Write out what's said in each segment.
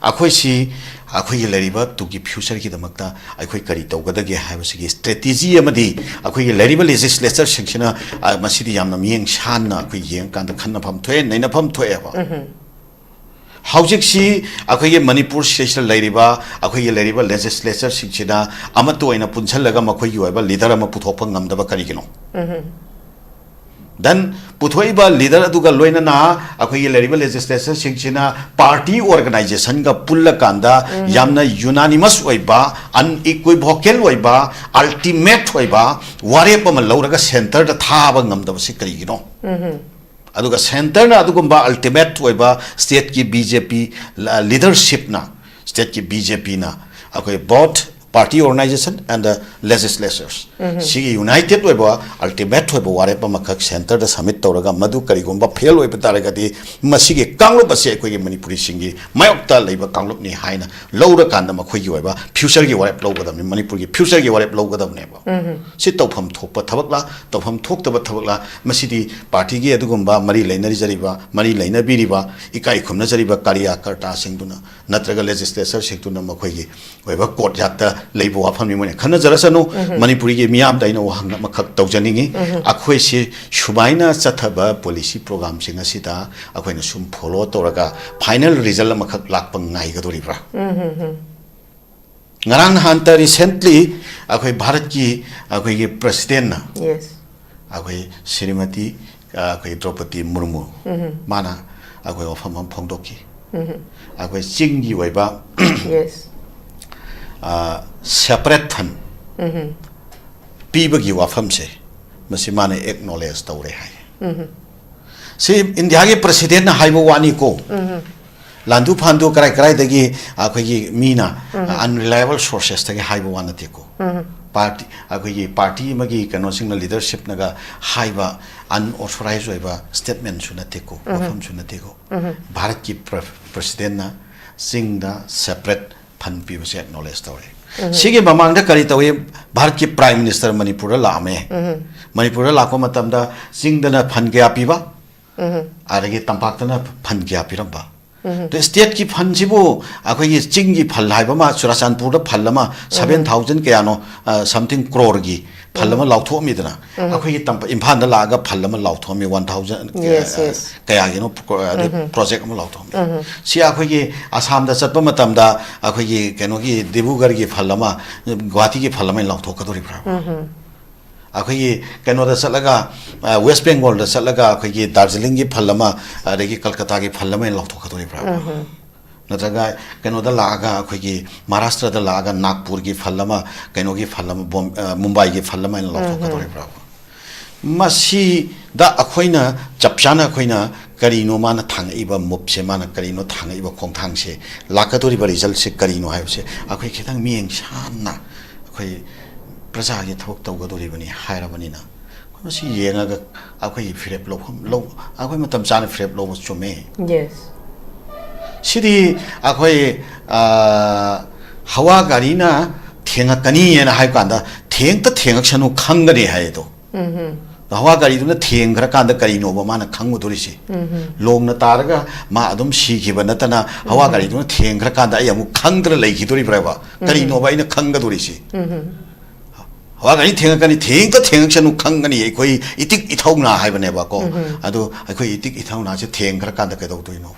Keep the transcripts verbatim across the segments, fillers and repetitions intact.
ꯑꯩꯈꯣꯏꯁꯤ, ꯑꯩꯈꯣꯏꯒꯤ ꯂꯩꯔꯤꯕ ꯇꯨꯡꯒꯤ ꯐ꯭ꯌꯨꯆꯔꯒꯤꯗꯃꯛꯇ ꯑꯩꯈꯣꯏ ꯀꯔꯤ ꯇꯧꯒꯗꯒꯦ ꯍꯥꯏꯕꯁꯤꯒꯤ ꯁ꯭ꯇ꯭ꯔꯦꯇꯦꯖꯤ ꯑꯃꯗꯤ ꯑꯩꯈꯣꯏꯒꯤ ꯂꯩꯔꯤꯕ ꯂꯦꯖꯤꯁꯂꯦꯆꯔꯁꯤꯡꯁꯤꯅ, ꯑ, ꯃꯁꯤꯗꯤ ꯌꯥꯝꯅ ꯃꯤꯠꯌꯦꯡ ꯁꯥꯟꯅ ꯑꯩꯈꯣꯏ ꯌꯦꯡꯉꯀꯥꯟꯗ ꯈꯟꯅꯐꯝ ꯊꯣꯛꯑꯦ, ꯅꯩꯅꯐꯝ ꯊꯣꯛꯑꯦꯕ꯫ ꯍꯧꯖꯤꯛꯁꯤ ꯑꯩꯈꯣꯏꯒꯤ ꯃꯅꯤꯄꯨꯔ ꯁꯤꯗꯩꯁꯤꯗ ꯂꯩꯔꯤꯕ ꯑꯩꯈꯣꯏꯒꯤ ꯂꯩꯔꯤꯕ ꯂꯦꯖꯤꯁꯂꯦꯆꯔꯁꯤꯡꯁꯤꯅ ꯑꯃꯠꯇ ꯑꯣꯏꯅ ꯄꯨꯟꯁꯤꯜꯂꯒ ꯃꯈꯣꯏꯒꯤ ꯑꯣꯏꯕ ꯂꯤꯗꯔ ꯑꯃ ꯄꯨꯊꯣꯛꯄ ꯉꯝꯗꯕ ꯀꯔꯤꯒꯤꯅꯣ? ꯗꯦꯟ ꯄꯨꯊꯣꯛꯏꯕ ꯂꯤꯗꯔ ꯑꯗꯨꯒ ꯂꯣꯏꯅꯅ ꯑꯩꯈꯣꯏꯒꯤ ꯂꯩꯔꯤꯕ ꯂꯦꯖꯤꯁꯂꯦꯆꯔꯁꯤꯡꯁꯤꯅ ꯄꯥꯔꯇꯤ ꯑꯣꯔꯒꯅꯥꯏꯖꯦꯁꯟꯒ ꯄꯨꯜꯂꯀꯥꯟꯗ ꯌꯥꯝꯅ ꯌꯨꯅꯥꯅꯤꯃꯁ ꯑꯣꯏꯕ, ꯑꯟꯏꯀ꯭ꯋꯤꯚꯣꯀꯦꯜ ꯑꯣꯏꯕ, ꯑꯜꯇꯤꯃꯦꯠ ꯑꯣꯏꯕ ꯋꯥꯔꯦꯞ ꯑꯃ ꯂꯧꯔꯒ ꯁꯦꯟꯇꯔꯗ ꯊꯥꯕ ꯉꯝꯗꯕꯁꯤ ꯀꯔꯤꯒꯤꯅꯣ? ꯑꯗꯨꯒ ꯁꯦꯟꯇꯔꯅ ꯑꯗꯨꯒꯨꯝꯕ ꯑꯜꯇꯤꯃꯦꯠ ꯑꯣꯏꯕ ꯁ꯭ꯇꯦꯠꯀꯤ ꯕꯤ ꯖꯦ ꯄꯤ ꯂꯤꯗꯔꯁꯤꯞꯅ, ꯁ꯭ꯇꯦꯠꯀꯤ ꯕꯤ ꯖꯦ ꯄꯤꯅ ꯑꯩꯈꯣꯏ both party organization and the legislatures, ꯁꯤꯒꯤ ꯌꯨꯅꯥꯏꯇꯦꯠ ꯑꯣꯏꯕ ꯑꯜꯇꯤꯃꯦꯠ ꯑꯣꯏꯕ ꯋꯥꯔꯦꯞ ꯑꯃꯈꯛ ꯁꯦꯟꯇꯔꯗ ꯁꯕꯃꯤꯠ ꯇꯧꯔꯒ, ꯃꯗꯨ ꯀꯔꯤꯒꯨꯝꯕ ꯐꯦꯜ ꯑꯣꯏꯕ ꯇꯥꯔꯒꯗꯤ ꯃꯁꯤꯒꯤ ꯀꯥꯡꯂꯨꯞ ꯑꯁꯤ ꯑꯩꯈꯣꯏꯒꯤ ꯃꯅꯤꯄꯨꯔꯤꯁꯤꯡꯒꯤ ꯃꯥꯌꯣꯛꯇ ꯂꯩꯕ ꯀꯥꯡꯂꯨꯞꯅꯤ ꯍꯥꯏꯅ ꯂꯧꯔꯀꯥꯟꯗ ꯃꯈꯣꯏꯒꯤ ꯑꯣꯏꯕ ꯐ꯭ꯌꯨꯆꯔꯒꯤ ꯋꯥꯔꯦꯞ ꯂꯧꯒꯗꯕꯅꯤ, ꯃꯅꯤꯄꯨꯔꯒꯤ ꯐ꯭ꯌꯨꯆꯔꯒꯤ ꯋꯥꯔꯦꯞ ꯂꯧꯒꯗꯕꯅꯦꯕ꯫ ꯁꯤ ꯇꯧꯐꯝ ꯊꯣꯛꯄ ꯊꯕꯛꯂꯥ, ꯇꯧꯐꯝ ꯊꯣꯛꯇꯕ ꯊꯕꯛꯂꯥ? ꯃꯁꯤꯗꯤ ꯄꯥꯔꯇꯤꯒꯤ ꯑꯗꯨꯒꯨꯝꯕ ꯃꯔꯤ ꯂꯩꯅꯔꯤꯖꯔꯤꯕ, ꯃꯔꯤ ꯂꯩꯅꯕꯤꯔꯤꯕ, ꯏꯀꯥꯏ ꯈꯨꯝꯅꯖꯔꯤꯕ ꯀꯥꯔꯤꯌꯥꯀꯔꯇꯥꯁꯤꯡꯗꯨꯅ ꯅꯠꯇ꯭ꯔꯒ ꯂꯦꯖꯤꯁꯂꯦꯆꯔꯁꯤꯡꯗꯨꯅ ꯃꯈꯣꯏꯒꯤ ꯑꯣꯏꯕ ꯀꯣꯔꯠ ꯌꯥꯠꯇ ꯂꯩꯕ ꯋꯥꯐꯝꯅꯤ, ꯃꯣꯏꯅ ꯈꯟꯅꯖꯔꯁꯅꯨ꯫ ꯃꯅꯤꯄꯨꯔꯤꯒꯤ ꯃꯤꯌꯥꯝꯗ ꯑꯩꯅ ꯋꯥꯍꯪ ꯑꯃꯈꯛ ꯇꯧꯖꯅꯤꯡꯉꯤ꯫ ꯑꯩꯈꯣꯏꯁꯤ ꯁꯨꯃꯥꯏꯅ ꯆꯠꯊꯕ ꯄꯣꯂꯤꯁꯤ ꯄ꯭ꯔꯣꯒ꯭ꯔꯥꯝꯁꯤꯡ ꯑꯁꯤꯗ ꯑꯩꯈꯣꯏꯅ ꯁꯨꯝ ꯐꯣꯂꯣ ꯇꯧꯔꯒ ꯐꯥꯏꯅꯦꯜ ꯔꯤꯖꯜ ꯑꯃꯈꯛ ꯂꯥꯛꯄ ꯉꯥꯏꯒꯗꯣꯔꯤꯕ꯭ꯔꯥ? ꯉꯔꯥꯡ ꯅꯍꯥꯟꯇ ꯔꯤꯁꯦꯟꯠꯂꯤ ꯑꯩꯈꯣꯏ ꯚꯥꯔꯠꯀꯤ ꯑꯩꯈꯣꯏꯒꯤ ꯄ꯭ꯔꯁꯤꯗꯦꯟꯅ, ꯌꯦꯁ꯫ ꯑꯩꯈꯣꯏ ꯁ꯭ꯔꯤꯃꯇꯤ, ꯑ, ꯑꯩꯈꯣꯏ ꯗ꯭ꯔꯧꯄꯗꯤ ꯃꯨꯔꯃꯨ, ꯃꯥꯅ ꯑꯩꯈꯣꯏ ꯋꯥꯐꯝ ꯑꯃ ꯐꯣꯡꯗꯣꯛꯈꯤ꯫ ꯑꯩꯈꯣꯏ ꯆꯤꯡꯒꯤ ꯑꯣꯏꯕ, ꯌꯦꯁ꯫ ꯑ, ꯁꯦꯄꯔꯦꯠ ꯐꯟ ꯄꯤꯕꯒꯤ ꯋꯥꯐꯝꯁꯦ, ꯃꯁꯤ ꯃꯥꯅ ꯑꯦꯛꯅꯣꯂꯦꯖ ꯇꯧꯔꯦ ꯍꯥꯏ꯫ ꯁꯤ ꯏꯟꯗꯤꯌꯥꯒꯤ ꯄ꯭ꯔꯁꯤꯗꯦꯟꯅ ꯍꯥꯏꯕ ꯋꯥꯅꯤꯀꯣ꯫ ꯂꯥꯟꯗꯨ ꯐꯥꯟꯗꯨ ꯀꯔꯥꯏ ꯀꯔꯥꯏꯗꯒꯤ ꯑꯩꯈꯣꯏꯒꯤ ꯃꯤꯅ, ꯑꯟꯔꯤꯂꯥꯏꯕꯜ ꯁꯣꯔꯁꯦꯁꯇꯒꯤ ꯍꯥꯏꯕ ꯋꯥ ꯅꯠꯇꯦꯀꯣ꯫ ꯄꯥꯔꯇꯤ, ꯑꯩꯈꯣꯏꯒꯤ ꯄꯥꯔꯇꯤ ꯑꯃꯒꯤ ꯀꯩꯅꯣꯁꯤꯡꯅ, ꯂꯤꯗꯔꯁꯤꯞꯅꯒ ꯍꯥꯏꯕ ꯑꯟꯑꯣꯊꯣꯔꯥꯏꯖ ꯑꯣꯏꯕ ꯁ꯭ꯇꯦꯠꯃꯦꯟꯁꯨ ꯅꯠꯇꯦꯀꯣ, ꯋꯥꯐꯝꯁꯨ ꯅꯠꯇꯦꯀꯣ꯫ ꯚꯥꯔꯠꯀꯤ ꯄ꯭ꯔ-, ꯄ꯭ꯔꯁꯤꯗꯦꯟꯅ ꯆꯤꯡꯗ ꯁꯦꯄꯔꯦꯠ ꯐꯟ ꯄꯤꯕꯁꯦ ꯑꯦꯛꯅꯣꯂꯦꯖ ꯇꯧꯔꯦ꯫ ꯁꯤꯒꯤ ꯃꯃꯥꯡꯗ ꯀꯔꯤ ꯇꯧꯏ? ꯚꯥꯔꯠꯀꯤ ꯄ꯭ꯔꯥꯏꯝ ꯃꯤꯅꯤꯁꯇꯔ ꯃꯅꯤꯄꯨꯔꯗ ꯂꯥꯛꯑꯝꯃꯦ꯫ ꯃꯅꯤꯄꯨꯔꯗ ꯂꯥꯛꯄ ꯃꯇꯝꯗ ꯆꯤꯡꯗꯅ ꯐꯟ ꯀꯌꯥ ꯄꯤꯕ, ꯑꯗꯒꯤ ꯇꯝꯄꯥꯛꯇꯅ ꯐꯟ ꯀꯌꯥ ꯄꯤꯔꯝꯕ? ꯑꯗꯣ ꯁ꯭ꯇꯦꯠꯀꯤ ꯐꯟꯁꯤꯕꯨ ꯑꯩꯈꯣꯏꯒꯤ ꯆꯤꯡꯒꯤ ꯐꯟ ꯍꯥꯏꯕ ꯑꯃ, ꯆꯨꯔꯥꯆꯥꯟꯄꯨꯔꯗ ꯐꯟ ꯑꯃ ꯁꯚꯦꯟ ꯊꯥꯎꯖꯟ ꯀꯌꯥꯅꯣ, ꯁꯝꯊꯤꯡ ꯀ꯭ꯔꯣꯔꯒꯤ ꯐꯟ ꯑꯃ ꯂꯥꯎꯊꯣꯛꯑꯝꯃꯤꯗꯅ, ꯑꯩꯈꯣꯏꯒꯤ ꯇꯝꯄ-, ꯏꯝꯐꯥꯜꯗ ꯂꯥꯛꯑꯒ ꯐꯟ ꯑꯃ ꯂꯥꯎꯊꯣꯛꯑꯝꯃꯤ, ꯋꯥꯟ ꯊꯥꯎꯖꯟ Yes, yes. ꯀꯌꯥꯒꯤꯅꯣ ꯄ꯭ꯔꯣ-, ꯑꯗꯩ ꯄ꯭ꯔꯣꯖꯦꯛ ꯑꯃ ꯂꯥꯎꯊꯣꯛꯑꯝꯃꯤ꯫ ꯁꯤ ꯑꯩꯈꯣꯏꯒꯤ ꯑꯁꯥꯝꯗ ꯆꯠꯄ ꯃꯇꯝꯗ ꯑꯩꯈꯣꯏꯒꯤ ꯀꯩꯅꯣꯒꯤ ꯗꯤꯕ꯭ꯔꯨꯒꯔꯒꯤ ꯐꯟ ꯑꯃ, ꯒꯨꯋꯥꯍꯥꯇꯤꯒꯤ ꯐꯟ ꯑꯃ ꯑꯩꯅ ꯂꯥꯎꯊꯣꯛꯀꯗꯣꯔꯤꯕ꯭ꯔꯥ? ꯑꯩꯈꯣꯏꯒꯤ ꯀꯩꯅꯣꯗ ꯆꯠꯂꯒ, ꯑ, ꯋꯦꯁ ꯕꯦꯡꯒꯣꯜꯗ ꯆꯠꯂꯒ ꯑꯩꯈꯣꯏꯒꯤ ꯗꯥꯔꯖꯤꯂꯤꯡꯒꯤ ꯐꯟ ꯑꯃ, ꯑꯗꯒꯤ ꯀꯜꯀꯇꯥꯒꯤ ꯐꯟ ꯑꯃ ꯑꯩꯅ ꯂꯥꯎꯊꯣꯛꯀꯗꯣꯔꯤꯕ꯭ꯔꯥ? ꯅꯠꯇ꯭ꯔꯒ ꯀꯩꯅꯣꯗ ꯂꯥꯛꯑꯒ, ꯑꯩꯈꯣꯏꯒꯤ ꯃꯍꯥꯔꯥꯁꯇ꯭ꯔꯗ ꯂꯥꯛꯑꯒ ꯅꯥꯒꯄꯨꯔꯒꯤ ꯐꯟ ꯑꯃ, ꯀꯩꯅꯣꯒꯤ ꯐꯟ ꯑꯃ, ꯕꯣꯝ-, ꯑ, ꯃꯨꯝꯕꯥꯏꯒꯤ ꯐꯟ ꯑꯃ ꯑꯩꯅ ꯂꯥꯎꯊꯣꯛꯀꯗꯧꯔꯤꯕ꯭ꯔꯥ? ꯃꯁꯤꯗ ꯑꯩꯈꯣꯏꯅ ꯆꯞ ꯆꯥꯅ ꯑꯩꯈꯣꯏꯅ ꯀꯔꯤꯅꯣ ꯃꯥꯅ ꯊꯥꯡꯉꯛꯏꯕ ꯃꯨꯞꯁꯦ, ꯃꯥꯅ ꯀꯔꯤꯅꯣ ꯊꯥꯡꯉꯛꯏꯕ ꯈꯣꯡꯊꯥꯡꯁꯦ, ꯂꯥꯛꯀꯗꯧꯔꯤꯕ ꯔꯤꯖꯜꯁꯦ ꯀꯔꯤꯅꯣ ꯍꯥꯏꯕꯁꯦ ꯑꯩꯈꯣꯏ ꯈꯤꯇꯪ ꯃꯤꯠꯌꯦꯡ ꯁꯥꯟꯅ ꯑꯩꯈꯣꯏ ꯄ꯭ꯔꯖꯥꯒꯤ ꯊꯕꯛ ꯇꯧꯒꯗꯧꯔꯤꯕꯅꯤ ꯍꯥꯏꯔꯕꯅꯤꯅ, ꯑꯩꯈꯣꯏ ꯃꯁꯤ ꯌꯦꯡꯉꯒ ꯑꯩꯈꯣꯏꯒꯤ ꯐꯤꯔꯦꯞ ꯂꯧꯐꯝ ꯂꯧ-, ꯑꯩꯈꯣꯏ ꯃꯇꯝ ꯆꯥꯅ ꯐꯤꯔꯦꯞ ꯂꯧꯕ ꯆꯨꯝꯃꯦ꯫ Yes. ꯁꯤꯗꯤ ꯑꯩꯈꯣꯏ, ꯑ, ꯍꯋꯥ ꯒꯥꯔꯤꯅ ꯊꯦꯡꯉꯛꯀꯅꯤꯅ ꯍꯥꯏꯕ ꯀꯥꯟꯗ ꯊꯦꯡꯇ ꯊꯦꯡꯉꯛꯁꯅꯨ, ꯈꯪꯒꯅꯤ ꯍꯥꯏꯗꯣ꯫ ꯍꯋꯥ ꯒꯥꯔꯤꯗꯨꯅ ꯊꯦꯡꯈ꯭ꯔꯀꯥꯟꯗ ꯀꯔꯤꯅꯣꯕ ꯃꯥꯅ ꯈꯪꯉꯨꯗꯣꯔꯤꯁꯤ? ꯂꯣꯡꯅ ꯇꯥꯔꯒ ꯃꯥ ꯑꯗꯨꯝ ꯁꯤꯈꯤꯕ ꯅꯠꯇꯅ, ꯍꯋꯥ ꯒꯥꯔꯤꯗꯨꯅ ꯊꯦꯡꯈ꯭ꯔꯀꯥꯟꯗ ꯑꯩ ꯑꯃꯨꯛ ꯈꯪꯗꯅ ꯂꯩꯈꯤꯗꯣꯔꯤꯕ꯭ꯔꯕ? ꯀꯔꯤꯅꯣꯕ ꯑꯩꯅ ꯈꯪꯒꯗꯣꯔꯤꯁꯤ? ꯍꯋꯥ ꯒꯥꯔꯤ ꯊꯦꯡꯉꯛꯀꯅꯤ, ꯊꯦꯡꯇ ꯊꯦꯡꯉꯛꯁꯅꯨ, ꯈꯪꯒꯅꯤ, ꯑꯩꯈꯣꯏ ꯏꯇꯤꯛ ꯏꯊꯧꯅꯥ ꯍꯥꯏꯕꯅꯦꯕꯀꯣ꯫ ꯑꯗꯣ ꯑꯩꯈꯣꯏ ꯏꯇꯤꯛ ꯏꯊꯧꯅꯥꯁꯦ ꯊꯦꯡꯈ꯭ꯔꯀꯥꯟꯗ ꯀꯩꯗꯧꯗꯣꯏꯅꯣ?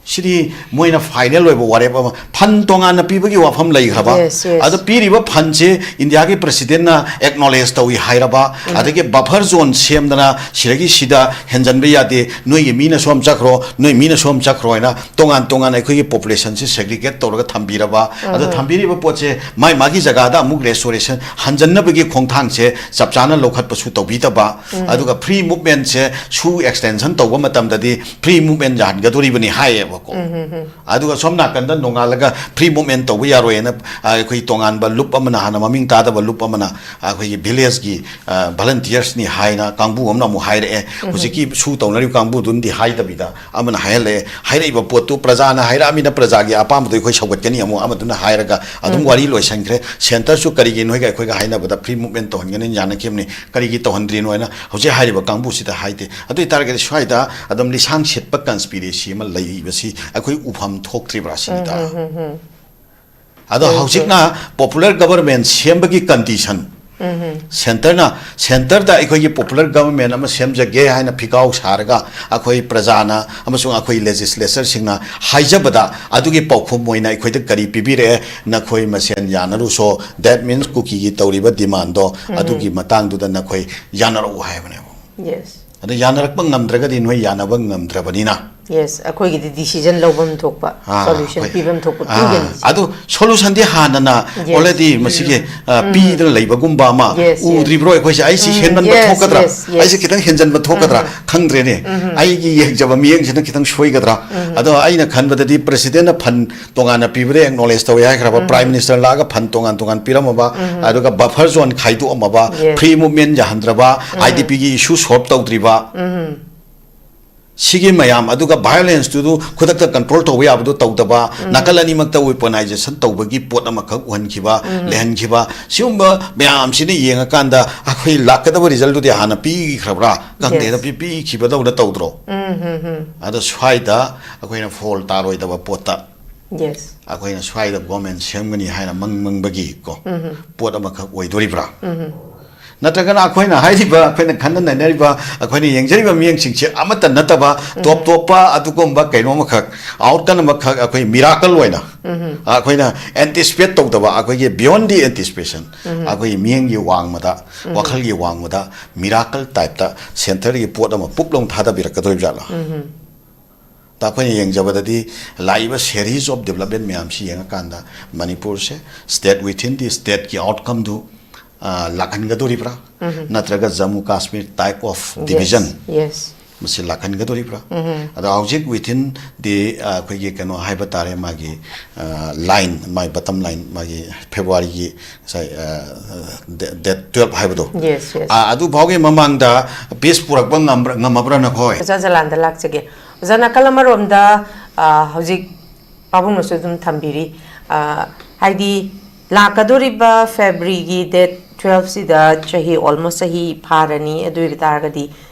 ꯁꯤꯗꯤ ꯃꯣꯏꯅ ꯐꯥꯏꯅꯦꯜ ꯑꯣꯏꯕ ꯋꯥꯔꯦꯞ ꯑꯃ, ꯐꯟ ꯇꯣꯉꯥꯟꯅ ꯄꯤꯕꯒꯤ ꯋꯥꯐꯝ ꯂꯩꯈ꯭ꯔꯕ꯫ Yes, yes. ꯑꯗꯣ ꯄꯤꯔꯤꯕ ꯐꯟꯁꯦ ꯏꯟꯗꯤꯌꯥꯒꯤ ꯄ꯭ꯔꯁꯤꯗꯦꯟꯅ ꯑꯦꯛꯅꯣꯂꯦꯖ ꯇꯧꯏ ꯍꯥꯏꯔꯕ, ꯑꯗꯒꯤ ꯕꯐꯔ ꯖꯣꯟ ꯁꯦꯝꯗꯅ ꯁꯤꯗꯒꯤ ꯁꯤꯗ ꯍꯦꯟꯖꯟꯕ ꯌꯥꯗꯦ, ꯅꯣꯏꯒꯤ ꯃꯤꯅ ꯁꯣꯝ ꯆꯠꯈ꯭ꯔꯣ, ꯅꯣꯏ ꯃꯤꯅ ꯁꯣꯝ ꯆꯠꯈ꯭ꯔꯣ ꯍꯥꯏꯅ ꯇꯣꯉꯥꯟ ꯇꯣꯉꯥꯟꯅ ꯑꯩꯈꯣꯏꯒꯤ ꯄꯣꯄꯨꯂꯦꯁꯟꯁꯦ ꯁꯦꯒ꯭ꯔꯤꯒꯦꯠ ꯇꯧꯔꯒ ꯊꯝꯕꯤꯔꯕ꯫ ꯑꯗꯣ ꯊꯝꯕꯤꯔꯤꯕ ꯄꯣꯠꯁꯦ ꯃꯥꯏ ꯃꯥꯒꯤ ꯖꯒꯥꯗ ꯑꯃꯨꯛ ꯔꯦꯁꯇꯣꯔꯦꯁꯟ ꯍꯟꯖꯟꯅꯕꯒꯤ ꯈꯣꯡꯊꯥꯡꯁꯦ ꯆꯞ ꯆꯥꯅ ꯂꯧꯈꯠꯄꯁꯨ ꯇꯧꯕꯤꯗꯕ꯫ ꯑꯗꯨꯒ ꯐ꯭ꯔꯤ ꯃꯨꯞꯃꯦꯟꯁꯦ ꯁꯨ ꯑꯦꯛꯁꯇꯦꯟꯁꯟ ꯇꯧꯕ ꯃꯇꯝꯗꯗꯤ ꯐ꯭ꯔꯤ ꯃꯨꯞꯃꯦꯟ ꯌꯥꯍꯟꯒꯗꯣꯔꯤꯕꯅꯤ ꯍꯥꯏꯌꯦꯕ꯫ ꯀꯣ꯫ ꯑꯗꯨꯒ ꯁꯣꯝ ꯅꯥꯀꯟꯗ ꯅꯣꯡꯉꯥꯜꯂꯒ free movement ꯇꯧꯕ ꯌꯥꯔꯣꯏꯅ, ꯑ, ꯑꯩꯈꯣꯏ ꯇꯣꯉꯥꯟꯕ ꯂꯨꯞ ꯑꯃꯅ, ꯍꯥꯟꯅ ꯃꯃꯤꯡ ꯇꯥꯗꯕ ꯂꯨꯞ ꯑꯃꯅ, ꯑ, ꯑꯩꯈꯣꯏꯒꯤ ꯚꯤꯂꯦꯖꯀꯤ, ꯑ, ꯚꯂꯟꯇꯤꯌꯔꯁꯅꯤ ꯍꯥꯏꯅ ꯀꯥꯡꯕꯨ ꯑꯃꯅ ꯑꯃꯨꯛ ꯍꯥꯏꯔꯛꯑꯦ꯫ ꯍꯧꯖꯤꯛꯀꯤ ꯁꯨ ꯇꯧꯅꯔꯤꯕ ꯀꯥꯡꯕꯨꯗꯨꯅꯗꯤ ꯍꯥꯏꯗꯕꯤꯗ ꯑꯃꯅ ꯍꯥꯏꯍꯜꯂꯛꯑꯦ꯫ ꯍꯥꯏꯔꯛꯏꯕ ꯄꯣꯠꯇꯨ ꯄ꯭ꯔꯖꯥꯅ ꯍꯥꯏꯔꯛꯑꯃꯤꯅ ꯄ꯭ꯔꯖꯥꯒꯤ ꯑꯄꯥꯝꯕꯗꯣ ꯑꯩꯈꯣꯏ ꯁꯧꯒꯠꯀꯅꯤ ꯑꯃꯨꯛ ꯑꯃꯗꯨꯅ ꯍꯥꯏꯔꯒ ꯑꯗꯨꯝ ꯋꯥꯔꯤ ꯂꯣꯏꯁꯟꯈ꯭ꯔꯦ꯫ ꯁꯦꯟꯇꯔꯁꯨ ꯀꯔꯤꯒꯤ ꯅꯣꯏꯒ ꯑꯩꯈꯣꯏꯒ ꯍꯥꯏꯅꯕꯗ free movement ꯇꯧꯍꯟꯒꯅꯤ ꯌꯥꯅꯈꯤꯕꯅꯤ, ꯀꯔꯤꯒꯤ ꯇꯧꯍꯟꯗ꯭ꯔꯤꯅꯣ ꯍꯥꯏꯅ ꯍꯧꯖꯤꯛ ꯍꯥꯏꯔꯤꯕ ꯀꯥꯡꯕꯨꯁꯤꯗ ꯍꯥꯏꯗꯦ꯫ ꯑꯗꯨ ꯑꯣꯏꯇꯥꯔꯒꯗꯤ ꯁ꯭ꯋꯥꯏꯗ ꯑꯗꯨꯝ ꯂꯤꯁꯥꯡ ꯁꯤꯠꯄ conspiracy ꯑꯃ ꯂꯩꯔꯤꯕꯁꯤ ꯑꯩꯈꯣꯏ ꯎꯐꯝ ꯊꯣꯛꯇ꯭ꯔꯤꯕ꯭ꯔꯥ ꯁꯤꯅꯤꯗ꯫ ꯑꯗꯣ ꯍꯧꯖꯤꯛꯅ popular government ꯁꯦꯝꯕꯒꯤ condition, ꯁꯦꯟꯇꯔꯅ, ꯁꯦꯟꯇꯔꯗ ꯑꯩꯈꯣꯏꯒꯤ popular government ꯑꯃ ꯁꯦꯝꯖꯒꯦ ꯍꯥꯏꯅ ꯐꯤꯒꯥꯎ ꯁꯥꯔꯒ ꯑꯩꯈꯣꯏ ꯄ꯭ꯔꯖꯥꯅ ꯑꯃꯁꯨꯡ ꯑꯩꯈꯣꯏ ꯂꯦꯖꯤꯁꯂꯦꯆꯔꯁꯤꯡꯅ ꯍꯥꯏꯖꯕꯗ ꯑꯗꯨꯒꯤ ꯄꯥꯎꯈꯨꯝ ꯑꯣꯏꯅ ꯑꯩꯈꯣꯏꯗ ꯀꯔꯤ ꯄꯤꯕꯤꯔꯛꯑꯦ? "ꯅꯈꯣꯏ ꯃꯁꯦꯟ ꯌꯥꯅꯔꯨꯁꯣ, that means ꯀꯨꯀꯤꯒꯤ ꯇꯧꯔꯤꯕ demandꯗꯣ, ꯑꯗꯨꯒꯤ ꯃꯇꯥꯡꯗꯨꯗ ꯅꯈꯣꯏ ꯌꯥꯅꯔꯛꯎ" ꯍꯥꯏꯕꯅꯦꯕ꯫ ꯌꯦꯁ꯫ ꯑꯗꯣ ꯌꯥꯅꯔꯛꯄ ꯉꯝꯗ꯭ꯔꯒꯗꯤ ꯅꯣꯏ ꯌꯥꯅꯕ ꯉꯝꯗ꯭ꯔꯕꯅꯤꯅ, ꯌꯦꯁ, ꯑꯩꯈꯣꯏꯒꯤꯗꯤ decision ꯂꯧꯐꯝ ꯊꯣꯛꯄ, ꯑꯥ, solution ꯍꯣꯏ꯫ ꯄꯤꯐꯝ ꯊꯣꯛꯄ ꯑꯥ, ꯄꯤꯒꯅꯤ꯫ ꯑꯗꯨ solutionꯗꯤ ꯍꯥꯟꯅꯅ Yes. already ꯃꯁꯤꯒꯤ, ꯑ, ꯄꯤꯗꯅ ꯂꯩꯕꯒꯨꯝꯕ ꯑꯃ Yes, yes. ꯎꯗ꯭ꯔꯤꯕ꯭ꯔꯣ? ꯑꯩꯈꯣꯏꯁꯦ ꯑꯩꯁꯤ ꯎꯝ, ꯍꯦꯟꯃꯟꯕ yes, ꯊꯣꯛꯀꯗ꯭ꯔꯥ? Yes, yes, yes. ꯑꯩꯁꯦ ꯈꯤꯇꯪ ꯍꯦꯟꯖꯟꯕ ꯊꯣꯛꯀꯗ꯭ꯔꯥ? ꯈꯪꯗ꯭ꯔꯦꯅꯦ꯫ ꯑꯩꯒꯤ ꯌꯦꯡꯖꯕ ꯃꯤꯠꯌꯦꯡꯁꯤꯅ ꯈꯤꯇꯪ ꯁꯣꯏꯒꯗ꯭ꯔꯥ? ꯑꯗꯣ ꯑꯩꯅ ꯈꯟꯕꯗꯗꯤ presidentꯅ fund ꯇꯣꯉꯥꯟꯅ ꯄꯤꯕꯗ acknowledge ꯇꯧꯋꯦ ꯍꯥꯏꯈ꯭ꯔꯕ, prime minister ꯂꯥꯛꯑꯒ fund ꯇꯣꯉꯥꯟ ꯇꯣꯉꯥꯟ ꯄꯤꯔꯝꯃꯕ, ꯑꯗꯨꯒ buffer zone ꯈꯥꯏꯗꯣꯛꯑꯝꯃꯕ, Yes. free movement ꯌꯥꯍꯟꯗ꯭ꯔꯕ, IDPꯒꯤ issue solve ꯇꯧꯗ꯭ꯔꯤꯕ, ꯁꯤꯒꯤ ꯃꯌꯥꯝ, ꯑꯗꯨꯒ violenceꯇꯨ ꯈꯨꯗꯛꯇ control ꯇꯧꯕ ꯌꯥꯕꯗꯣ ꯇꯧꯗꯕ, ꯅꯥꯀꯜ ꯑꯅꯤꯃꯛꯇ weaponization ꯇꯧꯕꯒꯤ ꯄꯣꯠ ꯑꯃꯈꯛ ꯎꯍꯟꯈꯤꯕ, ꯂꯩꯍꯟꯈꯤꯕ, ꯁꯤꯒꯨꯝꯕ ꯃꯌꯥꯝꯁꯤꯅ ꯌꯦꯡꯉꯀꯥꯟꯗ ꯑꯩꯈꯣꯏ ꯂꯥꯛꯀꯗꯕ resultꯇꯨꯗꯤ ꯍꯥꯟꯅ ꯄꯤꯈ꯭ꯔꯕ꯭ꯔꯥ? ꯈꯪꯗꯦꯗ, Yes. ꯄꯤ-, ꯄꯤꯈꯤꯕꯗꯧꯅ ꯇꯧꯗ꯭ꯔꯣ? ꯑꯗꯣ ꯁ꯭ꯋꯥꯏꯗ ꯑꯩꯈꯣꯏꯅ ꯐꯣꯜ ꯇꯥꯔꯣꯏꯗꯕ ꯄꯣꯠꯇ ꯌꯦꯁ꯫ ꯑꯩꯈꯣꯏꯅ ꯁ꯭ꯋꯥꯏꯗ government ꯁꯦꯝꯒꯅꯤ ꯍꯥꯏꯅ ꯃꯪ ꯃꯪꯕꯒꯤ ꯀꯣ, ꯄꯣꯠ ꯑꯃꯈꯛ ꯑꯣꯏꯗꯣꯔꯤꯕ꯭ꯔꯥ? ꯅꯠꯇ꯭ꯔꯒꯅ ꯑꯩꯈꯣꯏꯅ ꯍꯥꯏꯔꯤꯕ, ꯑꯩꯈꯣꯏꯅ ꯈꯟꯅ ꯅꯩꯅꯔꯤꯕ, ꯑꯩꯈꯣꯏꯅ ꯌꯦꯡꯖꯔꯤꯕ ꯃꯤꯠꯌꯦꯡꯁꯤꯡꯁꯦ ꯑꯃꯠꯇ ꯅꯠꯇꯕ, ꯇꯣꯞ ꯇꯣꯞꯄ ꯑꯗꯨꯒꯨꯝꯕ ꯀꯩꯅꯣꯝꯈꯛ, outcome ꯑꯃꯈꯛ ꯑꯩꯈꯣꯏ miracle ꯑꯣꯏꯅ, ꯑꯩꯈꯣꯏꯅ anticipate ꯇꯧꯗꯕ, ꯑꯩꯈꯣꯏꯒꯤ beyond the anticipation, ꯑꯩꯈꯣꯏꯒꯤ ꯃꯤꯠꯌꯦꯡꯒꯤ ꯋꯥꯡꯃꯗ, ꯋꯥꯈꯜꯒꯤ ꯋꯥꯡꯃꯗ miracle typeꯇ centreꯒꯤ ꯄꯣꯠ ꯑꯃ ꯄꯨꯛ ꯂꯥꯎꯅ ꯊꯥꯗꯕꯤꯔꯛꯀꯗꯣꯔꯤꯕ ꯖꯥꯠꯂꯣ? ꯇ ꯑꯩꯈꯣꯏꯅ ꯌꯦꯡꯖꯕꯗꯗꯤ ꯂꯥꯛꯏꯕ series of development ꯃꯌꯥꯝꯁꯤ ꯌꯦꯡꯉꯀꯥꯟꯗ ꯃꯅꯤꯄꯨꯔꯁꯦ state within the stateꯀꯤ outcomeꯗꯨ, ꯑ, ꯂꯥꯛꯍꯟꯒꯗꯣꯔꯤꯕ꯭ꯔꯥ? ꯅꯠꯇ꯭ꯔꯒ Jammu Kashmir type of division yes. ꯃꯁꯤ ꯂꯥꯛꯍꯟꯒꯗꯧꯔꯤꯕ꯭ꯔꯥ? ꯑꯗꯣ ꯍꯧꯖꯤꯛ within the, ꯑ, ꯑꯩꯈꯣꯏꯒꯤ ꯀꯩꯅꯣ ꯍꯥꯏꯕ ꯇꯥꯔꯦ, ꯃꯥꯒꯤ, ꯑ, line, ꯃꯥꯒꯤ bottom line, ꯃꯥꯒꯤ February-ꯒꯤ ꯉꯁꯥꯏ, ꯑ, date twelve ꯍꯥꯏꯕꯗꯣ, Yes, yes. ꯑ, ꯑꯗꯨ ꯐꯥꯎꯒꯤ ꯃꯃꯥꯡꯗ peace ꯄꯨꯔꯛꯄ ꯉꯝꯕ꯭ꯔꯥ, ꯉꯝꯃꯕ꯭ꯔꯥ ꯅꯈꯣꯏ? ꯑꯣꯖꯥ ꯖꯂꯥꯟꯗ ꯂꯥꯛꯆꯒꯦ꯫ ꯑꯣꯖꯥ, ꯅꯥꯀꯜ ꯑꯃꯔꯣꯝꯗ, ꯑ, ꯍꯧꯖꯤꯛ ꯄꯥꯕꯨꯡꯅꯁꯨ ꯑꯗꯨꯝ ꯊꯝꯕꯤꯔꯤ꯫ ꯑ, ꯍꯥꯏꯗꯤ, ꯂꯥꯛꯀꯗꯧꯔꯤꯕ February-ꯒꯤ date twelve-ꯁꯤꯗ ꯆꯍꯤ, almost ꯆꯍꯤ ꯐꯥꯔꯅꯤ꯫ ꯑꯗꯨ ꯑꯣꯏꯕ ꯇꯥꯔꯒꯗꯤ,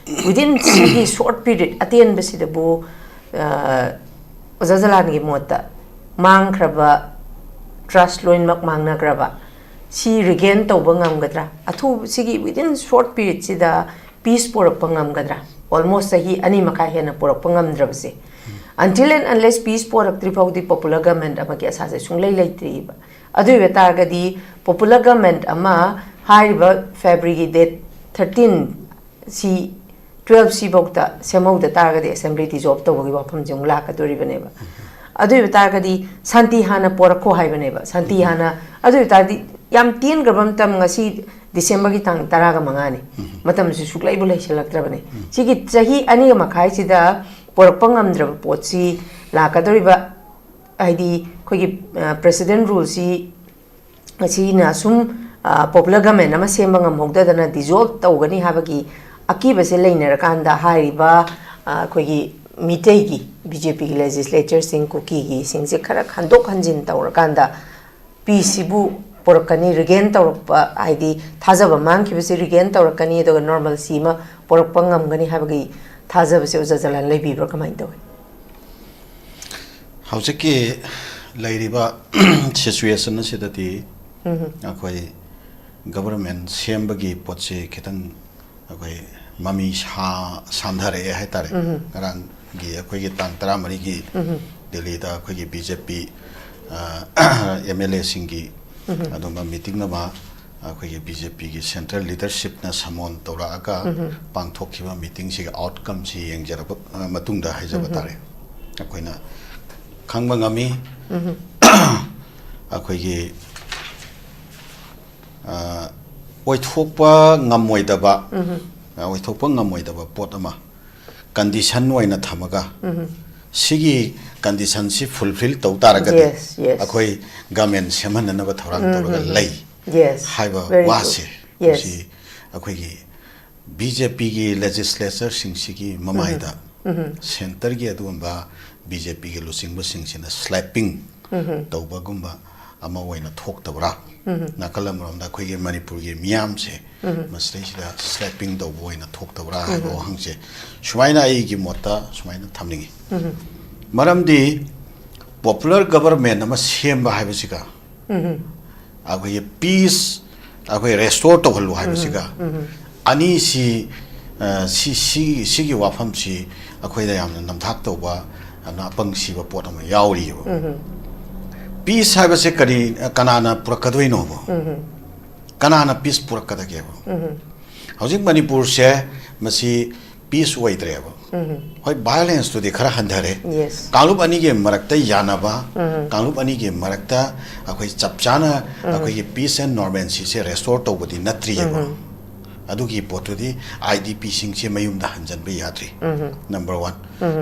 within ꯁꯤꯒꯤ short period ꯑꯇꯦꯟꯕꯁꯤꯗꯕꯨ, ꯑ, ꯑꯣꯖꯥ ꯖꯂꯥꯟꯒꯤ ꯃꯣꯠꯇ ꯃꯥꯡꯈ꯭ꯔꯕ trust ꯂꯣꯏꯅꯃꯛ ꯃꯥꯡꯅꯈ꯭ꯔꯕ, ꯁꯤ regain ꯇꯧꯕ ꯉꯝꯒꯗ꯭ꯔꯥ? ꯑꯊꯨꯕ, ꯁꯤꯒꯤ within short period-ꯁꯤꯗ peace ꯄꯨꯔꯛꯄ ꯉꯝꯒꯗ꯭ꯔꯥ? Almost ꯆꯍꯤ ꯑꯅꯤ ꯃꯈꯥꯏ ꯍꯦꯟꯅ ꯄꯨꯔꯛꯄ ꯉꯝꯗ꯭ꯔꯕꯁꯦ꯫ Until and unless peace ꯄꯨꯔꯛꯇ꯭ꯔꯤ ꯐꯥꯎꯗꯤ popular government ꯑꯃꯒꯤ ꯑꯁꯥꯁꯦ ꯁꯨꯡꯂꯩ ꯂꯩꯇ꯭ꯔꯤꯕ꯫ ꯑꯗꯨ ꯑꯣꯏꯕ ꯇꯥꯔꯒꯗꯤ, popular government ꯑꯃ ꯍꯥꯏꯔꯤꯕ February-ꯒꯤ date thirteen ꯁꯤ, twelve ꯁꯤꯐꯥꯎꯗ ꯁꯦꯝꯍꯧꯗ ꯇꯥꯔꯒꯗꯤ, assembly dissolve ꯇꯧꯕꯒꯤ ꯋꯥꯐꯝꯁꯦ ꯑꯃꯨꯛ ꯂꯥꯛꯀꯗꯣꯔꯤꯕꯅꯦꯕ꯫ ꯑꯗꯨ ꯑꯣꯏꯕ ꯇꯥꯔꯒꯗꯤ, ꯁꯥꯟꯇꯤ ꯍꯥꯟꯅ ꯄꯣꯔꯛꯈꯣ ꯍꯥꯏꯕꯅꯦꯕ꯫ ꯁꯥꯟꯇꯤ ꯍꯥꯟꯅ, ꯑꯗꯨ ꯑꯣꯏꯕ ꯇꯥꯔꯗꯤ, ꯌꯥꯝ ꯇꯦꯟꯈ꯭ꯔꯕ ꯃꯇꯝ, ꯉꯁꯤ December-ꯒꯤ ꯇꯥꯡ ꯇꯔꯥꯒ ꯃꯉꯥꯅꯤ꯫ ꯃꯇꯝꯁꯨ ꯁꯨꯛꯂꯩꯕꯨ ꯂꯩꯁꯤꯜꯂꯛꯇ꯭ꯔꯕꯅꯤ꯫ ꯁꯤꯒꯤ ꯆꯍꯤ ꯑꯅꯤꯒ ꯃꯈꯥꯏꯁꯤꯗ ꯄꯣꯔꯛꯄ ꯉꯝꯗ꯭ꯔꯕ ꯄꯣꯠꯁꯤ, ꯂꯥꯛꯀꯗꯧꯔꯤꯕ, ꯍꯥꯏꯗꯤ, ꯑꯩꯈꯣꯏꯒꯤ, ꯑ, president rule-ꯁꯤ, ꯃꯁꯤꯅ ꯁꯨꯝ, ꯑ, popular government ꯑꯃ ꯁꯦꯝꯕ ꯉꯝꯍꯧꯗꯗꯅ dissolve ꯇꯧꯒꯅꯤ ꯍꯥꯏꯕꯒꯤ ꯑꯀꯤꯕꯁꯦ ꯂꯩꯅꯔꯀꯥꯟꯗ, ꯍꯥꯏꯔꯤꯕ, ꯑ, ꯑꯩꯈꯣꯏꯒꯤ ꯃꯤꯇꯩꯒꯤ, BJP-ꯒꯤ legislature-ꯁꯤꯡ, ꯀꯨꯀꯤꯒꯤꯁꯤꯡꯁꯦ ꯈꯔ ꯍꯟꯗꯣꯛ ꯍꯟꯖꯤꯟ ꯇꯧꯔꯀꯥꯟꯗ, peace-ꯁꯤꯕꯨ ꯄꯨꯔꯛꯀꯅꯤ, regain ꯇꯧꯔꯛꯄ, ꯍꯥꯏꯗꯤ, ꯊꯥꯖꯕ ꯃꯥꯡꯈꯤꯕꯁꯤ regain ꯇꯧꯔꯛꯀꯅꯤ, ꯑꯗꯨꯒ normalcy ꯑꯃ ꯄꯨꯔꯛꯄ ꯉꯝꯒꯅꯤ ꯍꯥꯏꯕꯒꯤ ꯊꯥꯖꯕꯁꯦ ꯑꯣꯖꯥ ꯖꯂꯥꯟ ꯂꯩꯕꯤꯕ꯭ꯔꯥ, ꯀꯃꯥꯏꯅ ꯇꯧꯏ? ꯍꯧꯖꯤꯛꯀꯤ ꯂꯩꯔꯤꯕ situation ꯑꯁꯤꯗꯗꯤ ꯑꯩꯈꯣꯏ government ꯁꯦꯝꯕꯒꯤ ꯄꯣꯠꯁꯤ ꯈꯤꯇꯪ ꯑꯩꯈꯣꯏ ꯃꯃꯤ ꯁꯥ-, ꯁꯥꯟꯊꯔꯛꯑꯦ ꯍꯥꯏꯇꯥꯔꯦ꯫ ꯉꯔꯥꯡꯒꯤ ꯑꯩꯈꯣꯏꯒꯤ ꯇꯥꯡ ꯇꯔꯥꯃꯔꯤꯒꯤ ꯗꯦꯜꯂꯤꯗ ꯑꯩꯈꯣꯏꯒꯤ BJP, ꯑ, MLA-ꯁꯤꯡꯒꯤ ꯑꯗꯨꯝꯕ meeting ꯑꯃ ꯑꯩꯈꯣꯏꯒꯤ BJP-ꯒꯤ central leadership-ꯅ summon ꯇꯧꯔꯛꯑꯒ ꯄꯥꯡꯊꯣꯛꯈꯤꯕ meeting-ꯁꯤꯒꯤ outcome-ꯁꯤ ꯌꯦꯡꯖꯔꯕ, ꯑ, ꯃꯇꯨꯡꯗ ꯍꯥꯏꯖꯕ ꯇꯥꯔꯦ꯫ ꯑꯩꯈꯣꯏꯅ ꯈꯪꯕ ꯉꯝꯃꯤ꯫ ꯑꯩꯈꯣꯏꯒꯤ, ꯑ, ꯑꯣꯏꯊꯣꯛꯄ ꯉꯝꯃꯣꯏꯗꯕ, ꯑ, ꯑꯣꯏꯊꯣꯛꯄ ꯉꯝꯃꯣꯏꯗꯕ ꯄꯣꯠ ꯑꯃ, ꯀꯟꯗꯤꯁꯟ ꯑꯣꯏꯅ ꯊꯝꯃꯒ, ꯁꯤꯒꯤ ꯀꯟꯗꯤꯁꯟꯁꯤ ꯐꯨꯜꯐꯤꯜ ꯇꯧ ꯇꯥꯔꯒꯗꯤ, Yes, yes. ꯑꯩꯈꯣꯏ ꯒꯃꯦꯟ ꯁꯦꯝꯍꯟꯅꯅꯕ ꯊꯧꯔꯥꯡ ꯇꯧꯔꯒ ꯂꯩ Yes. ꯍꯥꯏꯕ Very ꯋꯥꯁꯦ good. Yes. ꯃꯁꯤ ꯑꯩꯈꯣꯏꯒꯤ ꯕꯤ ꯖꯦ ꯄꯤꯒꯤ ꯂꯦꯖꯤꯁꯂꯦꯆꯔꯁꯤꯡꯁꯤꯒꯤ ꯃꯃꯥꯏꯗ ꯁꯦꯟꯇꯔꯒꯤ ꯑꯗꯨꯒꯨꯝꯕ ꯕꯤ ꯖꯦ ꯄꯤꯒꯤ ꯂꯨꯆꯤꯡꯕꯁꯤꯡꯁꯤꯅ ꯁ꯭ꯂꯦꯄꯤꯡ ꯇꯧꯕꯒꯨꯝꯕ ꯑꯃ ꯑꯣꯏꯅ ꯊꯣꯛꯇꯕ꯭ꯔꯥ? ꯅꯥꯀꯜ ꯑꯃꯔꯣꯝꯗ ꯑꯩꯈꯣꯏꯒꯤ ꯃꯅꯤꯄꯨꯔꯒꯤ ꯃꯤꯌꯥꯝꯁꯦ ꯃꯁꯤꯗꯩꯁꯤꯗ ꯁ꯭ꯂꯦꯄꯤꯡ ꯇꯧꯕ ꯑꯣꯏꯅ ꯊꯣꯛꯇꯕ꯭ꯔꯥ ꯍꯥꯏꯕ ꯋꯥꯍꯪꯁꯦ ꯁꯨꯃꯥꯏꯅ ꯑꯩꯒꯤ ꯃꯣꯠꯇ ꯁꯨꯃꯥꯏꯅ ꯊꯝꯅꯤꯡꯉꯤ꯫ ꯃꯔꯝꯗꯤ ꯄꯣꯄꯨꯂꯔ ꯒꯕꯔꯃꯦꯟ ꯑꯃ ꯁꯦꯝꯕ ꯍꯥꯏꯕꯁꯤꯒ ꯑꯩꯈꯣꯏꯒꯤ ꯄꯤꯁ ꯑꯩꯈꯣꯏ ꯔꯦꯁꯇꯣꯔ ꯇꯧꯍꯜꯂꯨ ꯍꯥꯏꯕꯁꯤꯒ ꯑꯅꯤꯁꯤ, ꯑ, ꯁꯤ, ꯁꯤ, ꯁꯤꯒꯤ ꯋꯥꯐꯝꯁꯤ ꯑꯩꯈꯣꯏꯗ ꯌꯥꯝꯅ ꯅꯝꯊꯥꯛ ꯇꯧꯕ, ꯌꯥꯝꯅ ꯑꯄꯪ ꯁꯤꯕ ꯄꯣꯠ ꯑꯃ ꯌꯥꯎꯔꯤꯑꯕ꯫ ꯄꯤꯁ ꯍꯥꯏꯕꯁꯦ ꯀꯔꯤ, ꯀꯅꯥꯅ ꯄꯨꯔꯛꯀꯗꯣꯏꯅꯣꯕ? ꯀꯅꯥꯅ ꯄꯤꯁ ꯄꯨꯔꯛꯀꯗꯒꯦꯕ? ꯍꯧꯖꯤꯛ ꯃꯅꯤꯄꯨꯔꯁꯦ ꯃꯁꯤ ꯄꯤꯁ ꯑꯣꯏꯗ꯭ꯔꯦꯕ꯫ ꯍꯣꯏ, ꯚꯥꯏꯑꯣꯂꯦꯟꯁꯇꯨꯗꯤ ꯈꯔ ꯍꯟꯊꯔꯦ꯫ Yes. ꯀꯥꯡꯂꯨꯞ ꯑꯅꯤꯒꯤ ꯃꯔꯛꯇ ꯌꯥꯅꯕ, ꯀꯥꯡꯂꯨꯞ ꯑꯅꯤꯒꯤ ꯃꯔꯛꯇ ꯑꯩꯈꯣꯏ ꯆꯞ ꯆꯥꯅ ꯑꯩꯈꯣꯏꯒꯤ ꯄꯤꯁ ꯑꯦꯟ ꯅꯣꯔꯃꯦꯟꯁꯤꯁꯦ ꯔꯦꯁꯇꯣꯔ ꯇꯧꯕꯗꯤ ꯅꯠꯇ꯭ꯔꯤꯑꯕ꯫ ꯑꯗꯨꯒꯤ ꯄꯣꯠꯇꯨꯗꯤ ꯑꯥꯏ ꯗꯤ ꯄꯤꯁꯤꯡꯁꯦ ꯃꯌꯨꯝꯗ ꯍꯟꯖꯟꯕ ꯌꯥꯗ꯭ꯔꯤ, ꯅꯝꯕꯔ ꯋꯥꯟ꯫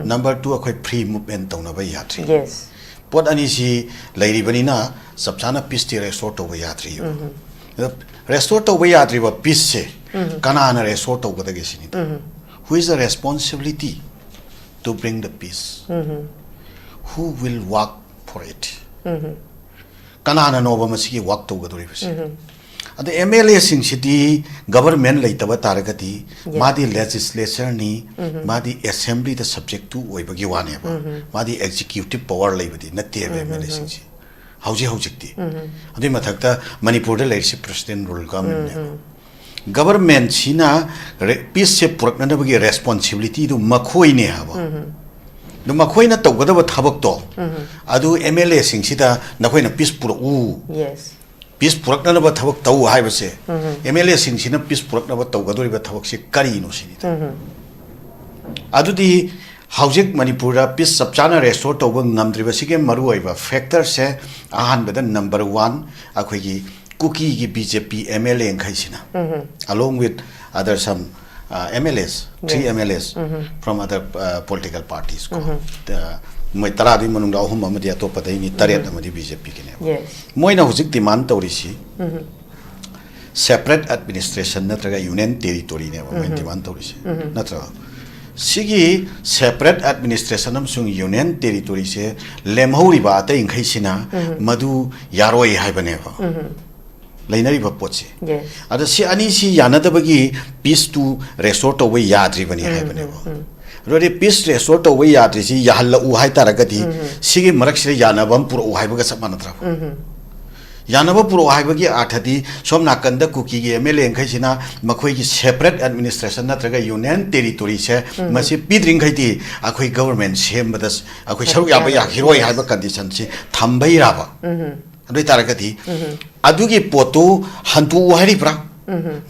ꯅꯝꯕꯔ ꯇꯨ, ꯑꯩꯈꯣꯏ ꯐ꯭ꯔꯤ ꯃꯨꯞꯃꯦꯟ ꯇꯧꯅꯕ ꯌꯥꯗ꯭ꯔꯤ꯫ Yes. ꯄꯣꯠ ꯑꯅꯤꯁꯤ ꯂꯩꯔꯤꯕꯅꯤꯅ ꯆꯞ ꯆꯥꯅ ꯄꯤꯁꯇꯤ ꯔꯦꯁꯇꯣꯔ ꯇꯧꯕ ꯌꯥꯗ꯭ꯔꯤꯑꯕ꯫ ꯑꯗꯣ ꯔꯦꯁꯇꯣꯔ ꯇꯧꯕ ꯌꯥꯗ꯭ꯔꯤꯕ ꯄꯤꯁꯁꯦ ꯀꯅꯥꯅ ꯔꯦꯁꯇꯣꯔ ꯇꯧꯒꯗꯒꯦ ꯁꯤꯅꯤꯗ꯫ Who is the responsibility to bring the peace? Who will work for it? ꯀꯅꯥꯅꯅꯣꯕ ꯃꯁꯤꯒꯤ ꯋꯥꯛ ꯇꯧꯒꯗꯧꯔꯤꯕꯁꯦ? ꯑꯗ ꯑꯦꯝ ꯑꯦꯜ ꯑꯦꯁꯤꯡꯁꯤꯗꯤ ꯒꯕꯔꯃꯦꯟ ꯂꯩꯇꯕ ꯇꯥꯔꯒꯗꯤ, Yes. ꯃꯥꯗꯤ ꯂꯦꯖꯤꯁꯂꯦꯆꯔꯅꯤ, ꯃꯥꯗꯤ ꯑꯦꯁꯦꯝꯕ꯭ꯂꯤꯗ ꯁꯕꯖꯦꯛ ꯇꯨ ꯑꯣꯏꯕꯒꯤ ꯋꯥꯅꯦꯕ꯫ ꯃꯥꯗꯤ ꯑꯦꯛꯖꯤꯀ꯭ꯌꯨꯇꯤꯞ ꯄꯋꯥꯔ ꯂꯩꯕꯗꯤ ꯅꯠꯇꯦꯕ ꯑꯦꯝ ꯑꯦꯜ ꯑꯦꯁꯤꯡꯁꯦ ꯍꯧꯖꯤꯛ ꯍꯧꯖꯤꯛꯇꯤ꯫ ꯑꯗꯨꯏ ꯃꯊꯛꯇ ꯃꯅꯤꯄꯨꯔꯗ ꯂꯩꯔꯤꯁꯤ ꯄ꯭ꯔꯦꯁꯤꯗꯦꯟ ꯔꯨꯜ ꯒꯕꯔꯃꯦꯟꯅꯦꯕ꯫ ꯒꯕꯔꯃꯦꯟꯁꯤꯅ ꯔꯦ-, ꯄꯤꯁꯁꯦ ꯄꯨꯔꯛꯅꯅꯕꯒꯤ ꯔꯦꯁꯄꯣꯟꯁꯤꯕꯤꯂꯤꯇꯤꯗꯨ ꯃꯈꯣꯏꯅꯦ ꯍꯥꯏꯕ꯫ ꯑꯗꯨ ꯃꯈꯣꯏꯅ ꯇꯧꯒꯗꯕ ꯊꯕꯛꯇꯣ, ꯑꯗꯨ ꯑꯦꯝ ꯑꯦꯜ ꯑꯦꯁꯤꯡꯁꯤꯗ ꯅꯈꯣꯏꯅ ꯄꯤꯁ ꯄꯨꯔꯛꯎ, Yes. ꯄꯤꯁ ꯄꯨꯔꯛꯅꯅꯕ ꯊꯕꯛ ꯇꯧ ꯍꯥꯏꯕꯁꯦ ꯑꯦꯝ ꯑꯦꯜ ꯑꯦꯁꯤꯡꯁꯤꯅ ꯄꯤꯁ ꯄꯨꯔꯛꯅꯕ ꯇꯧꯒꯗꯧꯔꯤꯕ ꯊꯕꯛꯁꯤ ꯀꯔꯤꯅꯣ ꯁꯤꯅꯤꯗ꯫ ꯑꯗꯨꯗꯤ ꯍꯧꯖꯤꯛ ꯃꯅꯤꯄꯨꯔꯗ ꯄꯤꯁ ꯆꯞ ꯆꯥꯅ ꯔꯦꯁꯇꯣꯔ ꯇꯧꯕ ꯉꯝꯗ꯭ꯔꯤꯕꯁꯤꯒꯤ ꯃꯔꯨꯑꯣꯏꯕ ꯐꯦꯛꯇꯔꯁꯦ, ꯑꯍꯥꯟꯕꯗ ꯅꯝꯕꯔ ꯋꯥꯟ, ꯑꯩꯈꯣꯏꯒꯤ ꯀꯨꯀꯤꯒꯤ B J P M L ꯑꯦꯈꯩꯁꯤꯅ, along with other some, M L S, three M L S from other political parties ꯀꯣ, ꯃꯣꯏ ꯇꯔꯥꯗꯨꯒꯤ ꯃꯅꯨꯡꯗ ꯑꯍꯨꯝ ꯑꯃꯗꯤ ꯑꯇꯣꯞꯄꯗꯩꯅꯤ, ꯇꯔꯦꯠ ꯑꯃꯗꯤ ꯕꯤ ꯖꯦ ꯄꯤꯒꯤꯅꯦꯕ꯫ ꯃꯣꯏꯅ ꯍꯧꯖꯤꯛ ꯗꯤꯃꯥꯟ ꯇꯧꯔꯤꯁꯤ ꯁꯦꯄꯔꯦꯠ ꯑꯦꯗꯃꯤꯅꯤꯁꯇ꯭ꯔꯦꯁꯟ ꯅꯠꯇ꯭ꯔꯒ ꯌꯨꯅꯤꯌꯟ ꯇꯦꯔꯤꯇꯣꯔꯤꯅꯦꯕ ꯃꯣꯏꯅ ꯗꯤꯃꯥꯟ ꯇꯧꯔꯤꯁꯦ, ꯅꯠꯇ꯭ꯔꯣ? ꯁꯤꯒꯤ ꯁꯦꯄꯔꯦꯠ ꯑꯦꯗꯃꯤꯅꯤꯁꯇ꯭ꯔꯦꯁꯟ ꯑꯃꯁꯨꯡ ꯌꯨꯅꯤꯌꯟ ꯇꯦꯔꯤꯇꯣꯔꯤꯁꯦ ꯂꯦꯝꯍꯧꯔꯤꯕ ꯑꯇꯩ ꯃꯈꯩꯁꯤꯅ ꯃꯗꯨ ꯌꯥꯔꯣꯏ ꯍꯥꯏꯕꯅꯦꯕ꯫ ꯂꯩꯅꯔꯤꯕ ꯄꯣꯠꯁꯦ꯫ ꯑꯗ ꯁꯤ ꯑꯅꯤꯁꯤ ꯌꯥꯅꯗꯕꯒꯤ ꯄꯤꯁꯇꯨ ꯔꯦꯁꯇꯣꯔ ꯇꯧꯕ ꯌꯥꯗ꯭ꯔꯤꯕꯅꯤ ꯍꯥꯏꯕꯅꯦꯕ꯫ ꯑꯗꯨꯗꯤ ꯄꯤꯁ ꯔꯦꯁꯇꯣꯔ ꯇꯧꯕ ꯌꯥꯗ꯭ꯔꯤꯁꯤ ꯌꯥꯍꯜꯂꯛꯎ ꯍꯥꯏꯇꯥꯔꯒꯗꯤ ꯁꯤꯒꯤ ꯃꯔꯛꯁꯤꯗ ꯌꯥꯅꯕ ꯑꯃ ꯄꯨꯔꯛꯎ ꯍꯥꯏꯕꯒ ꯆꯞ ꯃꯥꯟꯅꯗ꯭ꯔꯕ? ꯌꯥꯅꯕ ꯄꯨꯔꯛꯎ ꯍꯥꯏꯕꯒꯤ ꯑꯥꯔꯊꯗꯤ ꯁꯣꯝ ꯅꯥꯀꯟꯗ ꯀꯨꯀꯤꯒꯤ ꯑꯦꯝ ꯑꯦꯜ ꯑꯦ ꯃꯈꯩꯁꯤꯅ ꯃꯈꯣꯏꯒꯤ ꯁꯦꯄꯔꯦꯠ ꯑꯦꯗꯃꯤꯅꯤꯁꯇ꯭ꯔꯦꯁꯟ ꯅꯠꯇ꯭ꯔꯒ ꯌꯨꯅꯤꯌꯟ ꯇꯦꯔꯤꯇꯣꯔꯤꯁꯦ ꯃꯁꯤ ꯄꯤꯗ꯭ꯔꯤꯡꯈꯩꯗꯤ ꯑꯩꯈꯣꯏ ꯒꯕꯔꯃꯦꯟ ꯁꯦꯝꯕꯗ ꯑꯩꯈꯣꯏ ꯁꯔꯨꯛ ꯌꯥꯕ ꯌꯥꯈꯤꯔꯣꯏ ꯍꯥꯏꯕ ꯀꯟꯗꯤꯁꯟꯁꯤ ꯊꯝꯕꯩꯔꯕ? ꯑꯗꯨ ꯑꯣꯏꯇꯥꯔꯒꯗꯤ ꯑꯗꯨꯒꯤ ꯄꯣꯠꯇꯨ ꯍꯟꯗꯣꯛꯎ ꯍꯥꯏꯔꯤꯕ꯭ꯔꯥ?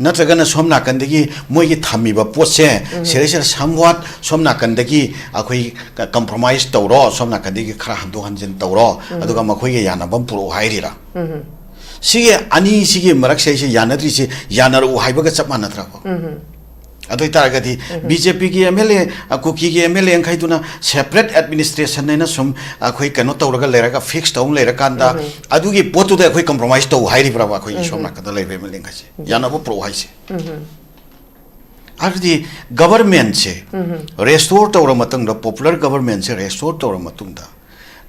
ꯅꯠꯇ꯭ꯔꯒꯅ ꯁꯣꯝ ꯅꯥꯀꯟꯗꯒꯤ ꯃꯣꯏꯒꯤ ꯊꯝꯃꯤꯕ ꯄꯣꯠꯁꯦ ꯁꯤꯗꯩꯁꯤꯗ somewhat ꯁꯣꯝ ꯅꯥꯀꯟꯗꯒꯤ ꯑꯩꯈꯣꯏ ꯀꯝꯄ꯭ꯔꯣꯃꯥꯏꯁ ꯇꯧꯔꯣ, ꯁꯣꯝ ꯅꯥꯀꯟꯗꯒꯤ ꯈꯔ ꯍꯟꯗꯣꯛ ꯍꯟꯖꯤꯟ ꯇꯧꯔꯣ, ꯑꯗꯨꯒ ꯃꯈꯣꯏꯒ ꯌꯥꯅꯕ ꯑꯃ ꯄꯨꯔꯛꯑꯣ ꯍꯥꯏꯔꯤꯔꯥ? ꯁꯤꯒꯤ ꯑꯅꯤꯁꯤꯒꯤ ꯃꯔꯛꯁꯦ ꯑꯩꯁꯦ ꯌꯥꯅꯗ꯭ꯔꯤꯁꯦ ꯌꯥꯅꯔꯛꯎ ꯍꯥꯏꯕꯒ ꯆꯞ ꯃꯥꯟꯅꯗ꯭ꯔꯕ? ꯑꯗꯨ ꯑꯣꯏꯇꯥꯔꯒꯗꯤ ꯕꯤ ꯖꯦ ꯄꯤꯒꯤ ꯑꯦꯝ ꯑꯦꯜ ꯑꯦ, ꯀꯨꯀꯤꯒꯤ ꯑꯦꯝ ꯑꯦꯜ ꯑꯦ ꯃꯈꯩꯗꯨꯅ ꯁꯦꯄꯔꯦꯠ ꯑꯦꯗꯃꯤꯅꯤꯁꯇ꯭ꯔꯦꯁꯟ ꯍꯥꯏꯅ ꯁꯨꯝ ꯑꯩꯈꯣꯏ ꯀꯩꯅꯣ ꯇꯧꯔꯒ ꯂꯩꯔꯒ, ꯐꯤꯛꯁ ꯇꯧꯔ ꯂꯩꯔꯀꯥꯟꯗ ꯑꯗꯨꯒꯤ ꯄꯣꯠꯇꯨꯗ ꯑꯩꯈꯣꯏ ꯀꯝꯄ꯭ꯔꯣꯃꯥꯏꯁ ꯇꯧ ꯍꯥꯏꯔꯤꯕ꯭ꯔꯕ ꯑꯩꯈꯣꯏꯒꯤ ꯁꯣꯝ ꯅꯥꯀꯟꯗ ꯂꯩꯕ ꯑꯦꯝ ꯑꯦꯜ ꯑꯦ ꯃꯈꯩꯁꯦ? ꯌꯥꯅꯕ ꯄꯨꯔꯛꯑꯣ ꯍꯥꯏꯁꯦ꯫ ꯍꯥꯏꯕꯗꯤ ꯒꯕꯔꯃꯦꯟꯁꯦ ꯔꯦꯁꯇꯣꯔ ꯇꯧꯔ ꯃꯇꯨꯡꯗ, ꯄꯣꯄꯨꯂꯔ ꯒꯕꯔꯃꯦꯟꯁꯦ ꯔꯦꯁꯇꯣꯔ ꯇꯧꯔ ꯃꯇꯨꯡꯗ,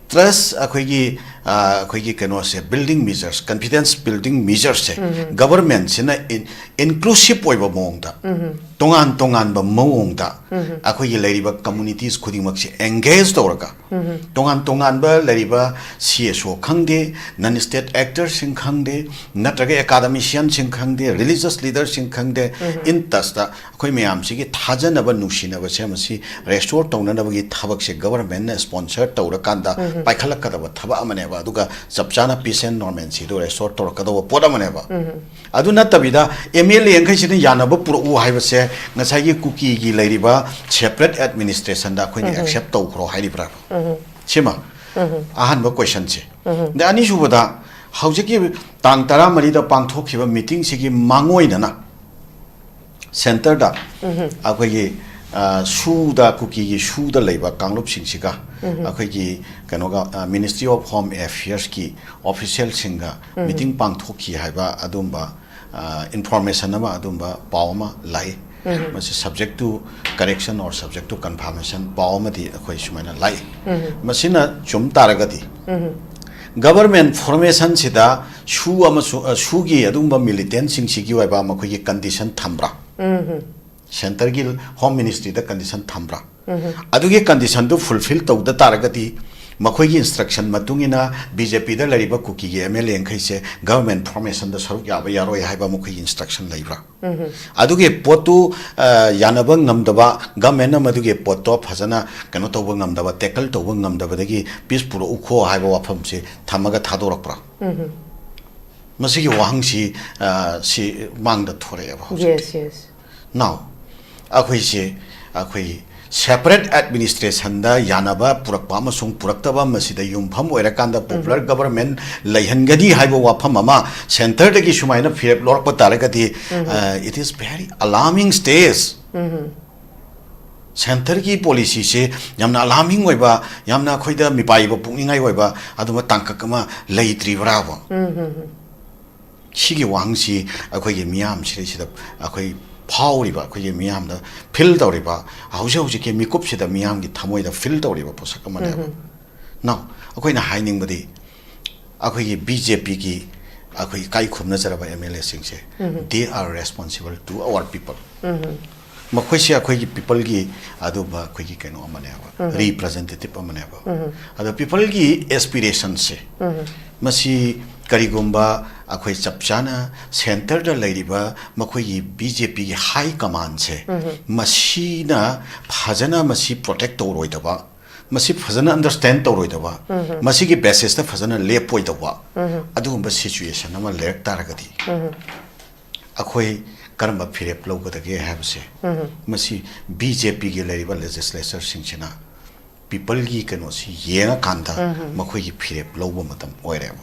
ꯇ꯭ꯔꯁ ꯑꯩꯈꯣꯏꯒꯤ, ꯑ, ꯑꯩꯈꯣꯏꯒꯤ ꯀꯩꯅꯣꯁꯦ, ꯕꯤꯜꯗꯤꯡ ꯃꯤꯖꯔꯁ, ꯀꯟꯐꯤꯗꯦꯟꯁ ꯕꯤꯜꯗꯤꯡ ꯃꯤꯖꯔꯁꯁꯦ ꯒꯕꯔꯃꯦꯟꯁꯤꯅ ꯏꯟꯀ꯭ꯂꯨꯁꯤꯞ ꯑꯣꯏꯕ ꯃꯑꯣꯡꯗ, ꯇꯣꯉꯥꯟ ꯇꯣꯉꯥꯟꯕ ꯃꯑꯣꯡꯗ ꯑꯩꯈꯣꯏꯒꯤ ꯂꯩꯔꯤꯕ ꯀꯝꯃꯨꯅꯤꯇꯤꯁ ꯈꯨꯗꯤꯡꯃꯛꯁꯦ ꯑꯦꯡꯒꯦꯖ ꯇꯧꯔꯒ, ꯇꯣꯉꯥꯟ ꯇꯣꯉꯥꯟꯕ ꯂꯩꯔꯤꯕ ꯁꯤ ꯑꯦꯁ ꯑꯣ ꯈꯪꯗꯦ, ꯅꯟ ꯁ꯭ꯇꯦꯠ ꯑꯦꯛꯇꯔꯁꯤꯡ ꯈꯪꯗꯦ, ꯅꯠꯇ꯭ꯔꯒ ꯑꯦꯀꯥꯗꯃꯤꯁꯤꯌꯟꯁꯤꯡ ꯈꯪꯗꯦ, ꯔꯤꯂꯤꯖꯁ ꯂꯤꯗꯔꯁꯤꯡ ꯈꯪꯗꯦ, ꯏꯟ ꯇꯁꯇ ꯑꯩꯈꯣꯏ ꯃꯌꯥꯝꯁꯤꯒꯤ ꯊꯥꯖꯅꯕ, ꯅꯨꯡꯁꯤꯅꯕꯁꯦ ꯃꯁꯤ ꯔꯦꯁꯇꯣꯔ ꯇꯧꯅꯅꯕꯒꯤ ꯊꯕꯛꯁꯦ ꯒꯕꯔꯃꯦꯟꯅ ꯁ꯭ꯄꯣꯟꯁꯔ ꯇꯧꯔꯀꯥꯟꯗ ꯄꯥꯏꯈꯠꯂꯛꯀꯗꯕ ꯊꯕꯛ ꯑꯃꯅꯦꯕ꯫ ꯑꯗꯨꯒ ꯆꯞ ꯆꯥꯅ ꯄꯤꯁ ꯑꯦꯟ ꯅꯣꯔꯃꯦꯟꯁꯤꯗꯣ ꯔꯦꯁꯇꯣꯔ ꯇꯧꯔꯛꯀꯗꯧꯕ ꯄꯣꯠ ꯑꯃꯅꯦꯕ꯫ ꯑꯗꯨ ꯅꯠꯇꯕꯤꯗ ꯑꯦꯝ ꯑꯦꯜ ꯑꯦ ꯃꯈꯩꯁꯤꯅ ꯌꯥꯅꯕ ꯄꯨꯔꯛꯎ ꯍꯥꯏꯕꯁꯦ ꯉꯁꯥꯏꯒꯤ ꯀꯨꯀꯤꯒꯤ ꯂꯩꯔꯤꯕ ꯁꯦꯄꯔꯦꯠ ꯑꯦꯗꯃꯤꯅꯤꯁꯇ꯭ꯔꯦꯁꯟꯗ ꯑꯩꯈꯣꯏꯅ ꯑꯦꯛꯁꯦꯞ ꯇꯧꯈ꯭ꯔꯣ ꯍꯥꯏꯔꯤꯕ꯭ꯔꯥ? ꯁꯤꯃ ꯑꯍꯥꯟꯕ ꯀꯣꯏꯁꯟꯁꯦ꯫ ꯑꯗ ꯑꯅꯤꯁꯨꯕꯗ, ꯍꯧꯖꯤꯛꯀꯤ ꯇꯥꯡ ꯇꯔꯥꯃꯔꯤꯗ ꯄꯥꯡꯊꯣꯛꯈꯤꯕ ꯃꯤꯇꯤꯡꯁꯤꯒꯤ ꯃꯥꯡꯑꯣꯏꯅꯅ ꯁꯦꯟꯇꯔꯗ ꯑꯩꯈꯣꯏꯒꯤ, ꯑ, ꯁꯨꯗ, ꯀꯨꯀꯤꯒꯤ ꯁꯨꯗ ꯂꯩꯕ ꯀꯥꯡꯂꯨꯞꯁꯤꯡꯁꯤꯒ ꯑꯩꯈꯣꯏꯒꯤ ꯀꯩꯅꯣꯒ, ꯑ, Ministry of Home Affairsꯀꯤ officialꯁꯤꯡꯒ meeting ꯄꯥꯡꯊꯣꯛꯈꯤ ꯍꯥꯏꯕ ꯑꯗꯨꯝꯕ, ꯑ, information ꯑꯃ, ꯑꯗꯨꯝꯕ ꯄꯥꯎ ꯑꯃ ꯂꯥꯛꯏ꯫ ꯃꯁꯤ subject to correction or subject to confirmation ꯄꯥꯎ ꯑꯃꯗꯤ ꯑꯩꯈꯣꯏ ꯁꯨꯃꯥꯏꯅ ꯂꯥꯛꯏ꯫ ꯃꯁꯤꯅ ꯆꯨꯝ ꯇꯥꯔꯒꯗꯤ government formationꯁꯤꯗ ꯁꯨ ꯑꯃꯁꯨꯡ, ꯑ, ꯁꯨꯒꯤ ꯑꯗꯨꯒꯨꯝꯕ militantꯁꯤꯡꯁꯤꯒꯤ ꯑꯣꯏꯕ ꯃꯈꯣꯏꯒꯤ condition ꯊꯝꯕ꯭ꯔꯥ? Centreꯒꯤ Home Ministryꯗ condition ꯊꯝꯕ꯭ꯔꯥ? ꯑꯗꯨꯒꯤ conditionꯗꯨ fulfil ꯇꯧꯗ ꯇꯥꯔꯒꯗꯤ ꯃꯈꯣꯏꯒꯤ instruction ꯃꯇꯨꯡ ꯏꯟꯅ BJPꯗ ꯂꯩꯔꯤꯕ ꯀꯨꯀꯤꯒꯤ MLAꯈꯩꯁꯦ government formationꯗ ꯁꯔꯨꯛ ꯌꯥꯕ ꯌꯥꯔꯣꯏ ꯍꯥꯏꯕ ꯃꯈꯣꯏꯒꯤ instruction ꯂꯩꯕ꯭ꯔꯥ? ꯑꯗꯨꯒꯤ ꯄꯣꯠꯇꯨ, ꯑ, ꯌꯥꯅꯕ ꯉꯝꯗꯕ, governmentꯅ ꯃꯗꯨꯒꯤ ꯄꯣꯠꯇꯣ ꯐꯖꯅ ꯀꯩꯅꯣ ꯇꯧꯕ ꯉꯝꯗꯕ, tackle ꯇꯧꯕ ꯉꯝꯗꯕꯗꯒꯤ peace ꯄꯨꯔꯛꯎꯈꯣ ꯍꯥꯏꯕ ꯋꯥꯐꯝꯁꯤ ꯊꯝꯃꯒ ꯊꯥꯗꯣꯔꯛꯄ꯭ꯔꯥ? ꯃꯁꯤꯒꯤ ꯋꯥꯍꯪꯁꯤ, ꯑ, ꯁꯤ ꯃꯥꯡꯗ ꯊꯣꯔꯛꯑꯦꯕ ꯍꯧꯖꯤꯛꯇꯤ꯫ Yes, yes. Now, ꯑꯩꯈꯣꯏꯁꯦ, ꯑꯩꯈꯣꯏ separate administrationꯗ ꯌꯥꯅꯕ ꯄꯨꯔꯛꯄ ꯑꯃꯁꯨꯡ ꯄꯨꯔꯛꯇꯕ, ꯃꯁꯤꯗ ꯌꯨꯝꯐꯝ ꯑꯣꯏꯔꯀꯥꯟꯗ popular government ꯂꯩꯍꯟꯒꯅꯤ ꯍꯥꯏꯕ ꯋꯥꯐꯝ ꯑꯃ centreꯗꯒꯤ ꯁꯨꯃꯥꯏꯅ ꯐꯤꯔꯦꯞ ꯂꯧꯔꯛꯄ ꯇꯥꯔꯒꯗꯤ, ꯑ, it is very alarming stage꯫ Centreꯒꯤ policyꯁꯦ ꯌꯥꯝꯅ alarming ꯑꯣꯏꯕ, ꯌꯥꯝꯅ ꯑꯩꯈꯣꯏꯗ ꯃꯤꯄꯥꯏꯕ ꯄꯣꯛꯅꯤꯡꯉꯥꯏ ꯑꯣꯏꯕ ꯑꯗꯨꯝꯕ ꯇꯥꯡꯀꯛ ꯑꯃ ꯂꯩꯇ꯭ꯔꯤꯕ꯭ꯔꯥꯕ? ꯁꯤꯒꯤ ꯋꯥꯍꯪꯁꯤ ꯑꯩꯈꯣꯏꯒꯤ ꯃꯤꯌꯥꯝꯁꯤꯗꯩꯁꯤꯗ ꯑꯩꯈꯣꯏ ꯐꯥꯎꯔꯤꯕ, ꯑꯩꯈꯣꯏꯒꯤ ꯃꯤꯌꯥꯝꯗ feel ꯇꯧꯔꯤꯕ, ꯍꯧꯖꯤꯛ ꯍꯧꯖꯤꯛꯀꯤ ꯃꯤꯀꯨꯞꯁꯤꯗ ꯃꯤꯌꯥꯝꯒꯤ ꯊꯃꯣꯏꯗ feel ꯇꯧꯔꯤꯕ ꯄꯣꯠꯁꯛ ꯑꯃꯅꯦꯕ꯫ Now, ꯑꯩꯈꯣꯏꯅ ꯍꯥꯏꯅꯤꯡꯕꯗꯤ ꯑꯩꯈꯣꯏꯒꯤ BJPꯒꯤ ꯑꯩꯈꯣꯏ ꯏꯀꯥꯏ ꯈꯨꯝꯅꯖꯔꯕ MLAꯁꯤꯡꯁꯦ, they are responsible to our people꯫ ꯃꯈꯣꯏꯁꯦ ꯑꯩꯈꯣꯏꯒꯤ peopleꯒꯤ ꯑꯗꯨꯝꯕ ꯑꯩꯈꯣꯏꯒꯤ ꯀꯩꯅꯣ ꯑꯃꯅꯦꯕ, representative ꯑꯃꯅꯦꯕ꯫ ꯑꯗꯣ peopleꯒꯤ aspirationꯁꯦ, ꯃꯁꯤ ꯀꯔꯤꯒꯨꯝꯕ ꯑꯩꯈꯣꯏ ꯆꯞ ꯆꯥꯅ centreꯗ ꯂꯩꯔꯤꯕ ꯃꯈꯣꯏꯒꯤ BJPꯒꯤ high commandꯁꯦ, ꯃꯁꯤꯅ ꯐꯖꯅ ꯃꯁꯤ protect ꯇꯧꯔꯣꯏꯗꯕ, ꯃꯁꯤ ꯐꯖꯅ understand ꯇꯧꯔꯣꯏꯗꯕ, ꯃꯁꯤꯒꯤ basisꯇ ꯐꯖꯅ ꯂꯦꯞꯄꯣꯏꯗꯧꯕ, ꯑꯗꯨꯒꯨꯝꯕ situation ꯑꯃ ꯂꯩꯔꯛ ꯇꯥꯔꯒꯗꯤ, ꯑꯩꯈꯣꯏ ꯀꯔꯝꯕ ꯐꯤꯔꯦꯞ ꯂꯧꯒꯗꯒꯦ ꯍꯥꯏꯕꯁꯦ, ꯃꯁꯤ BJPꯒꯤ ꯂꯩꯔꯤꯕ legislatureꯁꯤꯡꯁꯤꯅ peopleꯒꯤ ꯀꯩꯅꯣꯁꯤ ꯌꯦꯡꯉꯀꯥꯟꯗ ꯃꯈꯣꯏꯒꯤ ꯐꯤꯔꯦꯞ ꯂꯧꯕ ꯃꯇꯝ ꯑꯣꯏꯔꯦꯕ꯫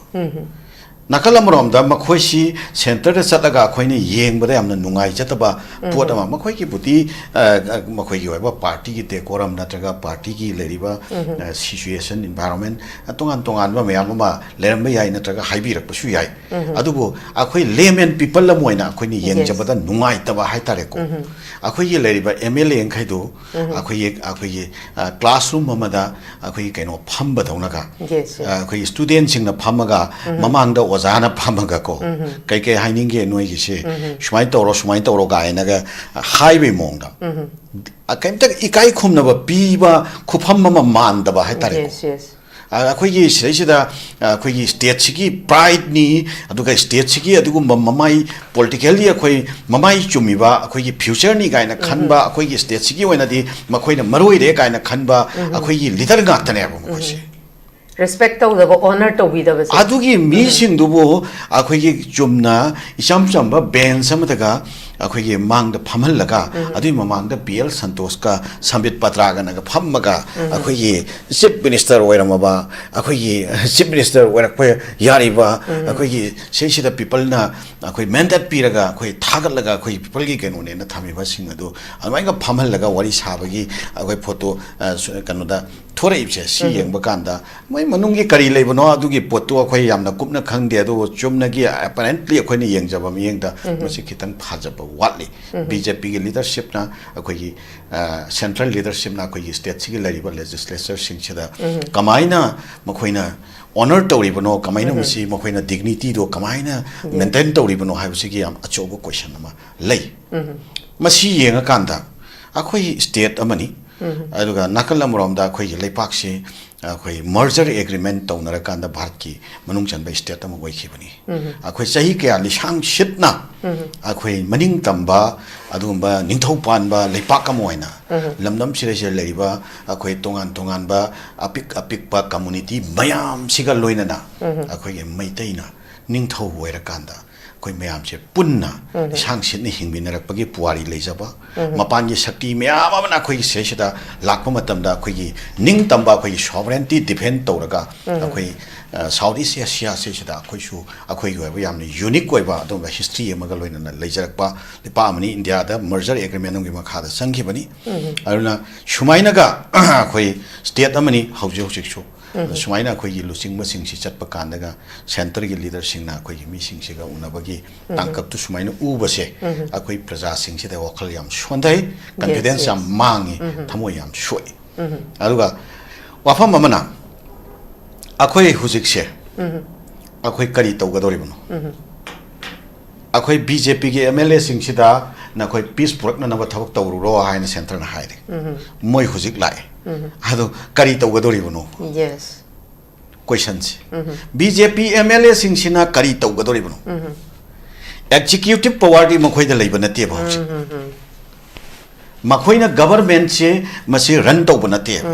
ꯅꯥꯀꯜ ꯑꯃꯔꯣꯝꯗ ꯃꯈꯣꯏꯁꯤ ꯁꯦꯟꯇꯔꯗ ꯆꯠꯂꯒ ꯑꯩꯈꯣꯏꯅ ꯌꯦꯡꯕꯗ ꯌꯥꯝꯅ ꯅꯨꯡꯉꯥꯏꯖꯗꯕ ꯄꯣꯠ ꯑꯃ, ꯃꯈꯣꯏꯒꯤꯕꯨꯗꯤ, ꯑ, ꯃꯈꯣꯏꯒꯤ ꯑꯣꯏꯕ ꯄꯥꯔꯇꯤꯒꯤ ꯗꯦꯀꯣꯔꯝ ꯅꯠꯇ꯭ꯔꯒ ꯄꯥꯔꯇꯤꯒꯤ ꯂꯩꯔꯤꯕ, ꯑ, ꯁꯤꯆꯨꯋꯦꯁꯟ, ꯏꯟꯚꯥꯏꯔꯣꯟꯃꯦꯟ, ꯑ, ꯇꯣꯉꯥꯟ ꯇꯣꯉꯥꯟꯕ ꯃꯌꯥꯝ ꯑꯃ ꯂꯩꯔꯝꯕ ꯌꯥꯏ ꯅꯠꯇ꯭ꯔꯒ ꯍꯥꯏꯕꯤꯔꯛꯄꯁꯨ ꯌꯥꯏ꯫ ꯑꯗꯨꯕꯨ ꯑꯩꯈꯣꯏ layman people ꯑꯃ ꯑꯣꯏꯅ ꯑꯩꯈꯣꯏꯅ ꯌꯦꯡꯖꯕꯗ ꯅꯨꯡꯉꯥꯏꯇꯕ ꯍꯥꯏꯇꯥꯔꯦꯀꯣ꯫ ꯑꯩꯈꯣꯏꯒꯤ ꯂꯩꯔꯤꯕ ꯑꯦꯝ ꯑꯦꯜ ꯑꯦ ꯃꯈꯩꯗꯨ ꯑꯩꯈꯣꯏꯒꯤ, ꯑꯩꯈꯣꯏꯒꯤ, ꯑ, ꯀ꯭ꯂꯥꯁꯔꯨꯝ ꯑꯃꯗ ꯑꯩꯈꯣꯏꯒꯤ ꯀꯩꯅꯣ ꯐꯝꯕꯗꯧꯅꯒ, ꯑ, ꯑꯩꯈꯣꯏꯒꯤ ꯁ꯭ꯇꯨꯗꯦꯟꯁꯤꯡꯅ ꯐꯝꯃꯒ ꯃꯃꯥꯡꯗ ꯑꯣꯖꯥꯅ ꯐꯝꯃꯒꯀꯣ, "ꯀꯩꯀꯩ ꯍꯥꯏꯅꯤꯡꯒꯦ ꯅꯣꯏꯒꯤꯁꯦ? ꯁꯨꯃꯥꯏꯅ ꯇꯧꯔꯣ, ꯁꯨꯃꯥꯏꯅ ꯇꯧꯔꯣ" ꯀꯥꯏꯅꯒ ꯍꯥꯏꯕꯒꯤ ꯃꯑꯣꯡꯗ꯫ ꯑ, ꯀꯩꯝꯇ ꯏꯀꯥꯏ ꯈꯨꯝꯅꯕ ꯄꯤꯕ ꯈꯨꯐꯝ ꯑꯃ ꯃꯥꯟꯗꯕ ꯍꯥꯏꯇꯥꯔꯦꯀꯣ꯫ ꯑ, ꯑꯩꯈꯣꯏꯒꯤ ꯁꯤꯗꯩꯁꯤꯗ, ꯑ, ꯑꯩꯈꯣꯏꯒꯤ ꯁ꯭ꯇꯦꯠꯁꯤꯒꯤ ꯄ꯭ꯔꯥꯏꯗꯅꯤ, ꯑꯗꯨꯒ ꯁ꯭ꯇꯦꯠꯁꯤꯒꯤ ꯑꯗꯨꯒꯨꯝꯕ ꯃꯃꯥꯏ, ꯄꯣꯂꯤꯇꯤꯀꯦꯜꯂꯤ ꯑꯩꯈꯣꯏ ꯃꯃꯥꯏ ꯆꯨꯝꯃꯤꯕ ꯑꯩꯈꯣꯏꯒꯤ ꯐ꯭ꯌꯨꯆꯔꯅꯤ ꯀꯥꯏꯅ ꯈꯟꯕ, ꯑꯩꯈꯣꯏꯒꯤ ꯁ꯭ꯇꯦꯠꯁꯤꯒꯤ ꯑꯣꯏꯅꯗꯤ ꯃꯈꯣꯏꯅ ꯃꯔꯨ ꯑꯣꯏꯔꯦ ꯀꯥꯏꯅ ꯈꯟꯕ ꯑꯩꯈꯣꯏꯒꯤ ꯂꯤꯗꯔ ꯉꯥꯛꯇꯅꯦꯕ ꯃꯈꯣꯏꯁꯦ꯫ ꯔꯦꯁꯄꯦꯛ ꯇꯧꯗꯕ, ꯑꯣꯅꯔ ꯇꯧꯕꯤꯗꯕꯁꯦ꯫ ꯑꯗꯨꯒꯤ ꯃꯤꯁꯤꯡꯗꯨꯕꯨ ꯑꯩꯈꯣꯏꯒꯤ ꯆꯨꯝꯅ ꯏꯆꯝ ꯆꯝꯕ ꯕꯦꯟꯁ ꯑꯃꯗꯒ ꯑꯩꯈꯣꯏꯒꯤ ꯃꯥꯡꯗ ꯐꯝꯍꯜꯂꯒ, ꯑꯗꯨꯒꯤ ꯃꯃꯥꯡꯗ ꯄꯤ ꯑꯦꯜ ꯁꯟꯇꯣꯁꯀ ꯁꯝꯕꯤꯠ ꯄꯇ꯭ꯔꯥꯒꯅꯒ ꯐꯝꯃꯒ, ꯑꯩꯈꯣꯏꯒꯤ ꯆꯤꯐ ꯃꯤꯅꯤꯁꯇꯔ ꯑꯣꯏꯔꯝꯃꯕ, ꯑꯩꯈꯣꯏꯒꯤ ꯆꯤꯐ ꯃꯤꯅꯤꯁꯇꯔ ꯑꯣꯏꯔꯛꯄ ꯌꯥꯔꯤꯕ, ꯑꯩꯈꯣꯏꯒꯤ ꯁꯤꯁꯤꯗ ꯄꯤꯄꯜꯅ ꯑꯩꯈꯣꯏ ꯃꯦꯟꯗꯦꯠ ꯄꯤꯔꯒ ꯑꯩꯈꯣꯏ ꯊꯥꯒꯠꯂꯒ ꯑꯩꯈꯣꯏ ꯄꯤꯄꯜꯒꯤ ꯀꯩꯅꯣꯅꯦꯅ ꯊꯝꯃꯤꯕꯁꯤꯡ ꯑꯗꯨ ꯑꯗꯨꯃꯥꯏꯅ ꯐꯝꯍꯜꯂꯒ ꯋꯥꯔꯤ ꯁꯥꯕꯒꯤ ꯑꯩꯈꯣꯏ ꯐꯣꯇꯣ, ꯑ, ꯁꯨ-, ꯀꯩꯅꯣꯗ ꯊꯣꯔꯛꯏꯕꯁꯦ, ꯁꯤ ꯌꯦꯡꯕ ꯀꯥꯟꯗ ꯃꯣꯏ ꯃꯅꯨꯡꯒꯤ ꯀꯔꯤ ꯂꯩꯕꯅꯣ ꯑꯗꯨꯒꯤ ꯄꯣꯠꯇꯨ ꯑꯩꯈꯣꯏ ꯌꯥꯝꯅ ꯀꯨꯞꯅ ꯈꯪꯗꯦ꯫ ꯑꯗꯨꯕꯨ ꯆꯨꯝꯅꯒꯤ ꯑꯦꯄꯔꯦꯟꯠꯂꯤ ꯑꯩꯈꯣꯏꯅ ꯌꯦꯡꯖꯕ ꯃꯤꯠꯌꯦꯡꯗ ꯃꯁꯤ ꯈꯤꯇꯪ ꯐꯖꯕ ꯋꯥꯠꯂꯤ꯫ ꯕꯤ ꯖꯦ ꯄꯤꯒꯤ ꯂꯤꯗꯔꯁꯤꯞꯅ, ꯑꯩꯈꯣꯏꯒꯤ, ꯑ, ꯁꯦꯟꯇ꯭ꯔꯦꯜ ꯂꯤꯗꯔꯁꯤꯞꯅ ꯑꯩꯈꯣꯏꯒꯤ ꯁ꯭ꯇꯦꯠꯁꯤꯒꯤ ꯂꯩꯔꯤꯕ ꯂꯦꯖꯤꯁꯂꯦꯆꯔꯁꯤꯡꯁꯤꯗ ꯀꯃꯥꯏꯅ ꯃꯈꯣꯏꯅ ꯑꯣꯅꯔ ꯇꯧꯔꯤꯕꯅꯣ, ꯀꯃꯥꯏꯅ ꯃꯁꯤ ꯃꯈꯣꯏꯅ ꯗꯤꯒꯅꯤꯇꯤꯗꯣ ꯀꯃꯥꯏꯅ ꯃꯦꯟꯇꯦꯟ ꯇꯧꯔꯤꯕꯅꯣ ꯍꯥꯏꯕꯁꯤꯒꯤ ꯌꯥꯝ ꯑꯆꯧꯕ ꯀꯣꯏꯁꯟ ꯑꯃ ꯂꯩ꯫ ꯃꯁꯤ ꯌꯦꯡꯉꯀꯥꯟꯗ ꯑꯩꯈꯣꯏ ꯁ꯭ꯇꯦꯠ ꯑꯃꯅꯤ, ꯑꯗꯨꯒ ꯅꯥꯀꯜ ꯑꯃꯔꯣꯝꯗ ꯑꯩꯈꯣꯏꯒꯤ ꯂꯩꯄꯥꯛꯁꯤ ꯑꯩꯈꯣꯏ ꯃꯔꯖꯔ ꯑꯦꯒ꯭ꯔꯤꯃꯦꯟ ꯇꯧꯅꯔꯀꯥꯟꯗ ꯚꯥꯔꯠꯀꯤ ꯃꯅꯨꯡ ꯆꯟꯕ ꯁ꯭ꯇꯦꯠ ꯑꯃ ꯑꯣꯏꯈꯤꯕꯅꯤ꯫ ꯑꯩꯈꯣꯏ ꯆꯍꯤ ꯀꯌꯥ ꯂꯤꯁꯥꯡ ꯁꯤꯠꯅ ꯑꯩꯈꯣꯏ ꯃꯅꯤꯡ ꯇꯝꯕ ꯑꯗꯨꯒꯨꯝꯕ ꯅꯤꯡꯊꯧ ꯄꯥꯟꯕ ꯂꯩꯄꯥꯛ ꯑꯃ ꯑꯣꯏꯅ ꯂꯝꯗꯝꯁꯤꯗꯩꯁꯤꯗ ꯂꯩꯔꯤꯕ ꯑꯩꯈꯣꯏ ꯇꯣꯉꯥꯟ ꯇꯣꯉꯥꯟꯕ ꯑꯄꯤꯛ ꯑꯄꯤꯛꯄ ꯀꯝꯃꯨꯅꯤꯇꯤ ꯃꯌꯥꯝꯁꯤꯒ ꯂꯣꯏꯅꯅ ꯑꯩꯈꯣꯏꯒꯤ ꯃꯩꯇꯩꯅ ꯅꯤꯡꯊꯧ ꯑꯣꯏꯔꯀꯥꯟꯗ ꯑꯩꯈꯣꯏ ꯃꯌꯥꯝꯁꯦ ꯄꯨꯟꯅ ꯏꯁꯥꯡ ꯁꯤꯠꯅ ꯍꯤꯡꯃꯤꯟꯅꯔꯛꯄꯒꯤ ꯄꯨꯋꯥꯔꯤ ꯂꯩꯖꯕ, ꯃꯄꯥꯟꯒꯤ ꯁꯛꯇꯤ ꯃꯌꯥꯝ ꯑꯃꯅ ꯑꯩꯈꯣꯏꯒꯤ ꯁꯤꯗꯩꯁꯤꯗ ꯂꯥꯛꯄ ꯃꯇꯝꯗ ꯑꯩꯈꯣꯏꯒꯤ ꯅꯤꯡꯇꯝꯕ, ꯑꯩꯈꯣꯏꯒꯤ sovereignty defend ꯇꯧꯔꯒ ꯑꯩꯈꯣꯏ, ꯑ, South East Asia ꯁꯤꯁꯤꯗ ꯑꯩꯈꯣꯏꯁꯨ ꯑꯩꯈꯣꯏꯒꯤ ꯑꯣꯏꯕ ꯌꯥꯝꯅ unique ꯑꯣꯏꯕ ꯑꯗꯨꯒꯨꯝꯕ history ꯑꯃꯒ ꯂꯣꯏꯅꯅ ꯂꯩꯖꯔꯛꯄ ꯂꯩꯄꯥꯛ ꯑꯃꯅꯤ꯫ ꯏꯟꯗꯤꯌꯥꯗ merger agreement ꯑꯃꯒꯤ ꯃꯈꯥꯗ ꯆꯪꯈꯤꯕꯅꯤ꯫ ꯑꯗꯨꯅ ꯁꯨꯃꯥꯏꯅꯒ ꯑꯩꯈꯣꯏ state ꯑꯃꯅꯤ ꯍꯧꯖꯤꯛ ꯍꯧꯖꯤꯛꯁꯨ꯫ ꯑꯗꯣ ꯁꯨꯃꯥꯏꯅ ꯑꯩꯈꯣꯏꯒꯤ ꯂꯨꯆꯤꯡꯕꯁꯤꯡꯁꯤ ꯆꯠꯄ ꯀꯥꯟꯗꯒ centreꯒꯤ leaderꯁꯤꯡꯅ ꯑꯩꯈꯣꯏꯒꯤ ꯃꯤꯁꯤꯡꯁꯤꯒ ꯎꯅꯕꯒꯤ ꯇꯥꯡꯀꯛꯇꯨ ꯁꯨꯃꯥꯏꯅ ꯎꯕꯁꯦ ꯑꯩꯈꯣꯏ ꯄ꯭ꯔꯖꯥꯁꯤꯡꯁꯤꯗ ꯋꯥꯈꯜ ꯌꯥꯝ ꯁꯣꯟꯊꯩ, confidence ꯌꯥꯝ ꯃꯥꯡꯉꯤ, ꯊꯃꯣꯏ ꯌꯥꯝ ꯁꯣꯛꯏ꯫ ꯑꯗꯨꯒ ꯋꯥꯐꯝ ꯑꯃꯅ ꯑꯩꯈꯣꯏ ꯍꯧꯖꯤꯛꯁꯦ ꯑꯩꯈꯣꯏ ꯀꯔꯤ ꯇꯧꯒꯗꯧꯔꯤꯕꯅꯣ? ꯑꯩꯈꯣꯏ BJPꯒꯤ MLAꯁꯤꯡꯁꯤꯗ ꯅꯈꯣꯏ peace ꯄꯨꯔꯛꯅꯅꯕ ꯊꯕꯛ ꯇꯧꯔꯨꯔꯣ ꯍꯥꯏꯅ centreꯅ ꯍꯥꯏꯔꯦ꯫ ꯃꯣꯏ ꯍꯧꯖꯤꯛ ꯂꯥꯛꯑꯦ꯫ ꯑꯗꯣ ꯀꯔꯤ ꯇꯧꯒꯗꯧꯔꯤꯕꯅꯣ? Yes. Questionꯁꯦ꯫ BJP MLAꯁꯤꯡꯁꯤꯅ ꯀꯔꯤ ꯇꯧꯒꯗꯧꯔꯤꯕꯅꯣ? Executive powerꯗꯤ ꯃꯈꯣꯏꯗ ꯂꯩꯕ ꯅꯠꯇꯦꯕ ꯍꯧꯖꯤꯛ꯫ ꯃꯈꯣꯏꯅ governmentꯁꯦ ꯃꯁꯤ run ꯇꯧꯕ ꯅꯠꯇꯦꯕ꯫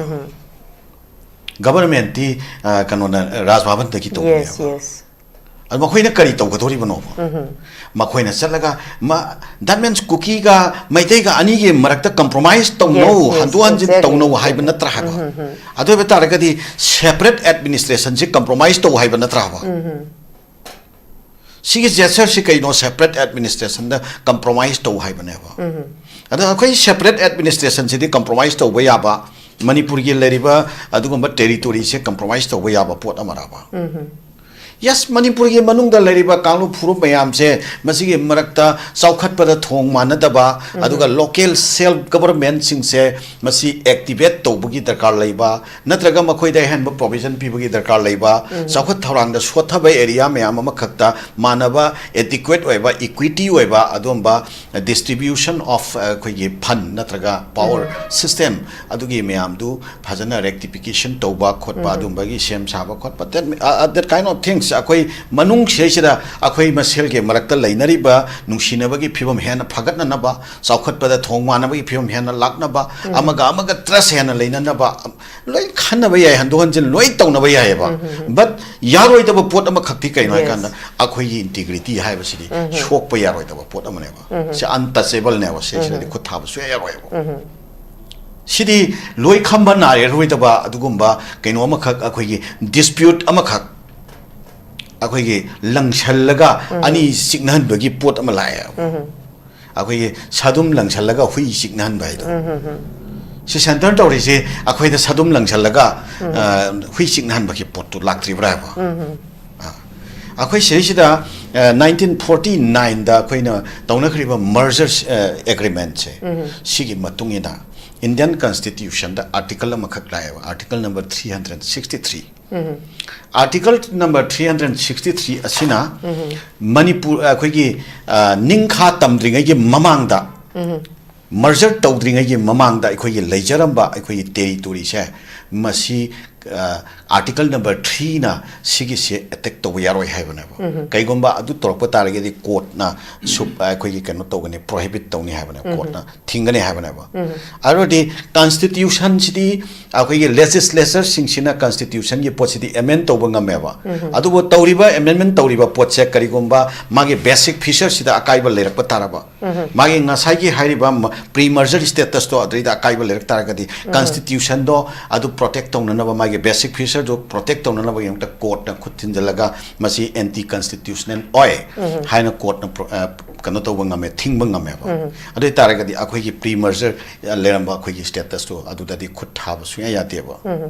Governmentꯇꯤ, ꯑ, ꯀꯩꯅꯣꯅ, ꯔꯥꯖ ꯚꯕꯟꯗꯒꯤ Yes, ꯇꯧꯕꯅꯦꯕ꯫ yes. ꯑꯗꯨ ꯃꯈꯣꯏꯅ ꯀꯔꯤ ꯇꯧꯒꯗꯧꯔꯤꯕꯅꯣꯕ? ꯃꯈꯣꯏꯅ ꯆꯠꯂꯒ ꯃ-, that means ꯀꯨꯀꯤꯒ ꯃꯩꯇꯩꯒ ꯑꯅꯤꯒꯤ ꯃꯔꯛꯇ compromise ꯇꯧꯅꯧ, Yes, yes, ꯍꯟꯗꯣꯛ ꯍꯟꯖꯤꯟ exactly, ꯇꯧꯅꯧ exactly. ꯍꯥꯏꯕ ꯅꯠꯇ꯭ꯔꯥ ꯍꯥꯏꯕ? ꯑꯗꯨ ꯑꯣꯏꯕ ꯇꯥꯔꯒꯗꯤ separate administrationꯁꯦ compromise ꯇꯧ ꯍꯥꯏꯕ ꯅꯠꯇ꯭ꯔꯥ ꯍꯥꯏꯕ? ꯁꯤꯒꯤ gestureꯁꯤ ꯀꯩꯅꯣ? Separate administrationꯗ compromise ꯇꯧ ꯍꯥꯏꯕꯅꯦꯕ꯫ ꯑꯗꯣ ꯑꯩꯈꯣꯏ separate administrationꯁꯤꯗꯤ compromise ꯇꯧꯕ ꯌꯥꯕ, ꯃꯅꯤꯄꯨꯔꯒꯤ ꯂꯩꯔꯤꯕ ꯑꯗꯨꯒꯨꯝꯕ territoryꯁꯦ compromise ꯇꯧꯕ ꯌꯥꯕ ꯄꯣꯠ ꯑꯃꯔꯕ? Yes, ꯃꯅꯤꯄꯨꯔꯒꯤ ꯃꯅꯨꯡꯗ ꯂꯩꯔꯤꯕ ꯀꯥꯡꯂꯨꯞ ꯐꯨꯔꯨꯞ ꯃꯌꯥꯝꯁꯦ ꯃꯁꯤꯒꯤ ꯃꯔꯛꯇ ꯆꯥꯎꯈꯠꯄꯗ ꯊꯣꯡ ꯃꯥꯟꯅꯗꯕ, ꯑꯗꯨꯒ local self governmentꯁꯤꯡꯁꯦ ꯃꯁꯤ activate ꯇꯧꯕꯒꯤ ꯗꯔꯀꯥꯔ ꯂꯩꯕ, ꯅꯠꯇ꯭ꯔꯒ ꯃꯈꯣꯏꯗ ꯑꯍꯦꯟꯕ provision ꯄꯤꯕꯒꯤ ꯗꯔꯀꯥꯔ ꯂꯩꯕ, ꯆꯥꯎꯈꯠ ꯊꯧꯔꯥꯡꯗ ꯁꯣꯠꯊꯕ area ꯃꯌꯥꯝ ꯑꯃꯈꯛꯇ ꯃꯥꯟꯅꯕ adequate ꯑꯣꯏꯕ, equity ꯑꯣꯏꯕ ꯑꯗꯨꯒꯨꯝꯕ distribution of, ꯑ, ꯑꯩꯈꯣꯏꯒꯤ fund ꯅꯠꯇ꯭ꯔꯒ power system ꯑꯗꯨꯒꯤ ꯃꯌꯥꯝꯗꯨ ꯐꯖꯅ rectification ꯇꯧꯕ ꯈꯣꯠꯄ ꯑꯗꯨꯝꯕꯒꯤ ꯁꯦꯝ ꯁꯥꯕ ꯈꯣꯠꯄ, that, uh, that kind of things ꯑꯩꯈꯣꯏ ꯃꯅꯨꯡꯁꯤꯗꯩꯁꯤꯗ ꯑꯩꯈꯣꯏ ꯃꯁꯦꯜꯒꯤ ꯃꯔꯛꯇ ꯂꯩꯅꯔꯤꯕ ꯅꯨꯡꯁꯤꯅꯕꯒꯤ ꯐꯤꯕꯝ ꯍꯦꯟꯅ ꯐꯒꯠꯅꯅꯕ, ꯆꯥꯎꯈꯠꯄꯗ ꯊꯣꯡ ꯃꯥꯟꯅꯕꯒꯤ ꯐꯤꯕꯝ ꯍꯦꯟꯅ ꯂꯥꯛꯅꯕ, ꯑꯃꯒ ꯑꯃꯒ ꯇ꯭ꯔꯁ ꯍꯦꯟꯅ ꯂꯩꯅꯅꯕ, ꯂꯣꯏ ꯈꯟꯅꯕ ꯌꯥꯏ, ꯍꯟꯗꯣꯛ ꯍꯟꯖꯤꯟ ꯂꯣꯏ ꯇꯧꯅꯕ ꯌꯥꯏꯑꯕ꯫ But ꯌꯥꯔꯣꯏꯗꯕ ꯄꯣꯠ ꯑꯃꯈꯛꯇꯤ ꯀꯩꯅꯣ ꯍꯥꯏ ꯀꯥꯟꯗ, ꯑꯩꯈꯣꯏꯒꯤ ꯏꯟꯇꯤꯒ꯭ꯔꯤꯇꯤ ꯍꯥꯏꯕꯁꯤꯗꯤ ꯁꯣꯛꯄ ꯌꯥꯔꯣꯏꯗꯕ ꯄꯣꯠ ꯑꯃꯅꯦꯕ꯫ ꯁꯤ ꯑꯟꯇꯆꯦꯕꯜꯅꯦꯕ, ꯁꯤꯁꯤꯗꯗꯤ ꯈꯨꯠ ꯊꯥꯕ ꯁꯨꯡꯌꯥ ꯌꯥꯔꯣꯏꯕ꯫ ꯁꯤꯗꯤ ꯂꯣꯏ ꯈꯝꯕ ꯅꯥꯏꯔꯔꯣꯏꯗꯕ ꯑꯗꯨꯒꯨꯝꯕ ꯀꯩꯅꯣ ꯑꯃꯈꯛ, ꯑꯩꯈꯣꯏꯒꯤ ꯗꯤꯁꯄ꯭ꯌꯨꯠ ꯑꯃꯈꯛ, ꯑꯩꯈꯣꯏꯒꯤ ꯂꯪꯁꯜꯂꯒ ꯑꯅꯤ ꯆꯤꯛꯅꯍꯟꯕꯒꯤ ꯄꯣꯠ ꯑꯃ ꯂꯥꯛꯑꯦꯕ꯫ ꯑꯩꯈꯣꯏꯒꯤ ꯁꯥꯗꯨꯝ ꯂꯪꯁꯜꯂꯒ ꯍꯨꯏ ꯆꯤꯛꯅꯍꯟꯕ ꯍꯥꯏꯗꯣ꯫ ꯁꯤ ꯁꯦꯟꯇꯔ ꯇꯧꯔꯤꯁꯦ ꯑꯩꯈꯣꯏꯗ ꯁꯥꯗꯨꯝ ꯂꯪꯁꯜꯂꯒ, ꯑ, ꯍꯨꯏ ꯆꯤꯛꯅꯍꯟꯕꯒꯤ ꯄꯣꯠꯇꯨ ꯂꯥꯛꯇ꯭ꯔꯤꯕ꯭ꯔꯥ ꯍꯥꯏꯕ? ꯑ, ꯑꯩꯈꯣꯏ ꯁꯤꯗꯩꯁꯤꯗ, ꯑ, ꯅꯥꯏꯟꯇꯤꯟ ꯐꯣꯔꯇꯤ ꯅꯥꯏꯟꯗ ꯑꯩꯈꯣꯏꯅ ꯇꯧꯅꯈ꯭ꯔꯤꯕ ꯃꯔꯖꯔ ꯑꯦꯒ꯭ꯔꯤꯃꯦꯟꯁꯦ, ꯁꯤꯒꯤ ꯃꯇꯨꯡ ꯏꯟꯅ ꯏꯟꯗꯤꯌꯟ ꯀꯟꯁꯇꯤꯇ꯭ꯌꯨꯁꯟꯗ ꯑꯥꯔꯇꯤꯀꯜ ꯑꯃꯈꯛ ꯂꯥꯛꯑꯦꯕ, article number three hundred sixty three. Article number three hundred sixty three ꯑꯁꯤꯅ ꯃꯅꯤꯄꯨꯔ, ꯑꯩꯈꯣꯏꯒꯤ, ꯑ, ꯅꯤꯡꯈꯥ ꯇꯝꯗ꯭ꯔꯤꯉꯩꯒꯤ ꯃꯃꯥꯡꯗ, ꯃꯔꯖꯔ ꯇꯧꯗ꯭ꯔꯤꯉꯩꯒꯤ ꯃꯃꯥꯡꯗ ꯑꯩꯈꯣꯏꯒꯤ ꯂꯩꯖꯔꯝꯕ ꯑꯩꯈꯣꯏꯒꯤ ꯇꯦꯔꯤꯇꯣꯔꯤꯁꯦ, ꯃꯁꯤ, ꯑ, ꯑꯥꯔꯇꯤꯀꯜ ꯅꯝꯕꯔ ꯊ꯭ꯔꯤꯅ ꯁꯤꯒꯤꯁꯦ ꯑꯦꯇꯦꯛ ꯇꯧꯕ ꯌꯥꯔꯣꯏ ꯍꯥꯏꯕꯅꯦꯕ꯫ ꯀꯩꯒꯨꯝꯕ ꯑꯗꯨ ꯇꯧꯔꯛꯄ ꯇꯥꯔꯒꯗꯤ ꯀꯣꯔꯠꯅ ꯁꯨꯞ-, ꯑꯩꯈꯣꯏꯒꯤ ꯀꯩꯅꯣ ꯇꯧꯒꯅꯤ, ꯄ꯭ꯔꯣꯍꯤꯕꯤꯠ ꯇꯧꯅꯤ ꯍꯥꯏꯕꯅꯦꯕ, ꯀꯣꯔꯠꯅ ꯊꯤꯡꯒꯅꯤ ꯍꯥꯏꯕꯅꯦꯕ꯫ ꯑꯗꯨꯗꯤ ꯀꯟꯁꯇꯤꯇ꯭ꯌꯨꯁꯟꯁꯤꯗꯤ ꯑꯩꯈꯣꯏꯒꯤ ꯂꯦꯖꯤꯁꯂꯦꯆꯔꯁꯤꯡꯁꯤꯅ ꯀꯟꯁꯇꯤꯇ꯭ꯌꯨꯁꯟꯒꯤ ꯄꯣꯠꯁꯤꯗꯤ ꯑꯦꯃꯦꯟ ꯇꯧꯕ ꯉꯝꯃꯦꯕ꯫ ꯑꯗꯨꯕꯨ ꯇꯧꯔꯤꯕ, ꯑꯦꯃꯦꯟꯃꯦꯟ ꯇꯧꯔꯤꯕ ꯄꯣꯠꯁꯦ ꯀꯔꯤꯒꯨꯝꯕ ꯃꯥꯒꯤ ꯕꯦꯁꯤꯛ ꯐꯤꯆꯔꯁꯤꯗ ꯑꯀꯥꯏꯕ ꯂꯩꯔꯛꯄ ꯇꯥꯔꯕ, ꯃꯥꯒꯤ ꯉꯁꯥꯏꯒꯤ ꯍꯥꯏꯔꯤꯕ ꯄ꯭ꯔꯤ ꯃꯔꯖꯔ ꯁ꯭ꯇꯦꯇꯁꯇꯣ ꯑꯗꯨꯗꯩꯗ ꯑꯀꯥꯏꯕ ꯂꯩꯔꯛ ꯇꯥꯔꯒꯗꯤ, ꯀꯟꯁꯇꯤꯇ꯭ꯌꯨꯁꯟꯗꯣ ꯑꯗꯨ ꯄ꯭ꯔꯣꯇꯦꯛ ꯇꯧꯅꯅꯕ, ꯃꯥꯒꯤ ꯕꯦꯁꯤꯛ ꯐꯤꯆꯔꯗꯨ ꯄ꯭ꯔꯣꯇꯦꯛ ꯇꯧꯅꯅꯕꯒꯤꯗꯃꯛꯇ ꯀꯣꯔꯠꯅ ꯈꯨꯠ ꯊꯤꯟꯖꯤꯜꯂꯒ ꯃꯁꯤ ꯑꯦꯟꯇꯤ ꯀꯟꯁꯇꯤꯇ꯭ꯌꯨꯁꯅꯦꯜ ꯑꯣꯏ ꯍꯥꯏꯅ ꯀꯣꯔꯠꯅ ꯄ꯭ꯔꯣ-, ꯑ, ꯀꯩꯅꯣ ꯇꯧꯕ ꯉꯝꯃꯦ, ꯊꯤꯡꯕ ꯉꯝꯃꯦꯕ꯫ ꯑꯗꯨ ꯑꯣꯏ ꯇꯥꯔꯒꯗꯤ ꯑꯩꯈꯣꯏꯒꯤ ꯄ꯭ꯔꯤ ꯃꯔꯖꯔ ꯂꯩꯔꯝꯕ ꯑꯩꯈꯣꯏꯒꯤ ꯁ꯭ꯇꯦꯇꯁꯇꯣ ꯑꯗꯨꯗꯗꯤ ꯈꯨꯠ ꯊꯥꯕ ꯁꯨꯡꯌꯥ ꯌꯥꯗꯦꯕ꯫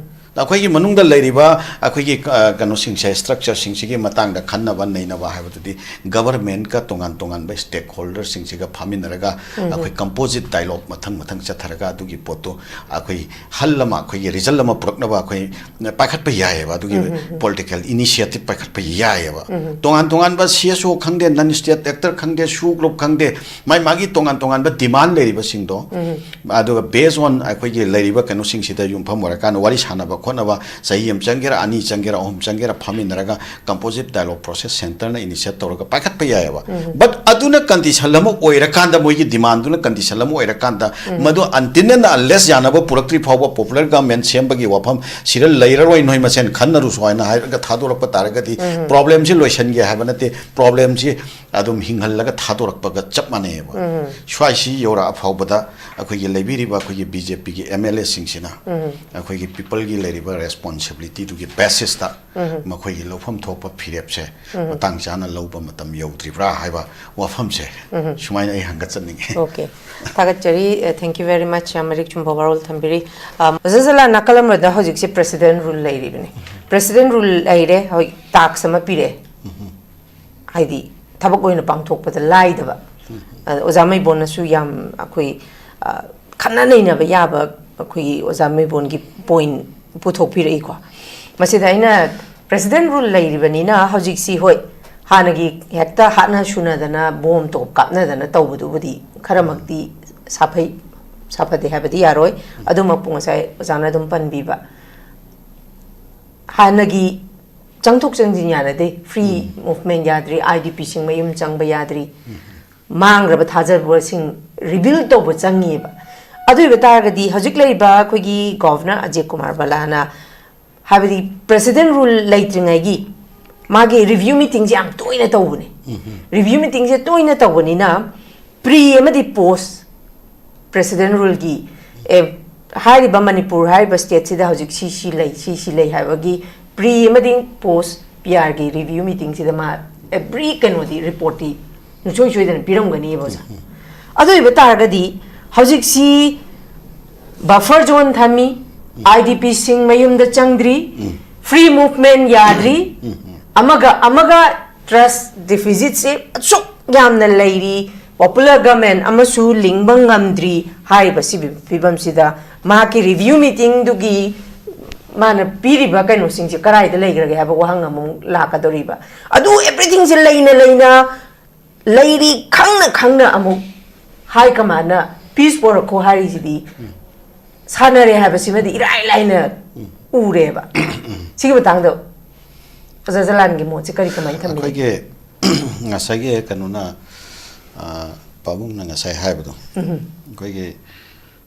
ꯑꯗ ꯑꯩꯈꯣꯏꯒꯤ ꯃꯅꯨꯡꯗ ꯂꯩꯔꯤꯕ ꯑꯩꯈꯣꯏꯒꯤ, ꯑ, ꯀꯩꯅꯣꯁꯤꯡꯁꯦ, ꯁ꯭ꯇ꯭ꯔꯛꯆꯔꯁꯤꯡꯁꯤꯒꯤ ꯃꯇꯥꯡꯗ ꯈꯟꯅꯕ ꯅꯩꯅꯕ ꯍꯥꯏꯕꯗꯨꯗꯤ ꯒꯚꯔꯟꯃꯦꯟꯠꯀ ꯇꯣꯉꯥꯟ ꯇꯣꯉꯥꯟꯕ ꯁ꯭ꯇꯦꯛꯍꯣꯜꯗꯔꯁꯤꯡꯁꯤꯒ ꯐꯝꯃꯤꯟꯅꯔꯒ ꯑꯩꯈꯣꯏ ꯀꯝꯄꯣꯖꯤꯠ ꯗꯥꯏꯂꯣꯒ ꯃꯊꯪ ꯃꯊꯪ ꯆꯠꯊꯔꯒ ꯑꯗꯨꯒꯤ ꯄꯣꯠꯇꯣ ꯑꯩꯈꯣꯏ ꯍꯜ ꯑꯃ, ꯑꯩꯈꯣꯏꯒꯤ ꯔꯤꯖꯜꯠ ꯑꯃ ꯄꯨꯔꯛꯅꯕ ꯑꯩꯈꯣꯏ ꯄꯥꯏꯈꯠꯄ ꯌꯥꯏꯑꯕ꯫ ꯑꯗꯨꯒꯤ ꯄꯣꯂꯤꯇꯤꯀꯦꯜ ꯏꯅꯤꯁꯤꯌꯦꯇꯤꯚ ꯄꯥꯏꯈꯠꯄ ꯌꯥꯏꯑꯕ꯫ ꯇꯣꯉꯥꯟ ꯇꯣꯉꯥꯟꯕ ꯁꯤ ꯑꯦꯁ ꯑꯣ ꯈꯪꯗꯦ, ꯅꯟ ꯁ꯭ꯇꯦꯠ ꯑꯦꯛꯇꯔ ꯈꯪꯗꯦ, ꯁꯨ ꯒ꯭ꯔꯨꯞ ꯈꯪꯗꯦ, ꯃꯥꯏ ꯃꯥꯒꯤ ꯇꯣꯉꯥꯟ ꯇꯣꯉꯥꯟꯕ ꯗꯤꯃꯥꯟ ꯂꯩꯔꯤꯕꯁꯤꯡꯗꯣ, ꯑꯗꯨꯒ based on ꯑꯩꯈꯣꯏꯒꯤ ꯂꯩꯔꯤꯕ ꯀꯩꯅꯣꯁꯤꯡꯁꯤꯗ ꯌꯨꯝꯐꯝ ꯑꯣꯏꯔꯀꯥꯟꯗ ꯋꯥꯔꯤ ꯁꯥꯟꯅꯕ ꯍꯣꯠꯅꯕ ꯆꯍꯤ ꯑꯃ ꯆꯪꯒꯦꯔꯥ, ꯑꯅꯤ ꯆꯪꯒꯦꯔꯥ, ꯑꯍꯨꯝ ꯆꯪꯒꯦꯔꯥ, ꯐꯝꯃꯤꯟꯅꯔꯒ composite dialogue process centreꯅ initiate ꯇꯧꯔꯒ ꯄꯥꯏꯈꯠꯄ ꯌꯥꯏꯑꯕ꯫ But ꯑꯗꯨꯅ condition ꯑꯃ ꯑꯣꯏꯔꯀꯥꯟꯗ, ꯃꯣꯏꯒꯤ demandꯗꯨꯅ condition ꯑꯃ ꯑꯣꯏꯔꯀꯥꯟꯗ, ꯃꯗꯨ until and unless ꯌꯥꯅꯕ ꯄꯨꯔꯛꯇ꯭ꯔꯤ ꯐꯥꯎꯕ popular government ꯁꯦꯝꯕꯒꯤ ꯋꯥꯐꯝ ꯁꯤꯗ ꯂꯩꯔꯔꯣꯏ, ꯅꯣꯏ ꯃꯁꯦꯟ ꯈꯟꯅꯔꯨꯁꯨ ꯍꯥꯏꯅ ꯍꯥꯏꯔꯒ ꯊꯥꯗꯣꯔꯛꯄ ꯇꯥꯔꯒꯗꯤ, problemꯁꯤ ꯂꯣꯏꯁꯤꯟꯒꯦ ꯍꯥꯏꯕ ꯅꯠꯇꯦ, problemꯁꯤ ꯑꯗꯨꯝ ꯍꯤꯡꯍꯜꯂꯒ ꯊꯥꯗꯣꯔꯛꯄꯒ ꯆꯞ ꯃꯥꯟꯅꯩꯑꯕ꯫ ꯁ꯭ꯋꯥꯏꯁꯤ ꯌꯧꯔꯛꯑ ꯐꯥꯎꯕꯗ ꯑꯩꯈꯣꯏꯒꯤ ꯂꯩꯕꯤꯔꯤꯕ ꯑꯩꯈꯣꯏꯒꯤ BJPꯒꯤ MLAꯁꯤꯡꯁꯤꯅ ꯑꯩꯈꯣꯏꯒꯤ peopleꯒꯤ ꯂꯩꯔꯤꯕ responsibilityꯗꯨꯒꯤ basisꯇ ꯃꯈꯣꯏꯒꯤ ꯂꯧꯐꯝ ꯊꯣꯛꯄ ꯐꯤꯔꯦꯞꯁꯦ ꯃꯇꯥꯡ ꯆꯥꯅ ꯂꯧꯕ ꯃꯇꯝ ꯌꯧꯗ꯭ꯔꯤꯕ꯭ꯔꯥ ꯍꯥꯏꯕ ꯋꯥꯐꯝꯁꯦ ꯁꯨꯃꯥꯏꯅ ꯑꯩ ꯍꯪꯒꯠꯆꯅꯤꯡꯉꯤ꯫ Okay, ꯊꯥꯒꯠꯆꯔꯤ꯫ Thank you very much, ꯌꯥꯝ ꯃꯔꯤꯛ ꯆꯨꯝꯕ ꯋꯥꯔꯣꯜ ꯊꯝꯕꯤꯔꯤ꯫ ꯑꯣꯖꯥ ꯖꯂꯥ, ꯅꯥꯀꯜ ꯑꯃꯗ ꯍꯧꯖꯤꯛꯁꯦ president rule ꯂꯩꯔꯤꯕꯅꯤ꯫ President rule ꯂꯩꯔꯦ, ꯍꯧꯖꯤꯛ task ꯑꯃ ꯄꯤꯔꯛꯑꯦ꯫ ꯍꯥꯏꯗꯤ ꯊꯕꯛ ꯑꯣꯏꯅ ꯄꯥꯡꯊꯣꯛꯄꯗ ꯂꯥꯏꯗꯕ꯫ ꯑꯗ ꯑꯣꯖꯥ ꯃꯩꯕꯣꯟꯅꯁꯨ ꯌꯥꯝ ꯑꯩꯈꯣꯏ, ꯑ, ꯈꯟꯅ ꯅꯩꯅꯕ ꯌꯥꯕ ꯑꯩꯈꯣꯏꯒꯤ ꯑꯣꯖꯥ ꯃꯩꯕꯣꯟꯒꯤ point ꯄꯨꯊꯣꯛꯄꯤꯔꯛꯏꯀꯣ꯫ ꯃꯁꯤꯗ ꯑꯩꯅ president rule ꯂꯩꯔꯤꯕꯅꯤꯅ ꯍꯧꯖꯤꯛꯁꯤ, ꯍꯣꯏ, ꯍꯥꯟꯅꯒꯤ ꯍꯦꯛꯇ ꯍꯥꯠꯅ ꯁꯨꯅꯗꯅ bomb ꯇꯣꯞ ꯀꯥꯞꯅꯗꯅ ꯇꯧꯕꯗꯨꯕꯨꯗꯤ ꯈꯔꯃꯛꯇꯤ ꯁꯥꯐꯩ, ꯁꯥꯐꯗꯦ ꯍꯥꯏꯕꯗꯤ ꯌꯥꯔꯣꯏ꯫ ꯑꯗꯨꯃꯛꯄꯨ ꯉꯁꯥꯏ ꯑꯣꯖꯥꯅ ꯑꯗꯨꯝ ꯄꯟꯕꯤꯕ, ꯍꯥꯟꯅꯒꯤ ꯆꯪꯊꯣꯛ ꯆꯪꯁꯤꯟ ꯌꯥꯅꯗꯦ, free movement ꯌꯥꯗ꯭ꯔꯤ, IDPꯁꯤꯡ ꯃꯌꯨꯝ ꯆꯪꯕ ꯌꯥꯗ꯭ꯔꯤ, ꯃꯥꯡꯈ꯭ꯔꯕ ꯊꯥꯖꯕꯁꯤꯡ rebuild ꯇꯧꯕ ꯆꯪꯉꯤꯕ꯫ ꯑꯗꯨ ꯑꯣꯏꯕ ꯇꯥꯔꯒꯗꯤ ꯍꯧꯖꯤꯛ ꯂꯩꯔꯤꯕ ꯑꯩꯈꯣꯏꯒꯤ Governor ꯑꯖꯌ ꯀꯨꯃꯥꯔ ꯕꯂꯥꯅ, ꯍꯥꯏꯕꯗꯤ president rule ꯂꯩꯇ꯭ꯔꯤꯉꯩꯒꯤ ꯃꯥꯒꯤ review meetingꯁꯦ ꯌꯥꯝ ꯇꯣꯏꯅ ꯇꯧꯕꯅꯦ꯫ Review meetingꯁꯦ ꯇꯣꯏꯅ ꯇꯧꯕꯅꯤꯅ pre ꯑꯃꯗꯤ post president ruleꯒꯤ, ꯑꯦ, ꯍꯥꯏꯔꯤꯕ ꯃꯅꯤꯄꯨꯔ ꯍꯥꯏꯔꯤꯕ stateꯁꯤꯗ ꯍꯧꯖꯤꯛ ꯁꯤ ꯁꯤ ꯂꯩ, ꯁꯤ ꯁꯤ ꯂꯩ ꯍꯥꯏꯕꯒꯤ pre ꯑꯃꯗꯤ post PRꯒꯤ review meetingꯁꯤꯗ ꯃꯥ every ꯀꯩꯅꯣꯗꯤ, reportꯇꯤ ꯁꯨꯡꯁꯣꯏ ꯁꯣꯏꯗꯅ ꯄꯤꯔꯝꯒꯅꯤꯕ, ꯑꯣꯖꯥ꯫ ꯑꯗꯨ ꯑꯣꯏꯕ ꯇꯥꯔꯒꯗꯤ ꯍꯧꯖꯤꯛꯁꯤ buffer zone ꯊꯝꯃꯤ, IDPꯁꯤꯡ ꯃꯌꯨꯝꯗ ꯆꯪꯗ꯭ꯔꯤ, free movement ꯌꯥꯗ꯭ꯔꯤ, ꯑꯃꯒ ꯑꯃꯒ trust deficitꯁꯦ ꯑꯁꯨꯛ ꯌꯥꯝꯅ ꯂꯩꯔꯤ, popular government ꯑꯃꯁꯨ ꯂꯤꯡꯕ ꯉꯝꯗ꯭ꯔꯤ ꯍꯥꯏꯔꯤꯕ ꯁꯤꯒꯤ ꯐꯤꯕꯝꯁꯤꯗ ꯃꯍꯥꯛꯀꯤ review meetingꯗꯨꯒꯤ ꯃꯥꯅ ꯄꯤꯔꯤꯕ ꯀꯩꯅꯣꯁꯤꯡꯁꯦ ꯀꯗꯥꯏꯗ ꯂꯩꯈ꯭ꯔꯒꯦ ꯍꯥꯏꯕ ꯋꯥꯍꯪ ꯑꯃꯨꯛ ꯂꯥꯛꯀꯗꯧꯔꯤꯕ꯫ ꯑꯗꯨ everythingꯁꯦ ꯂꯩꯅ ꯂꯩꯅ, ꯂꯩꯔꯤ ꯈꯪꯅ ꯈꯪꯅ ꯑꯃꯨꯛ high commandꯅ peace ꯄꯣꯔꯛꯈꯣ ꯍꯥꯏꯔꯤꯁꯤꯗꯤ ꯁꯥꯟꯅꯔꯦ ꯍꯥꯏꯕꯁꯤꯃꯗꯤ ꯏꯔꯥꯏ ꯂꯥꯏꯅ ꯎꯔꯦꯕ꯫ ꯁꯤꯒꯤ ꯃꯇꯥꯡꯗ ꯑꯣꯖꯥ ꯖꯂꯥꯟꯒꯤ ꯃꯣꯠꯁꯦ ꯀꯔꯤ, ꯀꯃꯥꯏꯅ ꯊꯝꯕꯤꯒꯦ? ꯑꯩꯈꯣꯏꯒꯤ ꯉꯁꯥꯏꯒꯤ ꯀꯩꯅꯣꯅ, ꯑ, ꯄꯥꯕꯨꯡꯅ ꯉꯁꯥꯏ ꯍꯥꯏꯕꯗꯣ, ꯑꯩꯈꯣꯏꯒꯤ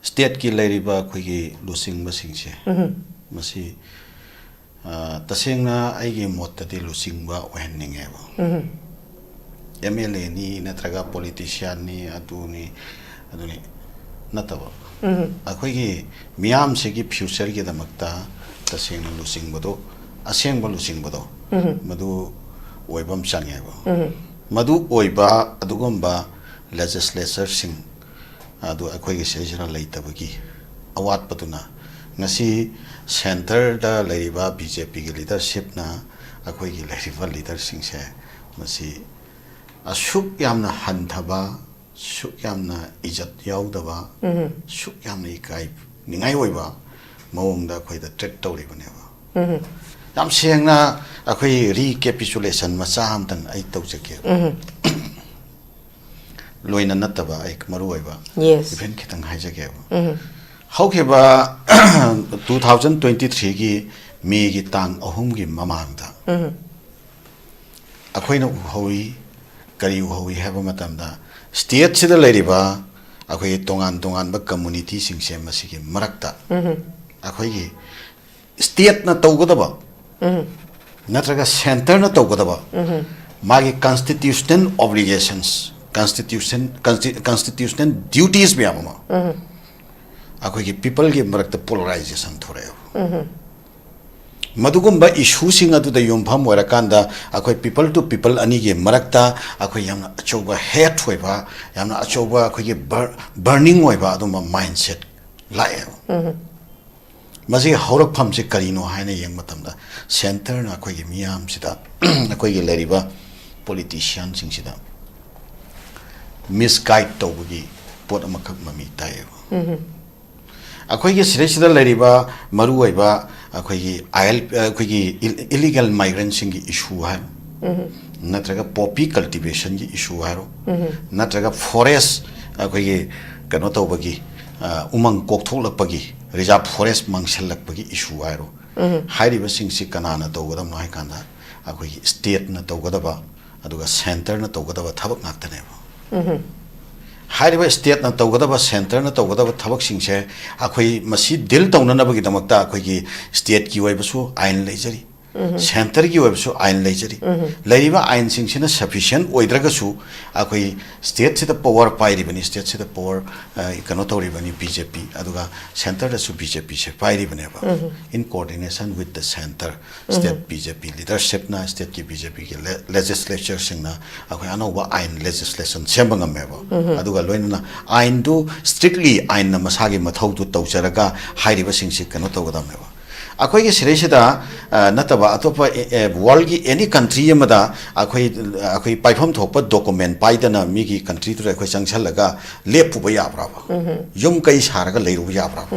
ꯁ꯭ꯇꯦꯠꯀꯤ ꯂꯩꯔꯤꯕ ꯑꯩꯈꯣꯏꯒꯤ ꯂꯨꯆꯤꯡꯕꯁꯤꯡꯁꯦ, ꯃꯁꯤ, ꯑ, ꯇꯁꯦꯡꯅ ꯑꯩꯒꯤ ꯃꯣꯠꯇꯗꯤ ꯂꯨꯆꯤꯡꯕ ꯑꯣꯏꯍꯟꯅꯤꯡꯉꯦꯕ꯫ ꯑꯦꯝ ꯑꯦꯜ ꯑꯦꯅꯤ ꯅꯠꯇ꯭ꯔꯒ ꯄꯣꯂꯤꯇꯤꯁꯤꯌꯥꯟꯅꯤ, ꯑꯗꯨꯅꯤ ꯑꯗꯨꯅꯤ ꯅꯠꯇꯕ, ꯑꯩꯈꯣꯏꯒꯤ ꯃꯤꯌꯥꯝꯁꯤꯒꯤ ꯐ꯭ꯌꯨꯆꯔꯒꯤꯗꯃꯛꯇ ꯇꯁꯦꯡꯅ ꯂꯨꯆꯤꯡꯕꯗꯣ, ꯑꯁꯦꯡꯕ ꯂꯨꯆꯤꯡꯕꯗꯣ, ꯃꯗꯨ ꯑꯣꯏꯕ ꯑꯃ ꯆꯪꯉꯦꯕ꯫ ꯃꯗꯨ ꯑꯣꯏꯕ ꯑꯗꯨꯒꯨꯝꯕ ꯂꯦꯖꯤꯁꯂꯦꯆꯔꯁꯤꯡ ꯑꯗꯨ ꯑꯩꯈꯣꯏꯒꯤ ꯁꯤꯗꯩꯁꯤꯗ ꯂꯩꯇꯕꯒꯤ ꯑꯋꯥꯠꯄꯗꯨꯅ ꯉꯁꯤ ꯁꯦꯟꯇꯔꯗ ꯂꯩꯔꯤꯕ ꯕꯤ ꯖꯦ ꯄꯤꯒꯤ ꯂꯤꯗꯔꯁꯤꯞꯅ ꯑꯩꯈꯣꯏꯒꯤ ꯂꯩꯔꯤꯕ ꯂꯤꯗꯔꯁꯤꯡꯁꯦ ꯃꯁꯤ ꯑꯁꯨꯛ ꯌꯥꯝꯅ ꯍꯟꯊꯕ, ꯁꯨꯛ ꯌꯥꯝꯅ ꯏꯖꯠ ꯌꯥꯎꯗꯕ, ꯁꯨꯛ ꯌꯥꯝꯅ ꯏꯀꯥꯏ ꯅꯤꯡꯉꯥꯏ ꯑꯣꯏꯕ ꯃꯑꯣꯡꯗ ꯑꯩꯈꯣꯏꯗ ꯇ꯭ꯔꯤꯠ ꯇꯧꯔꯤꯕꯅꯦꯕ꯫ ꯌꯥꯝ ꯁꯦꯡꯅ ꯑꯩꯈꯣꯏ ꯔꯤꯀꯦꯄꯤꯆꯨꯂꯦꯁꯟ ꯃꯆꯥ ꯑꯃꯇꯪ ꯑꯩ ꯇꯧꯖꯒꯦ꯫ ꯂꯣꯏꯅ ꯅꯠꯇꯕ ꯑꯩ ꯃꯔꯨ ꯑꯣꯏꯕ Yes. ꯏꯚꯦꯟ ꯈꯤꯇꯪ ꯍꯥꯏꯖꯒꯦꯕ꯫ ꯍꯧꯈꯤꯕ two thousand twenty threeꯒꯤ ꯃꯦꯒꯤ ꯇꯥꯡ ꯑꯍꯨꯝꯒꯤ ꯃꯃꯥꯡꯗ ꯑꯩꯈꯣꯏꯅ ꯎꯍꯧꯏ, ꯀꯔꯤ ꯎꯍꯧꯏ ꯍꯥꯏꯕ ꯃꯇꯝꯗ ꯁ꯭ꯇꯦꯠꯁꯤꯗ ꯂꯩꯔꯤꯕ ꯑꯩꯈꯣꯏꯒꯤ ꯇꯣꯉꯥꯟ ꯇꯣꯉꯥꯟꯕ ꯀꯝꯃꯨꯅꯤꯇꯤꯁꯤꯡꯁꯦ ꯃꯁꯤꯒꯤ ꯃꯔꯛꯇ ꯑꯩꯈꯣꯏꯒꯤ ꯁ꯭ꯇꯦꯠꯅ ꯇꯧꯒꯗꯕ ꯅꯠꯇ꯭ꯔꯒ ꯁꯦꯟꯇꯔꯅ ꯇꯧꯒꯗꯕ ꯃꯥꯒꯤ constitutional obligations, constitution, consti- constitutional duties ꯃꯌꯥꯝ ꯑꯃ ꯑꯩꯈꯣꯏꯒꯤ ꯄꯤꯄꯜꯒꯤ ꯃꯔꯛꯇ ꯄꯣꯂꯔꯥꯏꯖꯦꯁꯟ ꯊꯣꯔꯛꯑꯦꯕ꯫ ꯃꯗꯨꯒꯨꯝꯕ ꯏꯁꯨꯁꯤꯡ ꯑꯗꯨꯗ ꯌꯨꯝꯐꯝ ꯑꯣꯏꯔꯀꯥꯟꯗ ꯑꯩꯈꯣꯏ ꯄꯤꯄꯜ ꯇꯨ ꯄꯤꯄꯜ ꯑꯅꯤꯒꯤ ꯃꯔꯛꯇ ꯑꯩꯈꯣꯏ ꯌꯥꯝꯅ ꯑꯆꯧꯕ ꯍꯦꯠ ꯑꯣꯏꯕ, ꯌꯥꯝꯅ ꯑꯆꯧꯕ ꯑꯩꯈꯣꯏꯒꯤ ꯕꯔꯅꯤꯡ ꯑꯣꯏꯕ ꯑꯗꯨꯝꯕ ꯃꯥꯏꯟꯁꯦꯠ ꯂꯥꯛꯑꯦꯕ꯫ ꯃꯁꯤꯒꯤ ꯍꯧꯔꯛꯐꯝꯁꯦ ꯀꯔꯤꯅꯣ ꯍꯥꯏꯅ ꯌꯦꯡꯕ ꯃꯇꯝꯗ ꯁꯦꯟꯇꯔꯅ ꯑꯩꯈꯣꯏꯒꯤ ꯃꯤꯌꯥꯝꯁꯤꯗ ꯑꯩꯈꯣꯏꯒꯤ ꯂꯩꯔꯤꯕ ꯄꯣꯂꯤꯇꯤꯁꯤꯌꯥꯟꯁꯤꯡꯁꯤꯗ ꯃꯤꯁꯒꯥꯏꯗ ꯇꯧꯕꯒꯤ ꯄꯣꯠ ꯑꯃꯈꯛ ꯃꯃꯤ ꯇꯥꯏꯌꯦꯕ꯫ ꯑꯩꯈꯣꯏꯒꯤ ꯁꯤꯗꯩꯁꯤꯗ ꯂꯩꯔꯤꯕ ꯃꯔꯨꯑꯣꯏꯕ ꯑꯩꯈꯣꯏꯒꯤ ꯑꯥꯏ ꯑꯦꯜ ꯑꯩꯈꯣꯏꯒꯤ ꯏꯂꯤꯒꯦꯜ ꯃꯥꯏꯒ꯭ꯔꯦꯟꯁꯤꯡꯒꯤ ꯏꯁꯨ ꯍꯥꯏꯔꯣ, ꯅꯠꯇ꯭ꯔꯒ ꯄꯣꯄꯤ ꯀꯜꯇꯤꯚꯦꯁꯟꯒꯤ ꯏꯁꯨ ꯍꯥꯏꯔꯣ, ꯅꯠꯇ꯭ꯔꯒ ꯐꯣꯔꯦꯁ ꯑꯩꯈꯣꯏꯒꯤ ꯀꯩꯅꯣ ꯇꯧꯕꯒꯤ, ꯑ, ꯎꯃꯪ ꯀꯣꯛꯊꯣꯛꯂꯛꯄꯒꯤ ꯔꯤꯖꯥꯔꯚ ꯐꯣꯔꯦꯁ ꯃꯥꯡꯁꯤꯜꯂꯛꯄꯒꯤ ꯏꯁꯨ ꯍꯥꯏꯔꯣ, ꯍꯥꯏꯔꯤꯕꯁꯤꯡꯁꯤ ꯀꯅꯥꯅ ꯇꯧꯒꯗꯕꯅꯣ ꯍꯥꯏ ꯀꯥꯟꯗ, ꯑꯩꯈꯣꯏꯒꯤ ꯁ꯭ꯇꯦꯠꯅ ꯇꯧꯒꯗꯕ, ꯑꯗꯨꯒ ꯁꯦꯟꯇꯔꯅ ꯇꯧꯒꯗꯕ ꯊꯕꯛ ꯉꯥꯛꯇꯅꯦꯕ꯫ ꯍꯥꯏꯔꯤꯕ ꯁ꯭ꯇꯦꯠꯅ ꯇꯧꯒꯗꯕ, ꯁꯦꯟꯇꯔꯅ ꯇꯧꯒꯗꯕ ꯊꯕꯛꯁꯤꯡꯁꯦ ꯑꯩꯈꯣꯏ ꯃꯁꯤ ꯗꯤꯜ ꯇꯧꯅꯅꯕꯒꯤꯗꯃꯛꯇ ꯑꯩꯈꯣꯏꯒꯤ ꯁ꯭ꯇꯦꯠꯀꯤ ꯑꯣꯏꯕꯁꯨ ꯑꯥꯏꯟ ꯂꯩꯖꯔꯤ, ꯁꯦꯟꯇꯔꯒꯤ ꯑꯣꯏꯕꯁꯨ ꯑꯥꯏꯟ ꯂꯩꯖꯔꯤ꯫ ꯂꯩꯔꯤꯕ ꯑꯥꯏꯟꯁꯤꯡꯁꯤꯅ ꯁꯐꯤꯁꯤꯌꯦꯟ ꯑꯣꯏꯗ꯭ꯔꯒꯁꯨ, ꯑꯩꯈꯣꯏ ꯁ꯭ꯇꯦꯠꯁꯤꯗ ꯄꯋꯥꯔ ꯄꯥꯏꯔꯤꯕꯅꯤ, ꯁ꯭ꯇꯦꯠꯁꯤꯗ ꯄꯋꯥꯔ, ꯑ, ꯀꯩꯅꯣ ꯇꯧꯔꯤꯕꯅꯤ ꯕꯤ ꯖꯦ ꯄꯤ, ꯑꯗꯨꯒ ꯁꯦꯟꯇꯔꯗꯁꯨ ꯕꯤ ꯖꯦ ꯄꯤꯁꯦ ꯄꯥꯏꯔꯤꯕꯅꯦꯕ꯫ In coordination with the centre, state B J P ꯂꯤꯗꯔꯁꯤꯞꯅ, ꯁ꯭ꯇꯦꯠꯀꯤ ꯕꯤ ꯖꯦ ꯄꯤꯒꯤ ꯂꯦ-, ꯂꯦꯖꯤꯁꯂꯦꯆꯔꯁꯤꯡꯅ ꯑꯩꯈꯣꯏ ꯑꯅꯧꯕ ꯑꯥꯏꯟ ꯂꯦꯖꯤꯁꯂꯦꯁꯟ ꯁꯦꯝꯕ ꯉꯝꯃꯦꯕ꯫ ꯑꯗꯨꯒ ꯂꯣꯏꯅꯅ ꯑꯥꯏꯟꯗꯨ ꯁ꯭ꯇ꯭ꯔꯤꯛꯂꯤ ꯑꯥꯏꯟꯅ ꯃꯁꯥꯒꯤ ꯃꯊꯧꯗꯨ ꯇꯧꯖꯔꯒ ꯍꯥꯏꯔꯤꯕꯁꯤꯡꯁꯤ ꯀꯩꯅꯣ ꯇꯧꯒꯗꯕꯅꯦꯕ꯫ ꯑꯩꯈꯣꯏꯒꯤ ꯁꯤꯗꯩꯁꯤꯗ, ꯑ, ꯅꯠꯇꯕ ꯑꯇꯣꯞꯄ, ꯑꯦ, ꯑꯦ, ꯋꯥꯔꯜꯒꯤ ꯑꯦꯅꯤ ꯀꯟꯇ꯭ꯔꯤ ꯑꯃꯗ ꯑꯩꯈꯣꯏ, ꯑꯩꯈꯣꯏ ꯄꯥꯏꯐꯝ ꯊꯣꯛꯄ ꯗꯣꯀꯨꯃꯦꯟ ꯄꯥꯏꯗꯅ ꯃꯤꯒꯤ ꯀꯟꯇ꯭ꯔꯤꯗꯨꯗ ꯑꯩꯈꯣꯏ ꯆꯪꯁꯜꯂꯒ ꯂꯦꯞꯄꯨꯕ ꯌꯥꯕ꯭ꯔꯕ? ꯌꯨꯝ ꯀꯩ ꯁꯥꯔꯒ ꯂꯩꯔꯨꯕ ꯌꯥꯕ꯭ꯔꯕ?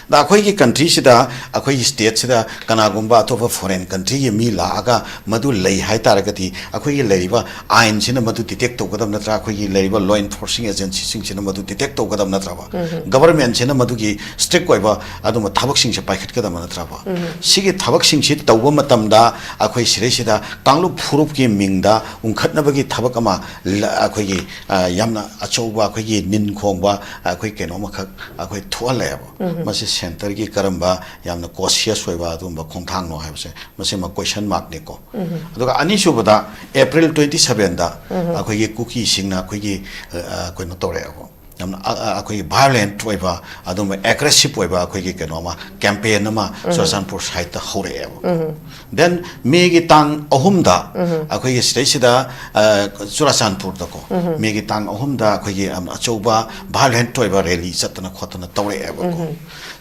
ꯑꯗ ꯑꯩꯈꯣꯏꯒꯤ ꯀꯟꯇ꯭ꯔꯤꯁꯤꯗ, ꯑꯩꯈꯣꯏꯒꯤ ꯁ꯭ꯇꯦꯠꯁꯤꯗ ꯀꯅꯥꯒꯨꯝꯕ ꯑꯇꯣꯞꯄ ꯐꯣꯔꯦꯟ ꯀꯟꯇ꯭ꯔꯤꯒꯤ ꯃꯤ ꯂꯥꯛꯑꯒ ꯃꯗꯨ ꯂꯩ ꯍꯥꯏ ꯇꯥꯔꯒꯗꯤ, ꯑꯩꯈꯣꯏꯒꯤ ꯂꯩꯔꯤꯕ ꯑꯥꯏꯟꯁꯤꯅ ꯃꯗꯨ ꯗꯤꯇꯦꯛ ꯇꯧꯒꯗꯕ ꯅꯠꯇ꯭ꯔꯥ? ꯑꯩꯈꯣꯏꯒꯤ ꯂꯩꯔꯤꯕ ꯂꯣ ꯏꯟꯐꯣꯔꯁꯤꯡ ꯑꯦꯖꯦꯟꯁꯤꯁꯤꯡꯁꯤꯅ ꯃꯗꯨ ꯗꯤꯇꯦꯛ ꯇꯧꯒꯗꯕ ꯅꯠꯇ꯭ꯔꯕ? ꯒꯕꯔꯃꯦꯟꯁꯤꯅ ꯃꯗꯨꯒꯤ ꯁ꯭ꯇ꯭ꯔꯤꯛ ꯑꯣꯏꯕ ꯑꯗꯨꯝꯕ ꯊꯕꯛꯁꯤꯡꯁꯦ ꯄꯥꯏꯈꯠꯀꯗꯕ ꯅꯠꯇ꯭ꯔꯕ? ꯁꯤꯒꯤ ꯊꯕꯛꯁꯤꯡꯁꯤ ꯇꯧꯕ ꯃꯇꯝꯗ ꯑꯩꯈꯣꯏ ꯁꯤꯗꯩꯁꯤꯗ ꯀꯥꯡꯂꯨꯞ ꯐꯨꯔꯨꯞꯀꯤ ꯃꯤꯡꯗ ꯎꯪꯈꯠꯅꯕꯒꯤ ꯊꯕꯛ ꯑꯃ ꯂ-, ꯑꯩꯈꯣꯏꯒꯤ, ꯑ, ꯌꯥꯝꯅ ꯑꯆꯧꯕ ꯑꯩꯈꯣꯏꯒꯤ ꯅꯤꯟ ꯈꯣꯡꯕ ꯑꯩꯈꯣꯏ ꯀꯩꯅꯣ ꯑꯃꯈꯛ ꯑꯩꯈꯣꯏ ꯊꯣꯛꯍꯜꯂꯛꯑꯦꯕ꯫ ꯃꯁꯤ ꯁꯦꯟꯇꯔꯒꯤ ꯀꯔꯝꯕ ꯌꯥꯝꯅ ꯀꯣꯁꯤꯌꯁ ꯑꯣꯏꯕ ꯑꯗꯨꯒꯨꯝꯕ ꯈꯣꯡꯊꯥꯡꯅꯣ ꯍꯥꯏꯕꯁꯦ, ꯃꯁꯤꯃ ꯀꯣꯏꯁꯟ ꯃꯥꯔꯛꯅꯤꯀꯣ꯫ ꯑꯗꯨꯒ ꯑꯅꯤꯁꯨꯕꯗ, ꯑꯦꯄ꯭ꯔꯤꯜ ꯇ꯭ꯋꯦꯟꯇꯤ ꯁꯕꯦꯟꯗ ꯑꯩꯈꯣꯏꯒꯤ ꯀꯨꯀꯤꯁꯤꯡꯅ ꯑꯩꯈꯣꯏꯒꯤ, ꯑ, ꯑ, ꯀꯩꯅꯣ ꯇꯧꯔꯛꯑꯦꯕ, ꯌꯥꯝꯅ, ꯑ, ꯑ, ꯑꯩꯈꯣꯏꯒꯤ ꯚꯥꯏꯑꯣꯂꯦꯟꯠ ꯑꯣꯏꯕ, ꯑꯗꯨꯝꯕ ꯑꯦꯒ꯭ꯔꯦꯁꯤꯞ ꯑꯣꯏꯕ ꯑꯩꯈꯣꯏꯒꯤ ꯀꯩꯅꯣ ꯑꯃ, ꯀꯦꯝꯄꯦꯟ ꯑꯃ ꯆꯨꯔꯆꯥꯟꯄꯨꯔ ꯁꯥꯏꯠꯇ ꯍꯧꯔꯛꯑꯦꯕ꯫ ꯗꯦꯟ ꯃꯦꯒꯤ ꯇꯥꯡ ꯑꯍꯨꯝꯗ ꯑꯩꯈꯣꯏꯒꯤ ꯁꯤꯗꯩꯁꯤꯗ, ꯑ, ꯆꯨꯔꯆꯥꯟꯄꯨꯔꯗꯀꯣ, ꯃꯦꯒꯤ ꯇꯥꯡ ꯑꯍꯨꯝꯗ ꯑꯩꯈꯣꯏꯒꯤ ꯌꯥꯝꯅ ꯑꯆꯧꯕ ꯚꯥꯏꯑꯣꯂꯦꯟꯠ ꯑꯣꯏꯕ ꯔꯦꯂꯤ ꯆꯠꯇꯅ ꯈꯣꯠꯇꯅ ꯇꯧꯔꯛꯑꯦꯕꯀꯣ꯫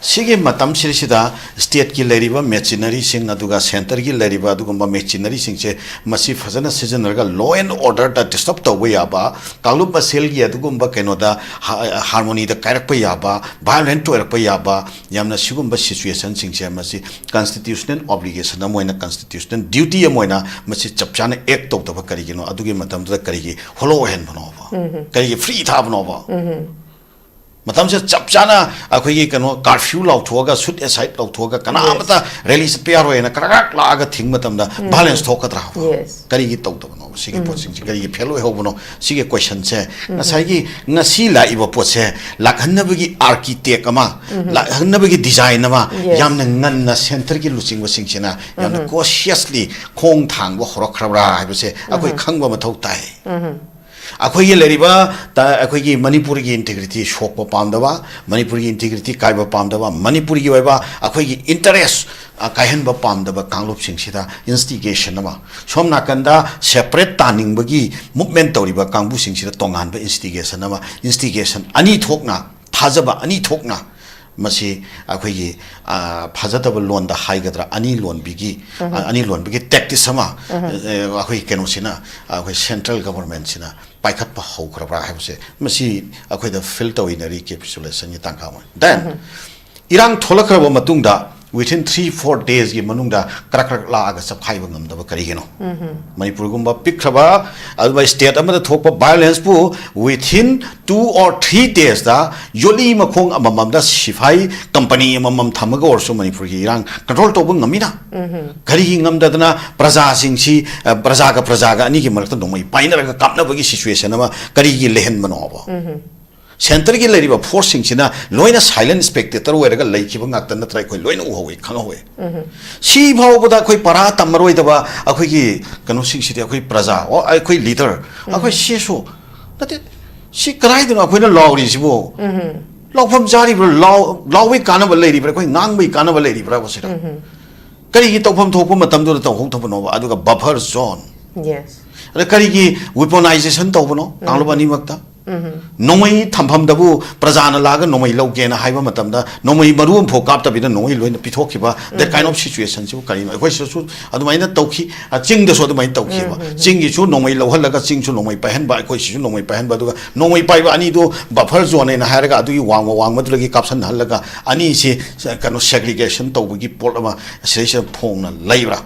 ꯁꯤꯒꯤ ꯃꯇꯝꯁꯤꯗꯩꯁꯤꯗ ꯁ꯭ꯇꯦꯠꯀꯤ ꯂꯩꯔꯤꯕ ꯃꯦꯆꯤꯅꯔꯤꯁꯤꯡ ꯑꯗꯨꯒ ꯁꯦꯟꯇꯔꯒꯤ ꯂꯩꯔꯤꯕ ꯑꯗꯨꯒꯨꯝꯕ ꯃꯦꯆꯤꯅꯔꯤꯁꯤꯡꯁꯦ ꯃꯁꯤ ꯐꯖꯅ ꯁꯤꯖꯤꯟꯅꯔꯒ ꯂꯣ ꯑꯦꯟ ꯑꯣꯔꯗꯔꯗ ꯗꯤꯁꯇꯔꯕ ꯇꯧꯕ ꯌꯥꯕ, ꯀꯥꯡꯂꯨꯞ ꯃꯁꯦꯜꯒꯤ ꯑꯗꯨꯒꯨꯝꯕ ꯀꯩꯅꯣꯗ ꯍꯥ-, ꯍꯥꯔꯃꯣꯅꯤꯗ ꯀꯥꯏꯔꯛꯄ ꯌꯥꯕ, ꯚꯥꯏꯑꯣꯂꯦꯟꯠ ꯑꯣꯏꯔꯛꯄ ꯌꯥꯕ, ꯌꯥꯝꯅ ꯁꯤꯒꯨꯝꯕ ꯁꯤꯆꯨꯋꯦꯁꯟꯁꯤꯡꯁꯦ ꯃꯁꯤ ꯀꯟꯁꯇꯤꯇ꯭ꯌꯨꯁꯅꯦꯜ ꯑꯣꯕ꯭ꯂꯤꯒꯦꯁꯟ ꯑꯃ ꯑꯣꯏꯅ, ꯀꯟꯁꯇꯤꯇ꯭ꯌꯨꯁꯅꯦꯜ ꯗ꯭ꯌꯨꯇꯤ ꯑꯃ ꯑꯣꯏꯅ ꯃꯁꯤ ꯆꯞ ꯆꯥꯅ ꯑꯦꯛ ꯇꯧꯗꯕ ꯀꯔꯤꯒꯤꯅꯣ? ꯑꯗꯨꯒꯤ ꯃꯇꯝꯗꯨꯗ ꯀꯔꯤꯒꯤ ꯍꯣꯂꯣ ꯑꯣꯏꯍꯟꯕꯅꯣꯕ? ꯀꯔꯤꯒꯤ ꯐ꯭ꯔꯤ ꯊꯥꯕꯅꯣꯕ? ꯃꯇꯝꯁꯤꯗ ꯆꯞ ꯆꯥꯅ ꯑꯩꯈꯣꯏꯒꯤ ꯀꯩꯅꯣ curfew ꯂꯥꯎꯊꯣꯛꯑꯒ, shoot aside ꯂꯥꯎꯊꯣꯛꯑꯒ, ꯀꯅꯥ ꯑꯃꯇ rally ꯆꯠꯄ ꯌꯥꯔꯣꯏꯅ ꯀ꯭ꯔꯛ ꯀ꯭ꯔꯛ ꯂꯥꯛꯑꯒ ꯊꯤꯡꯕ ꯃꯇꯝꯗ violence ꯊꯣꯛꯀꯗ꯭ꯔꯥ? Yes. ꯀꯔꯤꯒꯤ ꯇꯧꯗꯕꯅꯣ? ꯁꯤꯒꯤ ꯄꯣꯠꯁꯤꯡꯁꯤ ꯀꯔꯤꯒꯤ fail ꯑꯣꯏꯍꯧꯕꯅꯣ? ꯁꯤꯒꯤ questionꯁꯦ ꯉꯁꯥꯏꯒꯤ ꯉꯁꯤ ꯂꯥꯛꯏꯕ ꯄꯣꯠꯁꯦ ꯂꯥꯛꯍꯟꯅꯕꯒꯤ architect ꯑꯃ, ꯂꯥꯛꯍꯟꯅꯕꯒꯤ design ꯑꯃ Yes. ꯌꯥꯝꯅ ꯉꯟꯅ centreꯒꯤ ꯂꯨꯆꯤꯡꯕꯁꯤꯡꯁꯤꯅ ꯌꯥꯝꯅ cautiously ꯈꯣꯡ ꯊꯥꯡꯕ ꯍꯧꯔꯛꯈ꯭ꯔꯕ꯭ꯔꯥ ꯍꯥꯏꯕꯁꯦ ꯑꯩꯈꯣꯏ ꯈꯪꯕ ꯃꯊꯧ ꯇꯥꯏ꯫ ꯑꯩꯈꯣꯏꯒꯤ ꯂꯩꯔꯤꯕ ꯇ-, ꯑꯩꯈꯣꯏꯒꯤ ꯃꯅꯤꯄꯨꯔꯒꯤ integrity ꯁꯣꯛꯄ ꯄꯥꯝꯗꯕ, ꯃꯅꯤꯄꯨꯔꯒꯤ integrity ꯀꯥꯏꯕ ꯄꯥꯝꯗꯕ, ꯃꯅꯤꯄꯨꯔꯒꯤ ꯑꯣꯏꯕ ꯑꯩꯈꯣꯏꯒꯤ interest, ꯑ, ꯀꯥꯏꯍꯟꯕ ꯄꯥꯝꯗꯕ ꯀꯥꯡꯂꯨꯞꯁꯤꯡꯁꯤꯗ instigation ꯑꯃ, ꯁꯣꯝ ꯅꯥꯀꯟꯗ separate ꯇꯥꯅꯤꯡꯕꯒꯤ movement ꯇꯧꯔꯤꯕ ꯀꯥꯡꯕꯨꯁꯤꯡꯁꯤꯗ ꯇꯣꯉꯥꯟꯕ instigation ꯑꯃ, instigation ꯑꯅꯤ ꯊꯣꯛꯅ, ꯊꯥꯖꯕ ꯑꯅꯤ ꯊꯣꯛꯅ ꯃꯁꯤ ꯑꯩꯈꯣꯏꯒꯤ, ꯑ, ꯐꯖꯗꯕ ꯂꯣꯟꯗ ꯍꯥꯏꯒꯗ꯭ꯔꯥ, ꯑꯅꯤ ꯂꯣꯟꯕꯤꯒꯤ, ꯑ, ꯑꯅꯤ ꯂꯣꯟꯕꯒꯤ tactics ꯑꯃ, ꯑ, ꯑꯩꯈꯣꯏ ꯀꯩꯅꯣꯁꯤꯅ, ꯑꯩꯈꯣꯏ central governmentꯁꯤꯅ ꯄꯥꯏꯈꯠꯄ ꯍꯧꯈ꯭ꯔꯕ꯭ꯔꯥ ꯍꯥꯏꯕꯁꯦ ꯃꯁꯤ ꯑꯩꯈꯣꯏꯗ feel ꯇꯧꯏꯅꯔꯤ capitulationꯒꯤ ꯇꯥꯡꯀꯛ ꯑꯃ꯫ Then ꯏꯔꯥꯡ ꯊꯣꯛꯂꯛꯈ꯭ꯔꯕ ꯃꯇꯨꯡꯗ within three four daysꯒꯤ ꯃꯅꯨꯡꯗ ꯀ꯭ꯔꯛ ꯀ꯭ꯔꯛ ꯂꯥꯛꯑꯒ ꯆꯞꯈꯥꯏꯕ ꯉꯝꯗꯕ ꯀꯔꯤꯒꯤꯅꯣ? ꯃꯅꯤꯄꯨꯔꯒꯨꯝꯕ ꯄꯤꯛꯈ꯭ꯔꯕ ꯑꯗꯨꯒ state ꯑꯃꯗ ꯊꯣꯛꯄ violenceꯄꯨ within two or three daysꯇ ꯌꯣꯠꯂꯤ ꯃꯈꯣꯡ ꯑꯃꯃꯝꯗ ꯁꯤꯐꯥꯏ company ꯑꯃꯃꯝ ꯊꯝꯃꯒ ꯑꯣꯏꯔꯁꯨ ꯃꯅꯤꯄꯨꯔꯒꯤ ꯏꯔꯥꯡ control ꯇꯧꯕ ꯉꯝꯃꯤꯅ? ꯀꯔꯤꯒꯤ ꯉꯝꯗꯗꯅ ꯄ꯭ꯔꯖꯥꯁꯤꯡꯁꯤ, ꯑ, ꯄ꯭ꯔꯖꯥꯒ ꯄ꯭ꯔꯖꯥꯒ ꯑꯅꯤꯒꯤ ꯃꯔꯛꯇ ꯅꯣꯡꯃꯩ ꯄꯥꯏꯅꯔꯒ ꯀꯥꯞꯅꯕꯒꯤ situation ꯑꯃ ꯀꯔꯤꯒꯤ ꯂꯩꯍꯟꯕꯅꯣꯕ? Centreꯒꯤ ꯂꯩꯔꯤꯕ forceꯁꯤꯡꯁꯤꯅ ꯂꯣꯏꯅ silent spectator ꯑꯣꯏꯔꯒ ꯂꯩꯈꯤꯕ ꯉꯥꯛꯇ ꯅꯠꯇ꯭ꯔꯥ? ꯑꯩꯈꯣꯏ ꯂꯣꯏꯅ ꯎꯍꯧꯋꯤ, ꯈꯪꯍꯧꯋꯤ꯫ ꯁꯤ ꯐꯥꯎꯕꯗ ꯑꯩꯈꯣꯏ ꯄꯔꯥ ꯇꯝꯃꯔꯣꯏꯗꯕ ꯑꯩꯈꯣꯏꯒꯤ ꯀꯩꯅꯣꯁꯤꯡꯁꯤꯗꯤ, ꯑꯩꯈꯣꯏ ꯄ꯭ꯔꯖꯥ, ꯑꯣ, ꯑꯩꯈꯣꯏ leader, ꯑꯩꯈꯣꯏ CSO ꯅꯠꯇꯦ, ꯁꯤ ꯀꯗꯥꯏꯗꯅꯣ ꯑꯩꯈꯣꯏꯅ ꯂꯥꯎꯔꯤꯁꯤꯕꯨ? ꯂꯥꯎꯐꯝ ꯆꯥꯔꯤꯕ꯭ꯔꯥ? ꯂꯥꯎ-, ꯂꯥꯎꯕꯩ ꯀꯥꯟꯅꯕ ꯂꯩꯔꯤꯕ꯭ꯔꯥ? ꯑꯩꯈꯣꯏ ꯉꯥꯡꯕꯩ ꯀꯥꯟꯅꯕ ꯂꯩꯔꯤꯕ꯭ꯔꯥ ꯁꯤꯗ? ꯀꯔꯤꯒꯤ ꯇꯧꯐꯝ ꯊꯣꯛꯄ ꯃꯇꯝꯗꯨꯗ ꯇꯧꯍꯧꯗꯕꯅꯣꯕ? ꯑꯗꯨꯒ buffer zone, Yes. ꯑꯗ ꯀꯔꯤꯒꯤ weaponization ꯇꯧꯕꯅꯣ ꯀꯥꯡꯂꯨꯞ ꯑꯅꯤꯃꯛꯇ? ꯅꯣꯡꯃꯩ ꯊꯝꯐꯝꯗꯕꯨ ꯄ꯭ꯔꯖꯥꯅ ꯂꯥꯛꯑꯒ ꯅꯣꯡꯃꯩ ꯂꯧꯒꯦꯅ ꯍꯥꯏꯕ ꯃꯇꯝꯗ ꯅꯣꯡꯃꯩ ꯃꯔꯨ ꯑꯃꯐꯥꯎ ꯀꯥꯞꯇꯕꯤꯗ ꯅꯣꯡꯃꯩ ꯂꯣꯏꯅ ꯄꯤꯊꯣꯛꯈꯤꯕ, that kind of situationꯁꯤꯕꯨ ꯀꯔꯤꯅꯣ? ꯑꯩꯈꯣꯏ ꯁꯤꯗꯁꯨ ꯑꯗꯨꯃꯥꯏꯅ ꯇꯧꯈꯤ, ꯑ, ꯆꯤꯡꯗꯁꯨ ꯑꯗꯨꯃꯥꯏꯅ ꯇꯧꯈꯤꯕ꯫ ꯆꯤꯡꯒꯤꯁꯨ ꯅꯣꯡꯃꯩ ꯂꯧꯍꯜꯂꯒ ꯆꯤꯡꯁꯨ ꯅꯣꯡꯃꯩ ꯄꯥꯏꯍꯟꯕ, ꯑꯩꯈꯣꯏ ꯁꯤꯁꯨ ꯅꯣꯡꯃꯩ ꯄꯥꯏꯍꯟꯕ, ꯑꯗꯨꯒ ꯅꯣꯡꯃꯩ ꯄꯥꯏꯕ ꯑꯅꯤꯗꯨ buffer zone ꯍꯥꯏꯅ ꯍꯥꯏꯔꯒ ꯑꯗꯨꯒꯤ ꯋꯥꯡꯃ ꯋꯥꯡꯃꯗꯨꯗꯒꯤ ꯀꯥꯞꯁꯟꯍꯜꯂꯒ ꯑꯅꯤꯁꯤ, ꯀꯩꯅꯣ, segregation ꯇꯧꯕꯒꯤ ꯄꯣꯠ ꯑꯃ ꯁꯤꯗꯩꯁꯤꯗ ꯐꯣꯡꯅ ꯂꯩꯕ꯭ꯔꯥ?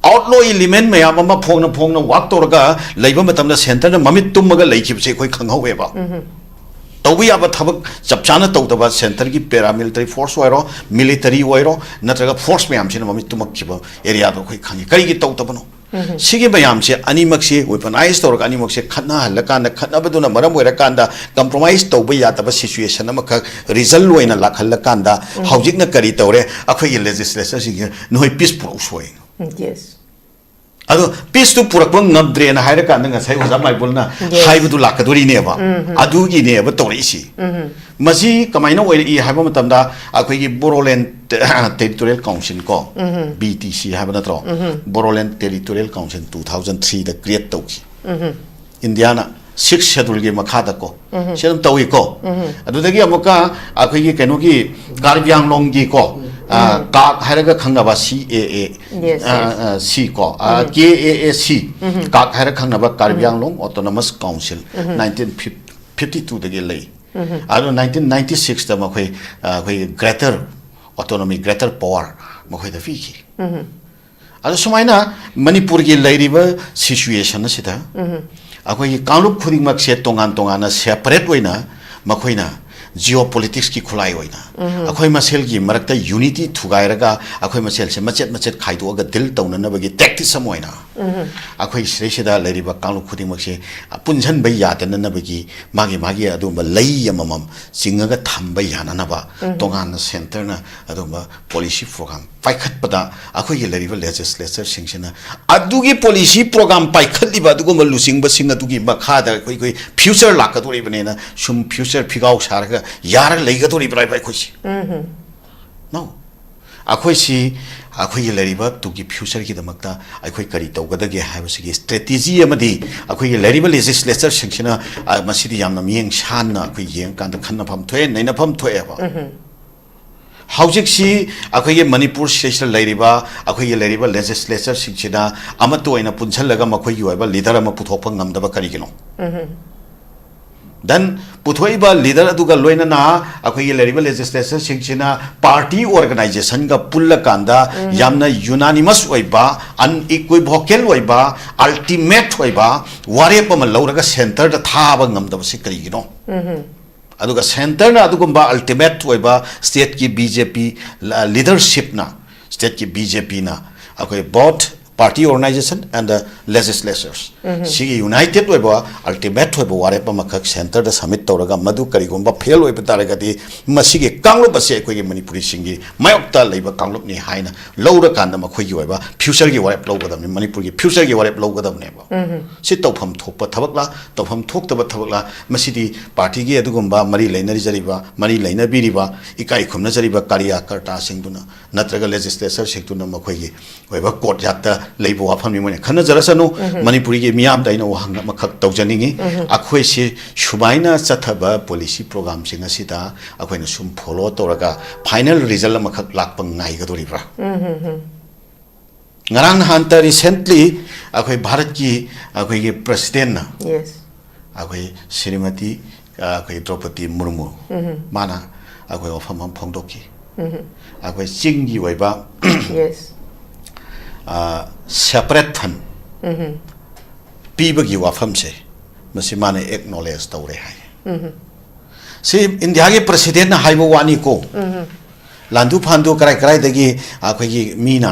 Outlaw element ꯃꯌꯥꯝ ꯑꯃ ꯐꯣꯡꯅ ꯐꯣꯡꯅ work ꯇꯧꯔꯒ ꯂꯩꯕ ꯃꯇꯝꯗ centreꯅ ꯃꯃꯤꯠ ꯇꯨꯝꯃꯒ ꯂꯩꯈꯤꯕꯁꯦ ꯑꯩꯈꯣꯏ ꯈꯪꯍꯧꯋꯦꯕ꯫ ꯇꯧꯕ ꯌꯥꯕ ꯊꯕꯛ ꯆꯞ ꯆꯥꯅ ꯇꯧꯗꯕ, centreꯒꯤ paramilitary force ꯑꯣꯏꯔꯣ, military ꯑꯣꯏꯔꯣ, ꯅꯠꯇ꯭ꯔꯒ force ꯃꯌꯥꯝꯁꯤꯅ ꯃꯃꯤꯠ ꯇꯨꯝꯃꯛꯈꯤꯕ areaꯗꯣ ꯑꯩꯈꯣꯏ ꯈꯪꯉꯤ꯫ ꯀꯔꯤꯒꯤ ꯇꯧꯗꯕꯅꯣ? ꯁꯤꯒꯤ ꯃꯌꯥꯝꯁꯦ ꯑꯅꯤꯃꯛꯁꯦ weaponize ꯇꯧꯔꯒ ꯑꯅꯤꯃꯛꯁꯦ ꯈꯠꯅꯍꯜꯂꯀꯥꯟꯗ, ꯈꯠꯅꯕꯗꯨꯅ ꯃꯔꯝ ꯑꯣꯏꯔꯀꯥꯟꯗ compromise ꯇꯧꯕ ꯌꯥꯗꯕ situation ꯑꯃꯈꯛ result ꯑꯣꯏꯅ ꯂꯥꯛꯍꯜꯂꯀꯥꯟꯗ, ꯍꯧꯖꯤꯛꯅ ꯀꯔꯤ ꯇꯧꯔꯦ? ꯑꯩꯈꯣꯏꯒꯤ legislatorꯁꯤꯡꯁꯤꯅ "ꯅꯈꯣꯏ peace ꯄꯨꯔꯛꯎ" ꯁꯣꯏ꯫ Yes. ꯑꯗꯣ peaceꯇꯨ ꯄꯨꯔꯛꯄ ꯉꯝꯗ꯭ꯔꯦꯅ ꯍꯥꯏꯔꯀꯥꯟꯗ ꯉꯁꯥꯏ ꯑꯣꯖꯥ ꯃꯥꯏꯕꯣꯜꯅ Yes. ꯍꯥꯏꯕꯗꯨ ꯂꯥꯛꯀꯗꯣꯔꯤꯅꯦꯕ꯫ ꯑꯗꯨꯒꯤꯅꯦꯕ ꯇꯧꯔꯛꯏꯁꯤ꯫ ꯃꯁꯤ ꯀꯃꯥꯏꯅ ꯑꯣꯏꯔꯛꯏ ꯍꯥꯏꯕ ꯃꯇꯝꯗ, ꯑꯩꯈꯣꯏꯒꯤ Bodoland Territorial Council ꯀꯣ, B T C ꯍꯥꯏꯕ ꯅꯠꯇ꯭ꯔꯣ? Bodoland Territorial Council two thousand threeꯗ create ꯇꯧꯈꯤ꯫ ꯏꯟꯗꯤꯌꯥꯅ sixth scheduleꯒꯤ ꯃꯈꯥꯗ ꯀꯣ, ꯁꯤ ꯑꯗꯨꯝ ꯇꯧꯏꯀꯣ꯫ ꯑꯗꯨꯗꯒꯤ ꯑꯃꯨꯛꯀ ꯑꯩꯈꯣꯏꯒꯤ ꯀꯩꯅꯣꯒꯤ, ꯀꯥꯔꯕꯤ ꯑꯪꯂꯣꯡꯒꯤ ꯀꯣ, ꯑ, ꯀꯥꯛ ꯍꯥꯏꯔꯒ ꯈꯪꯅꯕ, C A A, Yes, ꯑ, yes. ꯑ, C ꯀꯣ, ꯑ, K A A C, ꯀꯥꯛ ꯍꯥꯏꯔꯒ ꯈꯪꯅꯕ ꯀꯥꯔꯕꯤ ꯑꯪꯂꯣꯡ Autonomous Council, nineteen fifty-twoꯗꯒꯤ ꯂꯩ꯫ ꯑꯗꯣ nineteen ninety-sixꯇ ꯃꯈꯣꯏ, ꯑ, ꯑꯩꯈꯣꯏꯒꯤ greater autonomy, greater power ꯃꯈꯣꯏꯗ ꯄꯤꯈꯤ꯫ ꯑꯗꯣ ꯁꯨꯃꯥꯏꯅ ꯃꯅꯤꯄꯨꯔꯒꯤ ꯂꯩꯔꯤꯕ situation ꯑꯁꯤꯗ ꯑꯩꯈꯣꯏꯒꯤ ꯀꯥꯡꯂꯨꯞ ꯈꯨꯗꯤꯡꯃꯛꯁꯦ ꯇꯣꯉꯥꯟ ꯇꯣꯉꯥꯟꯅ separate ꯑꯣꯏꯅ ꯃꯈꯣꯏꯅ geopoliticsꯀꯤ ꯈꯨꯠꯂꯥꯏ ꯑꯣꯏꯅ ꯑꯩꯈꯣꯏ ꯃꯁꯦꯜꯒꯤ ꯃꯔꯛꯇ unity ꯊꯨꯒꯥꯏꯔꯒ ꯑꯩꯈꯣꯏ ꯃꯁꯦꯜꯁꯦ ꯃꯆꯦꯠ ꯃꯆꯦꯠ ꯈꯥꯏꯗꯣꯛꯑꯒ deal ꯇꯧꯅꯅꯕꯒꯤ tactics ꯑꯃ ꯑꯣꯏꯅ ꯑꯩꯈꯣꯏ ꯁꯤꯗꯩꯁꯤꯗ ꯂꯩꯔꯤꯕ ꯀꯥꯡꯂꯨꯞ ꯈꯨꯗꯤꯡꯃꯛꯁꯦ ꯄꯨꯟꯁꯤꯟꯕ ꯌꯥꯗꯅꯅꯕꯒꯤ ꯃꯥꯒꯤ ꯃꯥꯒꯤ ꯑꯗꯨꯒꯨꯝꯕ ꯂꯩ ꯑꯃꯃꯝ ꯆꯤꯡꯉꯒ ꯊꯝꯕ ꯌꯥꯅꯅꯕ ꯇꯣꯉꯥꯟꯅ centreꯅ ꯑꯗꯨꯒꯨꯝꯕ policy program ꯄꯥꯏꯈꯠꯄꯗ ꯑꯩꯈꯣꯏꯒꯤ ꯂꯩꯔꯤꯕ legislatorꯁꯤꯡꯁꯤꯅ ꯑꯗꯨꯒꯤ policy program ꯄꯥꯏꯈꯠꯂꯤꯕ ꯑꯗꯨꯒꯨꯝꯕ ꯂꯨꯆꯤꯡꯕꯁꯤꯡ ꯑꯗꯨꯒꯤ ꯃꯈꯥꯗ ꯑꯩꯈꯣꯏ, ꯑꯩꯈꯣꯏ future ꯂꯥꯛꯀꯗꯧꯔꯤꯕꯅꯦꯅ ꯁꯨꯝ future ꯐꯤꯒꯥꯎ ꯁꯥꯔꯒ ꯌꯥꯔꯒ ꯂꯩꯒꯗꯧꯔꯤꯕ꯭ꯔꯥ ꯑꯩꯈꯣꯏꯁꯤ? No. ꯑꯩꯈꯣꯏꯁꯤ, ꯑꯩꯈꯣꯏꯒꯤ ꯂꯩꯔꯤꯕ ꯇꯨꯡꯒꯤ futureꯒꯤꯗꯃꯛꯇ ꯑꯩꯈꯣꯏ ꯀꯔꯤ ꯇꯧꯒꯗꯒꯦ ꯍꯥꯏꯕꯁꯤꯒꯤ strategy ꯑꯃꯗꯤ ꯑꯩꯈꯣꯏꯒꯤ ꯂꯩꯔꯤꯕ legislatorꯁꯤꯡꯁꯤꯅ, ꯑ, ꯃꯁꯤꯗꯤ ꯌꯥꯝꯅ ꯃꯤꯠꯌꯦꯡ ꯁꯥꯟꯅ ꯑꯩꯈꯣꯏ ꯌꯦꯡꯉꯀꯥꯟꯗ ꯈꯟꯅꯐꯝ ꯊꯣꯛꯑꯦ, ꯅꯩꯅꯐꯝ ꯊꯣꯛꯑꯦꯕ꯫ ꯍꯧꯖꯤꯛꯁꯤ ꯑꯩꯈꯣꯏꯒꯤ ꯃꯅꯤꯄꯨꯔ ꯁꯤꯗꯩꯁꯤꯗ ꯂꯩꯔꯤꯕ ꯑꯩꯈꯣꯏꯒꯤ ꯂꯩꯔꯤꯕ legislatorꯁꯤꯡꯁꯤꯅ ꯑꯃꯠꯇ ꯑꯣꯏꯅ ꯄꯨꯟꯁꯤꯜꯂꯒ ꯃꯈꯣꯏꯒꯤ ꯑꯣꯏꯕ leader ꯑꯃ ꯄꯨꯊꯣꯛꯄ ꯉꯝꯗꯕ ꯀꯔꯤꯒꯤꯅꯣ? Then ꯄꯨꯊꯣꯛꯏꯕ leader ꯑꯗꯨꯒ ꯂꯣꯏꯅꯅ ꯑꯩꯈꯣꯏꯒꯤ ꯂꯩꯔꯤꯕ legislatorꯁꯤꯡꯁꯤꯅ party organizationꯒ ꯄꯨꯜꯂꯀꯥꯟꯗ ꯌꯥꯝꯅ unanimous ꯑꯣꯏꯕ, unequivocal ꯑꯣꯏꯕ, ultimate ꯑꯣꯏꯕ ꯋꯥꯔꯦꯞ ꯑꯃ ꯂꯧꯔꯒ centreꯗ ꯊꯥꯕ ꯉꯝꯗꯕꯁꯤ ꯀꯔꯤꯒꯤꯅꯣ? ꯑꯗꯨꯒ centreꯅ ꯑꯗꯨꯒꯨꯝꯕ ultimate ꯑꯣꯏꯕ stateꯀꯤ BJP leadershipꯅ, stateꯀꯤ BJPꯅ ꯑꯩꯈꯣꯏ both party organisation and the legislatures, ꯁꯤꯒꯤ united ꯑꯣꯏꯕ ultimate ꯑꯣꯏꯕ ꯋꯥꯔꯦꯞ ꯑꯃꯈꯛ centreꯗ submit ꯇꯧꯔꯒ, ꯃꯗꯨ ꯀꯔꯤꯒꯨꯝꯕ fail ꯑꯣꯏꯕ ꯇꯥꯔꯒꯗꯤ, ꯃꯁꯤꯒꯤ ꯀꯥꯡꯂꯨꯞ ꯑꯁꯤ ꯑꯩꯈꯣꯏꯒꯤ ꯃꯅꯤꯄꯨꯔꯤꯁꯤꯡꯒꯤ ꯃꯥꯌꯣꯛꯇ ꯂꯩꯕ ꯀꯥꯡꯂꯨꯞꯅꯤ ꯍꯥꯏꯅ ꯂꯧꯔꯀꯥꯟꯗ, ꯃꯈꯣꯏꯒꯤ ꯑꯣꯏꯕ futureꯒꯤ ꯋꯥꯔꯦꯞ ꯂꯧꯒꯗꯕꯅꯤ, ꯃꯅꯤꯄꯨꯔꯒꯤ futureꯒꯤ ꯋꯥꯔꯦꯞ ꯂꯧꯒꯗꯕꯅꯦꯕ꯫ ꯁꯤ ꯇꯧꯐꯝ ꯊꯣꯛꯄ ꯊꯕꯛꯂꯥ, ꯇꯧꯐꯝ ꯊꯣꯛꯇꯕ ꯊꯕꯛꯂꯥ, ꯃꯁꯤꯗꯤ partyꯒꯤ ꯑꯗꯨꯒꯨꯝꯕ ꯃꯔꯤ ꯂꯩꯅꯖꯔꯤꯕ, ꯃꯔꯤ ꯂꯩꯅꯕꯤꯔꯤꯕ, ꯏꯀꯥꯏ ꯈꯨꯝꯅꯖꯔꯤꯕ ꯀꯥꯔꯤꯌꯥꯀꯔꯇꯥꯁꯤꯡꯗꯨꯅ ꯅꯠꯇ꯭ꯔꯒ legislatureꯁꯤꯡꯗꯨꯅ ꯃꯈꯣꯏꯒꯤ ꯑꯣꯏꯕ courtyardꯇ ꯂꯩꯕ ꯋꯥꯐꯝꯅꯤ, ꯃꯣꯏꯅ ꯈꯟꯅꯖꯔꯁꯅꯨ꯫ ꯃꯅꯤꯄꯨꯔꯤꯒꯤ ꯃꯤꯌꯥꯝꯗ ꯑꯩꯅ ꯋꯥꯍꯪ ꯑꯃꯈꯛ ꯇꯧꯖꯅꯤꯡꯉꯤ꯫ ꯑꯩꯈꯣꯏꯁꯤ ꯁꯨꯃꯥꯏꯅ ꯆꯠꯊꯕ policy programꯁꯤꯡ ꯑꯁꯤꯗ ꯑꯩꯈꯣꯏꯅ ꯁꯨꯝ follow ꯇꯧꯔꯒ final result ꯑꯃꯈꯛ ꯂꯥꯛꯄ ꯉꯥꯏꯒꯗꯧꯔꯤꯕ꯭ꯔꯥ? ꯉꯔꯥꯡ ꯅꯍꯥꯟꯇ recently ꯑꯩꯈꯣꯏ ꯚꯥꯔꯠꯀꯤ ꯑꯩꯈꯣꯏꯒꯤ presidentꯅ, Yes. ꯑꯩꯈꯣꯏ ꯁ꯭ꯔꯤꯃꯇꯤ, ꯑ, ꯑꯩꯈꯣꯏ ꯗ꯭ꯔꯧꯄꯗꯤ ꯃꯨꯔꯃꯨ, ꯃꯥꯅ ꯑꯩꯈꯣꯏ ꯋꯥꯐꯝ ꯑꯃ ꯐꯣꯡꯗꯣꯛꯈꯤ꯫ ꯑꯩꯈꯣꯏ ꯆꯤꯡꯒꯤ ꯑꯣꯏꯕ, Yes. ꯑ, separate fund ꯄꯤꯕꯒꯤ ꯋꯥꯐꯝꯁꯦ, ꯃꯁꯤ ꯃꯥꯅ acknowledge ꯇꯧꯔꯦ ꯍꯥꯏ꯫ ꯁꯤ ꯏꯟꯗꯤꯌꯥꯒꯤ presidentꯅ ꯍꯥꯏꯕ ꯋꯥꯅꯤꯀꯣ꯫ ꯂꯥꯟꯗꯨ ꯐꯥꯟꯗꯨ ꯀꯔꯥꯏ ꯀꯔꯥꯏꯗꯒꯤ ꯑꯩꯈꯣꯏꯒꯤ ꯃꯤꯅ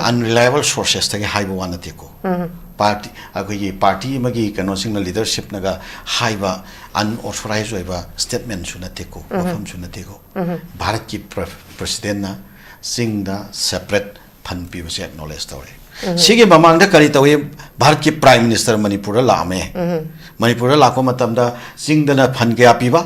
unreliable sourcesꯇꯒꯤ ꯍꯥꯏꯕ ꯋꯥ ꯅꯠꯇꯦꯀꯣ꯫ Party, ꯑꯩꯈꯣꯏꯒꯤ party ꯑꯃꯒꯤ ꯀꯩꯅꯣꯁꯤꯡꯅ, leadershipꯅꯒ ꯍꯥꯏꯕ unauthorized ꯑꯣꯏꯕ statementꯁꯨ ꯅꯠꯇꯦꯀꯣ, ꯋꯥꯐꯝꯁꯨ ꯅꯠꯇꯦꯀꯣ꯫ ꯚꯥꯔꯠꯀꯤ pre-, presidentꯅ ꯆꯤꯡꯗ separate fund ꯄꯤꯕꯁꯦ acknowledge ꯇꯧꯔꯦ꯫ ꯁꯤꯒꯤ ꯃꯃꯥꯡꯗ ꯀꯔꯤ ꯇꯧꯏ? ꯚꯥꯔꯠꯀꯤ prime minister ꯃꯅꯤꯄꯨꯔꯗ ꯂꯥꯛꯑꯝꯃꯦ꯫ ꯃꯅꯤꯄꯨꯔꯗ ꯂꯥꯛꯄ ꯃꯇꯝꯗ ꯆꯤꯡꯗꯅ fund ꯀꯌꯥ ꯄꯤꯕ,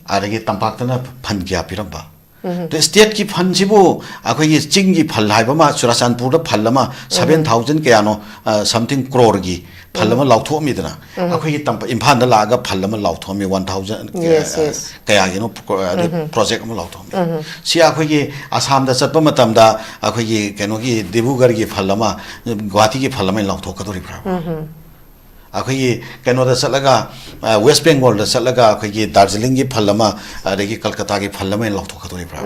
ꯑꯗꯒꯤ ꯇꯝꯄꯥꯛꯇꯅ fund ꯀꯌꯥ ꯄꯤꯔꯝꯕ? ꯑꯗꯣ stateꯀꯤ fundꯁꯤꯕꯨ ꯑꯩꯈꯣꯏꯒꯤ ꯆꯤꯡꯒꯤ fund ꯍꯥꯏꯕ ꯑꯃ, ꯆꯨꯔꯥꯆꯥꯟꯄꯨꯔꯗ fund ꯑꯃ seven thousand ꯀꯌꯥꯅꯣ, ꯑ, something croreꯒꯤ fund ꯑꯃ ꯂꯥꯎꯊꯣꯛꯑꯝꯃꯤꯗꯅ, ꯑꯩꯈꯣꯏꯒꯤ ꯇꯝꯄ-, ꯏꯝꯐꯥꯜꯗ ꯂꯥꯛꯑꯒ fund ꯑꯃ ꯂꯥꯎꯊꯣꯛꯑꯝꯃꯤ, one thousand, Yes, ꯑ, yes. ꯀꯌꯥꯒꯤꯅꯣ pro-, ꯑꯗꯩ project ꯑꯃ ꯂꯥꯎꯊꯣꯛꯑꯝꯃꯤ꯫ ꯁꯤ ꯑꯩꯈꯣꯏꯒꯤ ꯑꯁꯥꯝꯗ ꯆꯠꯄ ꯃꯇꯝꯗ ꯑꯩꯈꯣꯏꯒꯤ ꯀꯩꯅꯣꯒꯤ ꯗꯤꯕ꯭ꯔꯨꯒꯔꯒꯤ fund ꯑꯃ, ꯒꯨꯋꯥꯍꯥꯇꯤꯒꯤ fund ꯑꯃ ꯂꯥꯎꯊꯣꯛꯀꯗꯧꯔꯤꯕ꯭ꯔꯥ? ꯑꯩꯈꯣꯏꯒꯤ ꯀꯩꯅꯣꯗ ꯆꯠꯂꯒ, ꯑ, West Bengalꯗ ꯆꯠꯂꯒ ꯑꯩꯈꯣꯏꯒꯤ ꯗꯥꯔꯖꯤꯂꯤꯡꯒꯤ fund ꯑꯃ, ꯑꯗꯒꯤ ꯀꯜꯀꯇꯥꯒꯤ fund ꯑꯃ ꯂꯥꯎꯊꯣꯛꯀꯗꯧꯔꯤꯕ꯭ꯔꯥ?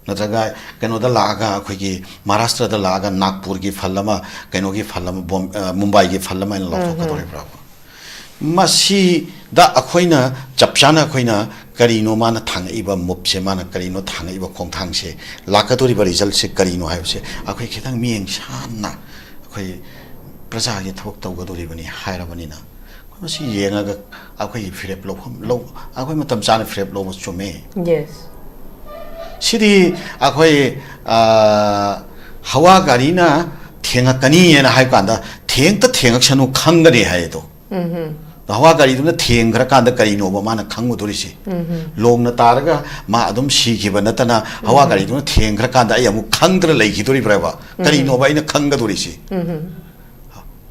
ꯅꯠꯇ꯭ꯔꯒ ꯀꯩꯅꯣꯗ ꯂꯥꯛꯑꯒ, ꯑꯩꯈꯣꯏꯒꯤ ꯃꯍꯥꯔꯥꯁꯇ꯭ꯔꯗ ꯂꯥꯛꯑꯒ ꯅꯥꯒꯄꯨꯔꯒꯤ fund ꯑꯃ, ꯀꯩꯅꯣꯒꯤ fund ꯑꯃ, ꯕꯣꯝ-, ꯑ, ꯃꯨꯝꯕꯥꯏꯒꯤ fund ꯑꯃ ꯑꯩꯅ ꯂꯥꯎꯊꯣꯛꯀꯗꯧꯔꯤꯕ꯭ꯔꯥ? ꯃꯁꯤꯗ ꯑꯩꯈꯣꯏꯅ ꯆꯞ ꯆꯥꯅ ꯑꯩꯈꯣꯏꯅ ꯀꯔꯤꯅꯣ ꯃꯥꯅ ꯊꯥꯡꯉꯛꯏꯕ ꯃꯨꯞꯁꯦ, ꯃꯥꯅ ꯀꯔꯤꯅꯣ ꯊꯥꯡꯉꯛꯏꯕ ꯈꯣꯡꯊꯥꯡꯁꯦ, ꯂꯥꯛꯀꯗꯧꯔꯤꯕ ꯔꯤꯖꯜꯠꯁꯦ ꯀꯔꯤꯅꯣ ꯍꯥꯏꯕꯁꯦ ꯑꯩꯈꯣꯏ ꯈꯤꯇꯪ ꯃꯤꯠꯌꯦꯡ ꯁꯥꯟꯅ ꯑꯩꯈꯣꯏ ꯄ꯭ꯔꯖꯥꯒꯤ ꯊꯕꯛ ꯇꯧꯒꯗꯧꯔꯤꯕꯅꯤ ꯍꯥꯏꯔꯕꯅꯤꯅ, ꯑꯩꯈꯣꯏ ꯃꯁꯤ ꯌꯦꯡꯉꯒ ꯑꯩꯈꯣꯏꯒꯤ ꯐꯤꯔꯦꯞ ꯂꯧꯐꯝ ꯂꯧ, ꯑꯩꯈꯣꯏ ꯃꯇꯝ ꯆꯥꯅ ꯐꯤꯔꯦꯞ ꯂꯧꯕ ꯆꯨꯝꯃꯦ꯫ Yes. ꯁꯤꯗꯤ ꯑꯩꯈꯣꯏ, ꯑ, ꯍꯋꯥ ꯒꯥꯔꯤꯅ ꯊꯦꯡꯉꯛꯀꯅꯤ ꯍꯥꯏꯅ ꯍꯥꯏꯕ ꯀꯥꯟꯗ, ꯊꯦꯡꯇ ꯊꯦꯡꯉꯛꯁꯅꯨ, ꯈꯪꯒꯅꯤ ꯍꯥꯏꯗꯣ꯫ ꯍꯋꯥ ꯒꯥꯔꯤꯗꯨꯅ ꯊꯦꯡꯈ꯭ꯔꯀꯥꯟꯗ ꯀꯔꯤꯅꯣꯕ ꯃꯥꯅ ꯈꯪꯉꯨꯗꯣꯔꯤꯁꯦ? ꯂꯣꯡꯅ ꯇꯥꯔꯒ ꯃꯥ ꯑꯗꯨꯝ ꯁꯤꯈꯤꯕ ꯅꯠꯇꯅ, ꯍꯋꯥ ꯒꯥꯔꯤꯗꯨꯅ ꯊꯦꯡꯈ꯭ꯔꯀꯥꯟꯗ ꯑꯩ ꯑꯃꯨꯛ ꯈꯪꯗ꯭ꯔ ꯂꯩꯈꯤꯗꯣꯔꯤꯕ꯭ꯔꯕ? ꯀꯔꯤꯅꯣꯕ ꯑꯩꯅ ꯈꯪꯒꯗꯣꯔꯤꯁꯦ?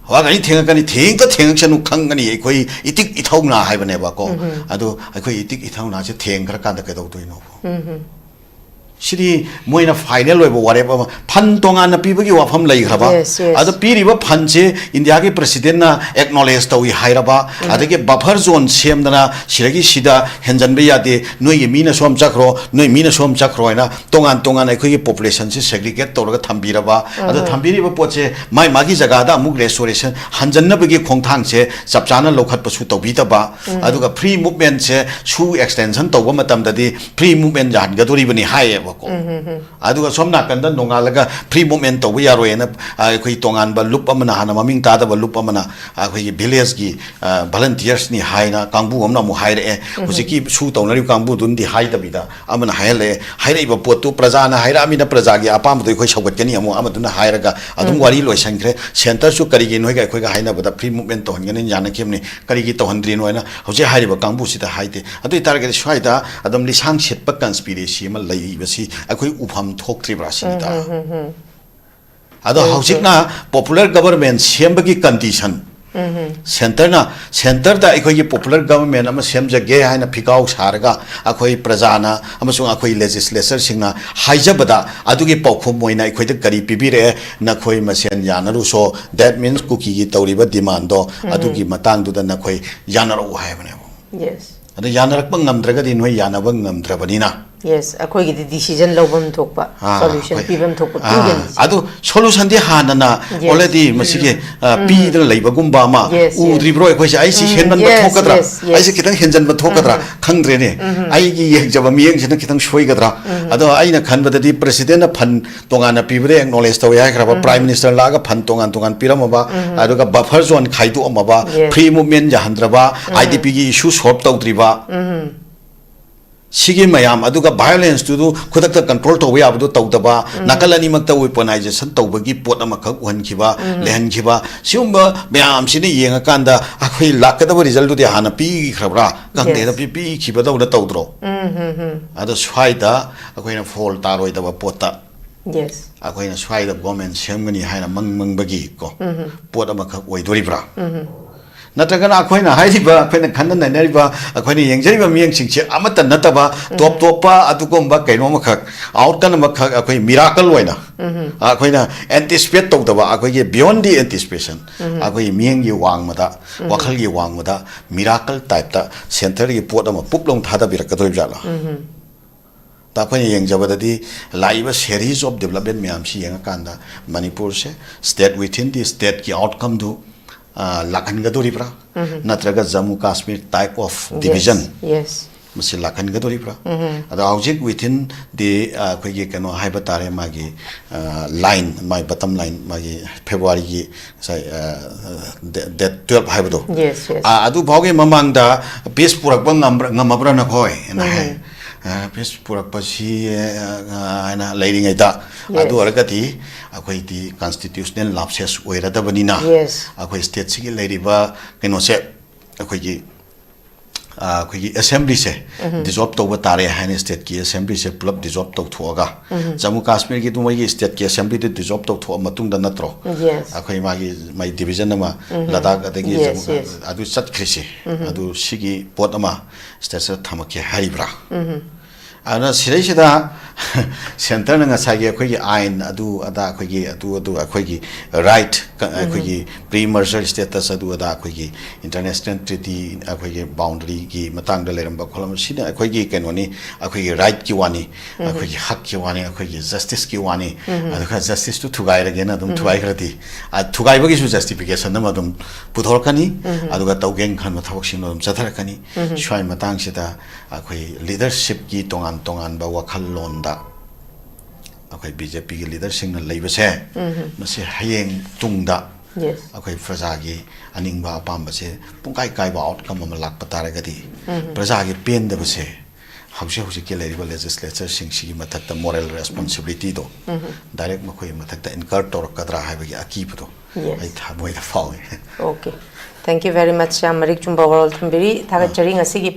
ꯍꯋꯥ ꯒꯥꯔꯤ ꯊꯦꯡꯉꯛꯀꯅꯤ, ꯊꯦꯡꯇ ꯊꯦꯡꯉꯛꯁꯅꯨ, ꯈꯪꯒꯅꯤ, ꯑꯩꯈꯣꯏ ꯏꯇꯤꯛ ꯏꯊꯧꯅꯥ ꯍꯥꯏꯕꯅꯦꯕꯀꯣ꯫ ꯑꯗꯣ ꯑꯩꯈꯣꯏ ꯏꯇꯤꯛ ꯏꯊꯧꯅꯥꯁꯦ ꯊꯦꯡꯈ꯭ꯔꯀꯥꯟꯗ ꯀꯩꯗꯧꯗꯣꯏꯅꯣ? ꯁꯤꯗꯤ ꯃꯣꯏꯅ ꯐꯥꯏꯅꯦꯜ ꯑꯣꯏꯕ ꯋꯥꯔꯦꯞ ꯑꯃ, ꯐꯟ ꯇꯣꯉꯥꯟꯅ ꯄꯤꯕꯒꯤ ꯋꯥꯐꯝ ꯂꯩꯈ꯭ꯔꯕ꯫ Yes, yes. ꯑꯗꯣ ꯄꯤꯔꯤꯕ ꯐꯟꯁꯦ ꯏꯟꯗꯤꯌꯥꯒꯤ ꯄ꯭ꯔꯁꯤꯗꯦꯟꯅ ꯑꯦꯛꯅꯣꯂꯦꯖ ꯇꯧꯏ ꯍꯥꯏꯔꯕ, ꯑꯗꯒꯤ ꯕꯐꯔ ꯖꯣꯟ ꯁꯦꯝꯗꯅ ꯁꯤꯗꯒꯤ ꯁꯤꯗ ꯍꯦꯟꯖꯟꯕ ꯌꯥꯗꯦ, ꯅꯣꯏꯒꯤ ꯃꯤꯅ ꯁꯣꯝ ꯆꯠꯈ꯭ꯔꯣ, ꯅꯣꯏ ꯃꯤꯅ ꯁꯣꯝ ꯆꯠꯈ꯭ꯔꯣ ꯍꯥꯏꯅ ꯇꯣꯉꯥꯟ ꯇꯣꯉꯥꯟꯅ ꯑꯩꯈꯣꯏꯒꯤ ꯄꯣꯄꯨꯂꯦꯁꯟꯁꯦ ꯁꯦꯒ꯭ꯔꯤꯒꯦꯠ ꯇꯧꯔꯒ ꯊꯝꯕꯤꯔꯕ꯫ ꯑꯗꯣ ꯊꯝꯕꯤꯔꯤꯕ ꯄꯣꯠꯁꯦ ꯃꯥꯏ ꯃꯥꯒꯤ ꯖꯒꯥꯗ ꯑꯃꯨꯛ ꯔꯦꯁꯇꯣꯔꯦꯁꯟ ꯍꯟꯖꯟꯅꯕꯒꯤ ꯈꯣꯡꯊꯥꯡꯁꯦ ꯆꯞ ꯆꯥꯅ ꯂꯧꯈꯠꯄꯁꯨ ꯇꯧꯕꯤꯗꯕ꯫ ꯑꯗꯨꯒ ꯐ꯭ꯔꯤ ꯃꯨꯞꯃꯦꯟꯁꯦ ꯁꯨ ꯑꯦꯛꯁꯇꯦꯟꯁꯟ ꯇꯧꯕ ꯃꯇꯝꯗꯗꯤ ꯐ꯭ꯔꯤ ꯃꯨꯞꯃꯦꯟ ꯌꯥꯍꯟꯒꯗꯣꯔꯤꯕꯅꯤ ꯍꯥꯏꯌꯦꯕꯀꯣ꯫ ꯑꯗꯨꯒ ꯁꯣꯝ ꯅꯥꯀꯟꯗ ꯅꯣꯡꯉꯥꯜꯂꯒ ꯐ꯭ꯔꯤ ꯃꯨꯞꯃꯦꯟ ꯇꯧꯕ ꯌꯥꯔꯣꯏꯅ, ꯑ, ꯑꯩꯈꯣꯏ ꯇꯣꯉꯥꯟꯕ ꯂꯨꯞ ꯑꯃꯅ, ꯍꯥꯟꯅ ꯃꯃꯤꯡ ꯇꯥꯗꯕ ꯂꯨꯞ ꯑꯃꯅ ꯑꯩꯈꯣꯏꯒꯤ ꯚꯤꯂꯦꯖꯀꯤ, ꯑ, ꯚꯂꯟꯇꯤꯌꯔꯁꯅꯤ ꯍꯥꯏꯅ ꯀꯥꯡꯕꯨ ꯑꯃꯅ ꯑꯃꯨꯛ ꯍꯥꯏꯔꯛꯑꯦ꯫ ꯍꯧꯖꯤꯛꯀꯤ ꯁꯨ ꯇꯧꯅꯔꯤꯕ ꯀꯥꯡꯕꯨꯗꯨꯅꯗꯤ ꯍꯥꯏꯗꯕꯤꯗ ꯑꯃꯅ ꯍꯥꯏꯍꯜꯂꯛꯑꯦ꯫ ꯍꯥꯏꯔꯛꯏꯕ ꯄꯣꯠꯇꯨ ꯄ꯭ꯔꯖꯥꯅ ꯍꯥꯏꯔꯛꯑꯃꯤꯅ ꯄ꯭ꯔꯖꯥꯒꯤ ꯑꯄꯥꯝꯕꯗꯣ ꯑꯩꯈꯣꯏ ꯁꯧꯒꯠꯀꯅꯤ ꯑꯃꯨꯛ ꯑꯃꯗꯨꯅ ꯍꯥꯏꯔꯒ ꯑꯗꯨꯝ ꯋꯥꯔꯤ ꯂꯣꯏꯁꯟꯈ꯭ꯔꯦ꯫ ꯁꯦꯟꯇꯔꯁꯨ ꯀꯔꯤꯒꯤ ꯅꯣꯏꯒ ꯑꯩꯈꯣꯏꯒ ꯍꯥꯏꯅꯕꯗ ꯐ꯭ꯔꯤ ꯃꯨꯞꯃꯦꯟ ꯇꯧꯍꯟꯒꯅꯤꯅ ꯌꯥꯅꯈꯤꯕꯅꯤ, ꯀꯔꯤꯒꯤ ꯇꯧꯍꯟꯗ꯭ꯔꯤꯅꯣ ꯍꯥꯏꯅ ꯍꯧꯖꯤꯛ ꯍꯥꯏꯔꯤꯕ ꯀꯥꯡꯕꯨꯁꯤꯗ ꯍꯥꯏꯗꯦ꯫ ꯑꯗꯨ ꯑꯣꯏꯇꯥꯔꯒꯗꯤ ꯁ꯭ꯋꯥꯏꯗ ꯑꯗꯨꯝ ꯂꯤꯁꯥꯡ ꯁꯤꯠꯄ ꯀꯟꯁꯄꯤꯔꯦꯁꯤ ꯑꯃ ꯂꯩꯕꯁꯤ ꯑꯩꯈꯣꯏ ꯎꯐꯝ ꯊꯣꯛꯇ꯭ꯔꯤꯕ꯭ꯔꯥ ꯁꯤꯅꯤꯗ꯫ ꯑꯗꯣ ꯍꯧꯖꯤꯛꯅ ꯄꯣꯄꯨꯂꯔ ꯒꯕꯔꯃꯦꯟ ꯁꯦꯝꯕꯒꯤ ꯀꯟꯗꯤꯁꯟ, ꯁꯦꯟꯇꯔꯅ, ꯁꯦꯟꯇꯔꯗ ꯑꯩꯈꯣꯏꯒꯤ ꯄꯣꯄꯨꯂꯔ ꯒꯕꯔꯃꯦꯟ ꯑꯃ ꯁꯦꯝꯖꯒꯦ ꯍꯥꯏꯅ ꯐꯤꯒꯥꯎ ꯁꯥꯔꯒ ꯑꯩꯈꯣꯏ ꯄ꯭ꯔꯖꯥꯅ ꯑꯃꯁꯨꯡ ꯑꯩꯈꯣꯏ ꯂꯦꯖꯤꯁꯂꯦꯆꯔꯁꯤꯡꯅ ꯍꯥꯏꯖꯕꯗ, ꯑꯗꯨꯒꯤ ꯄꯥꯎꯈꯨꯝ ꯑꯣꯏꯅ ꯑꯩꯈꯣꯏꯗ ꯀꯔꯤ ꯄꯤꯕꯤꯔꯛꯑꯦ? "ꯅꯈꯣꯏ ꯃꯁꯦꯟ ꯌꯥꯅꯔꯨꯁꯣ", that means ꯀꯨꯀꯤꯒꯤ ꯇꯧꯔꯤꯕ ꯗꯤꯃꯥꯟꯗꯣ ꯑꯗꯨꯒꯤ ꯃꯇꯥꯡꯗꯨꯗ ꯅꯈꯣꯏ ꯌꯥꯅꯔꯛꯎ ꯍꯥꯏꯕꯅꯦꯕ꯫ Yes. ꯑꯗ ꯌꯥꯅꯔꯛꯄ ꯉꯝꯗ꯭ꯔꯒꯗꯤ ꯅꯣꯏ ꯌꯥꯅꯕ ꯉꯝꯗ꯭ꯔꯕꯅꯤꯅ, Yes, ꯑꯩꯈꯣꯏꯒꯤꯗꯤ decision ꯂꯧꯐꯝ ꯊꯣꯛꯄ, ꯑꯥ, solution ꯑꯩꯈꯣꯏ- ꯄꯤꯐꯝ ꯊꯣꯛꯄ ꯑꯥ, ꯄꯤꯒꯅꯤ꯫ ꯑꯗꯨ solution ꯗꯤ ꯍꯥꯟꯅꯅ Yes. already ꯃꯁꯤꯒꯤ ꯑ, ꯄꯤꯗꯅ ꯂꯩꯕꯒꯨꯝꯕ ꯑꯃ Yes, yes. ꯎꯗ꯭ꯔꯤꯕ꯭ꯔꯣ? ꯑꯩꯈꯣꯏꯁꯦ ꯑꯩꯁꯤ ꯎꯝ, ꯍꯦꯟꯃꯟꯕ yes, ꯊꯣꯛꯀꯗ꯭ꯔꯥ? Yes, yes. ꯑꯩꯁꯦ ꯈꯤꯇꯪ ꯍꯦꯟꯖꯟꯕ ꯊꯣꯛꯀꯗ꯭ꯔꯥ? ꯈꯪꯗ꯭ꯔꯦꯅꯦ꯫ ꯑꯩꯒꯤ ꯌꯦꯡꯖꯕ ꯃꯤꯠꯌꯦꯡꯁꯤꯅ ꯈꯤꯇꯪ ꯁꯣꯏꯒꯗ꯭ꯔꯥ? ꯑꯗꯣ ꯑꯩꯅ ꯈꯟꯕꯗꯗꯤ president ꯅ fund ꯇꯣꯉꯥꯟꯅ ꯄꯤꯕꯗ acknowledge ꯇꯧꯋꯦ ꯍꯥꯏꯈ꯭ꯔꯕ, Prime Minister ꯂꯥꯛꯑꯒ fund ꯇꯣꯉꯥꯟ ꯇꯣꯉꯥꯟ ꯄꯤꯔꯝꯃꯕ, ꯑꯗꯨꯒ buffer zone ꯈꯥꯏꯗꯣꯛꯑꯝꯃꯕ, Yes. free movement ꯌꯥꯍꯟꯗ꯭ꯔꯕ, IDP ꯒꯤ issue solve ꯇꯧꯗ꯭ꯔꯤꯕ, ꯁꯤꯒꯤ ꯃꯌꯥꯝ, ꯑꯗꯨꯒ violence ꯇꯨ ꯈꯨꯗꯛꯇ control ꯇꯧꯕ ꯌꯥꯕꯗꯨ ꯇꯧꯗꯕ, ꯅꯥꯀꯜ ꯑꯅꯤꯃꯛꯇ weaponization ꯇꯧꯕꯒꯤ ꯄꯣꯠ ꯑꯃꯈꯛ ꯎꯍꯟꯈꯤꯕ, ꯂꯩꯍꯟꯈꯤꯕ, ꯁꯤꯒꯨꯝꯕ ꯃꯌꯥꯝꯁꯤꯅ ꯌꯦꯡꯉꯀꯥꯟꯗ ꯑꯩꯈꯣꯏ ꯂꯥꯛꯀꯗꯕ result ꯇꯨꯗꯤ ꯍꯥꯟꯅ ꯄꯤꯈ꯭ꯔꯕ꯭ꯔꯥ? ꯈꯪꯗꯦꯗ, Yes. ꯄꯤ- ꯄꯤꯈꯤꯕꯗꯧꯅ ꯇꯧꯗ꯭ꯔꯣ? ꯑꯗꯣ ꯁ꯭ꯋꯥꯏꯗ ꯑꯩꯈꯣꯏꯅ ꯐꯣꯜ ꯇꯥꯔꯣꯏꯗꯕ ꯄꯣꯠꯇ Yes. ꯑꯩꯈꯣꯏꯅ ꯁ꯭ꯋꯥꯏꯗ government ꯁꯦꯝꯒꯅꯤ ꯍꯥꯏꯅ ꯃꯪ ꯃꯪꯕꯒꯤ ꯀꯣ ꯄꯣꯠ ꯑꯃꯈꯛ ꯑꯣꯏꯗꯣꯔꯤꯕ꯭ꯔꯥ? ꯅꯠꯇ꯭ꯔꯒꯅ ꯑꯩꯈꯣꯏꯅ ꯍꯥꯏꯔꯤꯕ, ꯑꯩꯈꯣꯏꯅ ꯈꯟꯅ ꯅꯩꯅꯔꯤꯕ, ꯑꯩꯈꯣꯏꯅ ꯌꯦꯡꯖꯔꯤꯕ ꯃꯤꯠꯌꯦꯡꯁꯤꯡꯁꯦ ꯑꯃꯠꯇ ꯅꯠꯇꯕ, ꯇꯣꯞ ꯇꯣꯞꯄ ꯑꯗꯨꯒꯨꯝꯕ ꯀꯩꯅꯣ ꯑꯃꯈꯛ, outcome ꯑꯃꯈꯛ, ꯑꯩꯈꯣꯏ miracle ꯑꯣꯏꯅ ꯑꯩꯈꯣꯏꯅ anticipate ꯇꯧꯗꯕ, ꯑꯩꯈꯣꯏꯒꯤ beyond the anticipation, ꯑꯩꯈꯣꯏꯒꯤ ꯃꯤꯠꯌꯦꯡꯒꯤ ꯋꯥꯡꯃꯗ, ꯋꯥꯈꯜꯒꯤ ꯋꯥꯡꯃꯗ miracle type ꯇ centre ꯒꯤ ꯄꯣꯠ ꯑꯃ ꯄꯨꯞ ꯂꯥꯎꯅ ꯊꯥꯗꯕꯤꯔꯛꯀꯗꯣꯔꯤꯕ ꯖꯥꯠꯂꯥ? ꯇ ꯑꯩꯈꯣꯏꯅ ꯌꯦꯡꯖꯕꯗꯗꯤ ꯂꯥꯛꯏꯕ series of development ꯃꯌꯥꯝꯁꯤ ꯌꯦꯡꯉꯀꯥꯟꯗ ꯃꯅꯤꯄꯨꯔꯁꯦ state within the state ꯀꯤ outcome ꯗꯨ, ꯑ, ꯂꯥꯛꯍꯟꯒꯗꯣꯔꯤꯕ꯭ꯔꯥ? ꯅꯠꯇ꯭ꯔꯒ Jammu Kashmir type of division Yes. ꯃꯁꯤ ꯂꯥꯛꯍꯟꯒꯗꯣꯔꯤꯕ꯭ꯔꯥ? ꯑꯗꯣ ꯍꯧꯖꯤꯛ within the, ꯑ, ꯑꯩꯈꯣꯏꯒꯤ ꯀꯩꯅꯣ ꯍꯥꯏꯕ ꯇꯥꯔꯦ, ꯃꯥꯒꯤ, ꯑ, line, ꯃꯥꯒꯤ bottom line, ꯃꯥꯒꯤ February ꯒꯤ ꯉꯁꯥꯏ, ꯑ, date, date twelve ꯍꯥꯏꯕꯗꯣ, Yes, yes. ꯑ, ꯑꯗꯨ ꯐꯥꯎꯒꯤ ꯃꯃꯥꯡꯗ peace ꯄꯨꯔꯛꯄ ꯉꯝꯕ꯭ꯔꯥ, ꯉꯝꯃꯕ꯭ꯔꯥ ꯅꯈꯣꯏ? ꯑꯅ ꯍꯥꯏ꯫ ꯑ, peace ꯄꯨꯔꯛꯄꯁꯤ, ꯑ, ꯑ, ꯍꯥꯏꯅ ꯂꯩꯔꯤꯉꯩꯗ, Yes. ꯑꯗꯨ ꯑꯣꯏꯔꯒꯗꯤ ꯑꯩꯈꯣꯏꯗꯤ constitutional lapses ꯑꯣꯏꯔꯗꯕꯅꯤꯅ, Yes. ꯑꯩꯈꯣꯏ state ꯁꯤꯒꯤ ꯂꯩꯔꯤꯕ ꯀꯩꯅꯣꯁꯦ, ꯑꯩꯈꯣꯏꯒꯤ, ꯑ, ꯑꯩꯈꯣꯏꯒꯤ assembly ꯁꯦ dissolve ꯇꯧꯕ ꯇꯥꯔꯦ ꯍꯥꯏꯅ state ꯀꯤ assembly ꯁꯦ ꯄꯨꯂꯞ dissolve ꯇꯧꯊꯣꯛꯑꯒ, ꯖꯝꯃꯨ ꯀꯥꯁꯃꯤꯔꯒꯤꯗꯨ ꯃꯣꯏꯒꯤ state ꯀꯤ assembly ꯗꯨ dissolve ꯇꯧꯊꯣꯛꯑ ꯃꯇꯨꯡꯗ ꯅꯠꯇ꯭ꯔꯣ? Yes. ꯑꯩꯈꯣꯏ ꯃꯥꯒꯤ, ꯃꯥꯒꯤ division ꯑꯃ, ꯂꯗꯥꯈ ꯑꯗꯒꯤ Yes, ꯖꯝꯃꯨ ꯀꯥ-, yes. ꯑꯗꯨ ꯆꯠꯈ꯭ꯔꯤꯁꯦ꯫ ꯑꯗꯨ ꯁꯤꯒꯤ ꯄꯣꯠ ꯑꯃ state ꯁꯤꯗ ꯊꯝꯃꯛꯀꯦ ꯍꯥꯏꯔꯤꯕ꯭ꯔꯥ? ꯑꯗꯨꯅ ꯁꯤꯗꯩꯁꯤꯗ ꯁꯦꯟꯇꯔꯅ ꯉꯁꯥꯏꯒꯤ ꯑꯩꯈꯣꯏꯒꯤ ꯑꯥꯏꯟ ꯑꯗꯨ ꯑꯗꯥ, ꯑꯩꯈꯣꯏꯒꯤ ꯑꯗꯨ ꯑꯗꯨ ꯑꯩꯈꯣꯏꯒꯤ ꯔꯥꯏꯠ, ꯑꯩꯈꯣꯏꯒꯤ ꯄ꯭ꯔꯤ ꯃꯔꯖꯔ ꯁ꯭ꯇꯦꯇꯁ ꯑꯗꯨ ꯑꯗꯥ, ꯑꯩꯈꯣꯏꯒꯤ ꯏꯟꯇꯔꯅꯦꯁꯅꯦꯜ ꯇ꯭ꯔꯤꯇꯤ, ꯑꯩꯈꯣꯏꯒꯤ ꯕꯥꯎꯟꯗꯔꯤꯒꯤ ꯃꯇꯥꯡꯗ ꯂꯩꯔꯝꯕ ꯈꯣꯠꯂꯝꯕ, ꯁꯤꯅ ꯑꯩꯈꯣꯏꯒꯤ ꯀꯩꯅꯣꯅꯤ, ꯑꯩꯈꯣꯏꯒꯤ ꯔꯥꯏꯠꯀꯤ ꯋꯥꯅꯤ, ꯑꯩꯈꯣꯏꯒꯤ ꯍꯛꯀꯤ ꯋꯥꯅꯤ, ꯑꯩꯈꯣꯏꯒꯤ ꯖꯁꯇꯤꯁꯀꯤ ꯋꯥꯅꯤ꯫ ꯑꯗꯨꯒ ꯖꯁꯇꯤꯁꯇꯨ ꯊꯨꯒꯥꯏꯔꯒꯦꯅ ꯑꯗꯨꯝ ꯊꯨꯒꯥꯏꯈ꯭ꯔꯗꯤ, ꯑ, ꯊꯨꯒꯥꯏꯕꯒꯤꯁꯨ ꯖꯁꯇꯤꯐꯤꯀꯦꯁꯟ ꯑꯃ ꯑꯗꯨꯝ ꯄꯨꯊꯣꯔꯛꯀꯅꯤ꯫ ꯑꯗꯨꯒ ꯇꯧꯒꯦꯅ ꯈꯟꯕ ꯊꯕꯛꯁꯤꯡꯗꯣ ꯑꯗꯨꯝ ꯆꯠꯊꯔꯛꯀꯅꯤ꯫ ꯁ꯭ꯋꯥꯏ ꯃꯇꯥꯡꯁꯤꯗ ꯑꯩꯈꯣꯏ ꯂꯤꯗꯔꯁꯤꯞꯀꯤ ꯇꯣꯉꯥꯟ ꯇꯣꯉꯥꯟꯕ ꯋꯥꯈꯜꯂꯣꯟꯗ ꯑꯩꯈꯣꯏ ꯕꯤ ꯖꯦ ꯄꯤꯒꯤ ꯂꯤꯗꯔꯁꯤꯡꯅ ꯂꯩꯕꯁꯦ, ꯃꯁꯤ ꯍꯌꯦꯡ ꯇꯨꯡꯗ ꯌꯦꯁ꯫ ꯑꯩꯈꯣꯏ ꯄ꯭ꯔꯖꯥꯒꯤ ꯑꯅꯤꯡꯕ ꯑꯄꯥꯝꯕꯁꯦ ꯄꯨꯡꯀꯥꯏ ꯀꯥꯏꯕ ꯑꯥꯎꯠꯀꯝ ꯑꯃ ꯂꯥꯛꯄ ꯇꯥꯔꯒꯗꯤ, ꯄ꯭ꯔꯖꯥꯒꯤ ꯄꯦꯟꯗꯕꯁꯦ ꯍꯧꯖꯤꯛ ꯍꯧꯖꯤꯛꯀꯤ ꯂꯩꯔꯤꯕ ꯂꯦꯖꯤꯁꯂꯦꯆꯔꯁꯤꯡꯁꯤꯒꯤ ꯃꯊꯛꯇ ꯃꯣꯔꯦꯜ ꯔꯦꯁꯄꯣꯟꯁꯤꯕꯤꯂꯤꯇꯤꯗꯣ ꯗꯥꯏꯔꯦꯛ ꯃꯈꯣꯏꯒꯤ ꯃꯊꯛꯇ ꯏꯟꯀꯔ ꯇꯧꯔꯛꯀꯗ꯭ꯔꯥ ꯍꯥꯏꯕꯒꯤ ꯑꯀꯤꯕꯗꯣ ꯌꯦꯁ꯫ ꯑꯩ ꯊꯃꯣꯏꯗ ꯐꯥꯎꯏ꯫ Okay. Thank you very much꯫ ꯌꯥꯝ ꯃꯔꯤꯛ ꯆꯨꯝꯕ ꯋꯥꯔꯣꯜ ꯊꯝꯕꯤꯔꯤ꯫ ꯊꯥꯒꯠꯆꯔꯤ ꯉꯁꯤꯒꯤ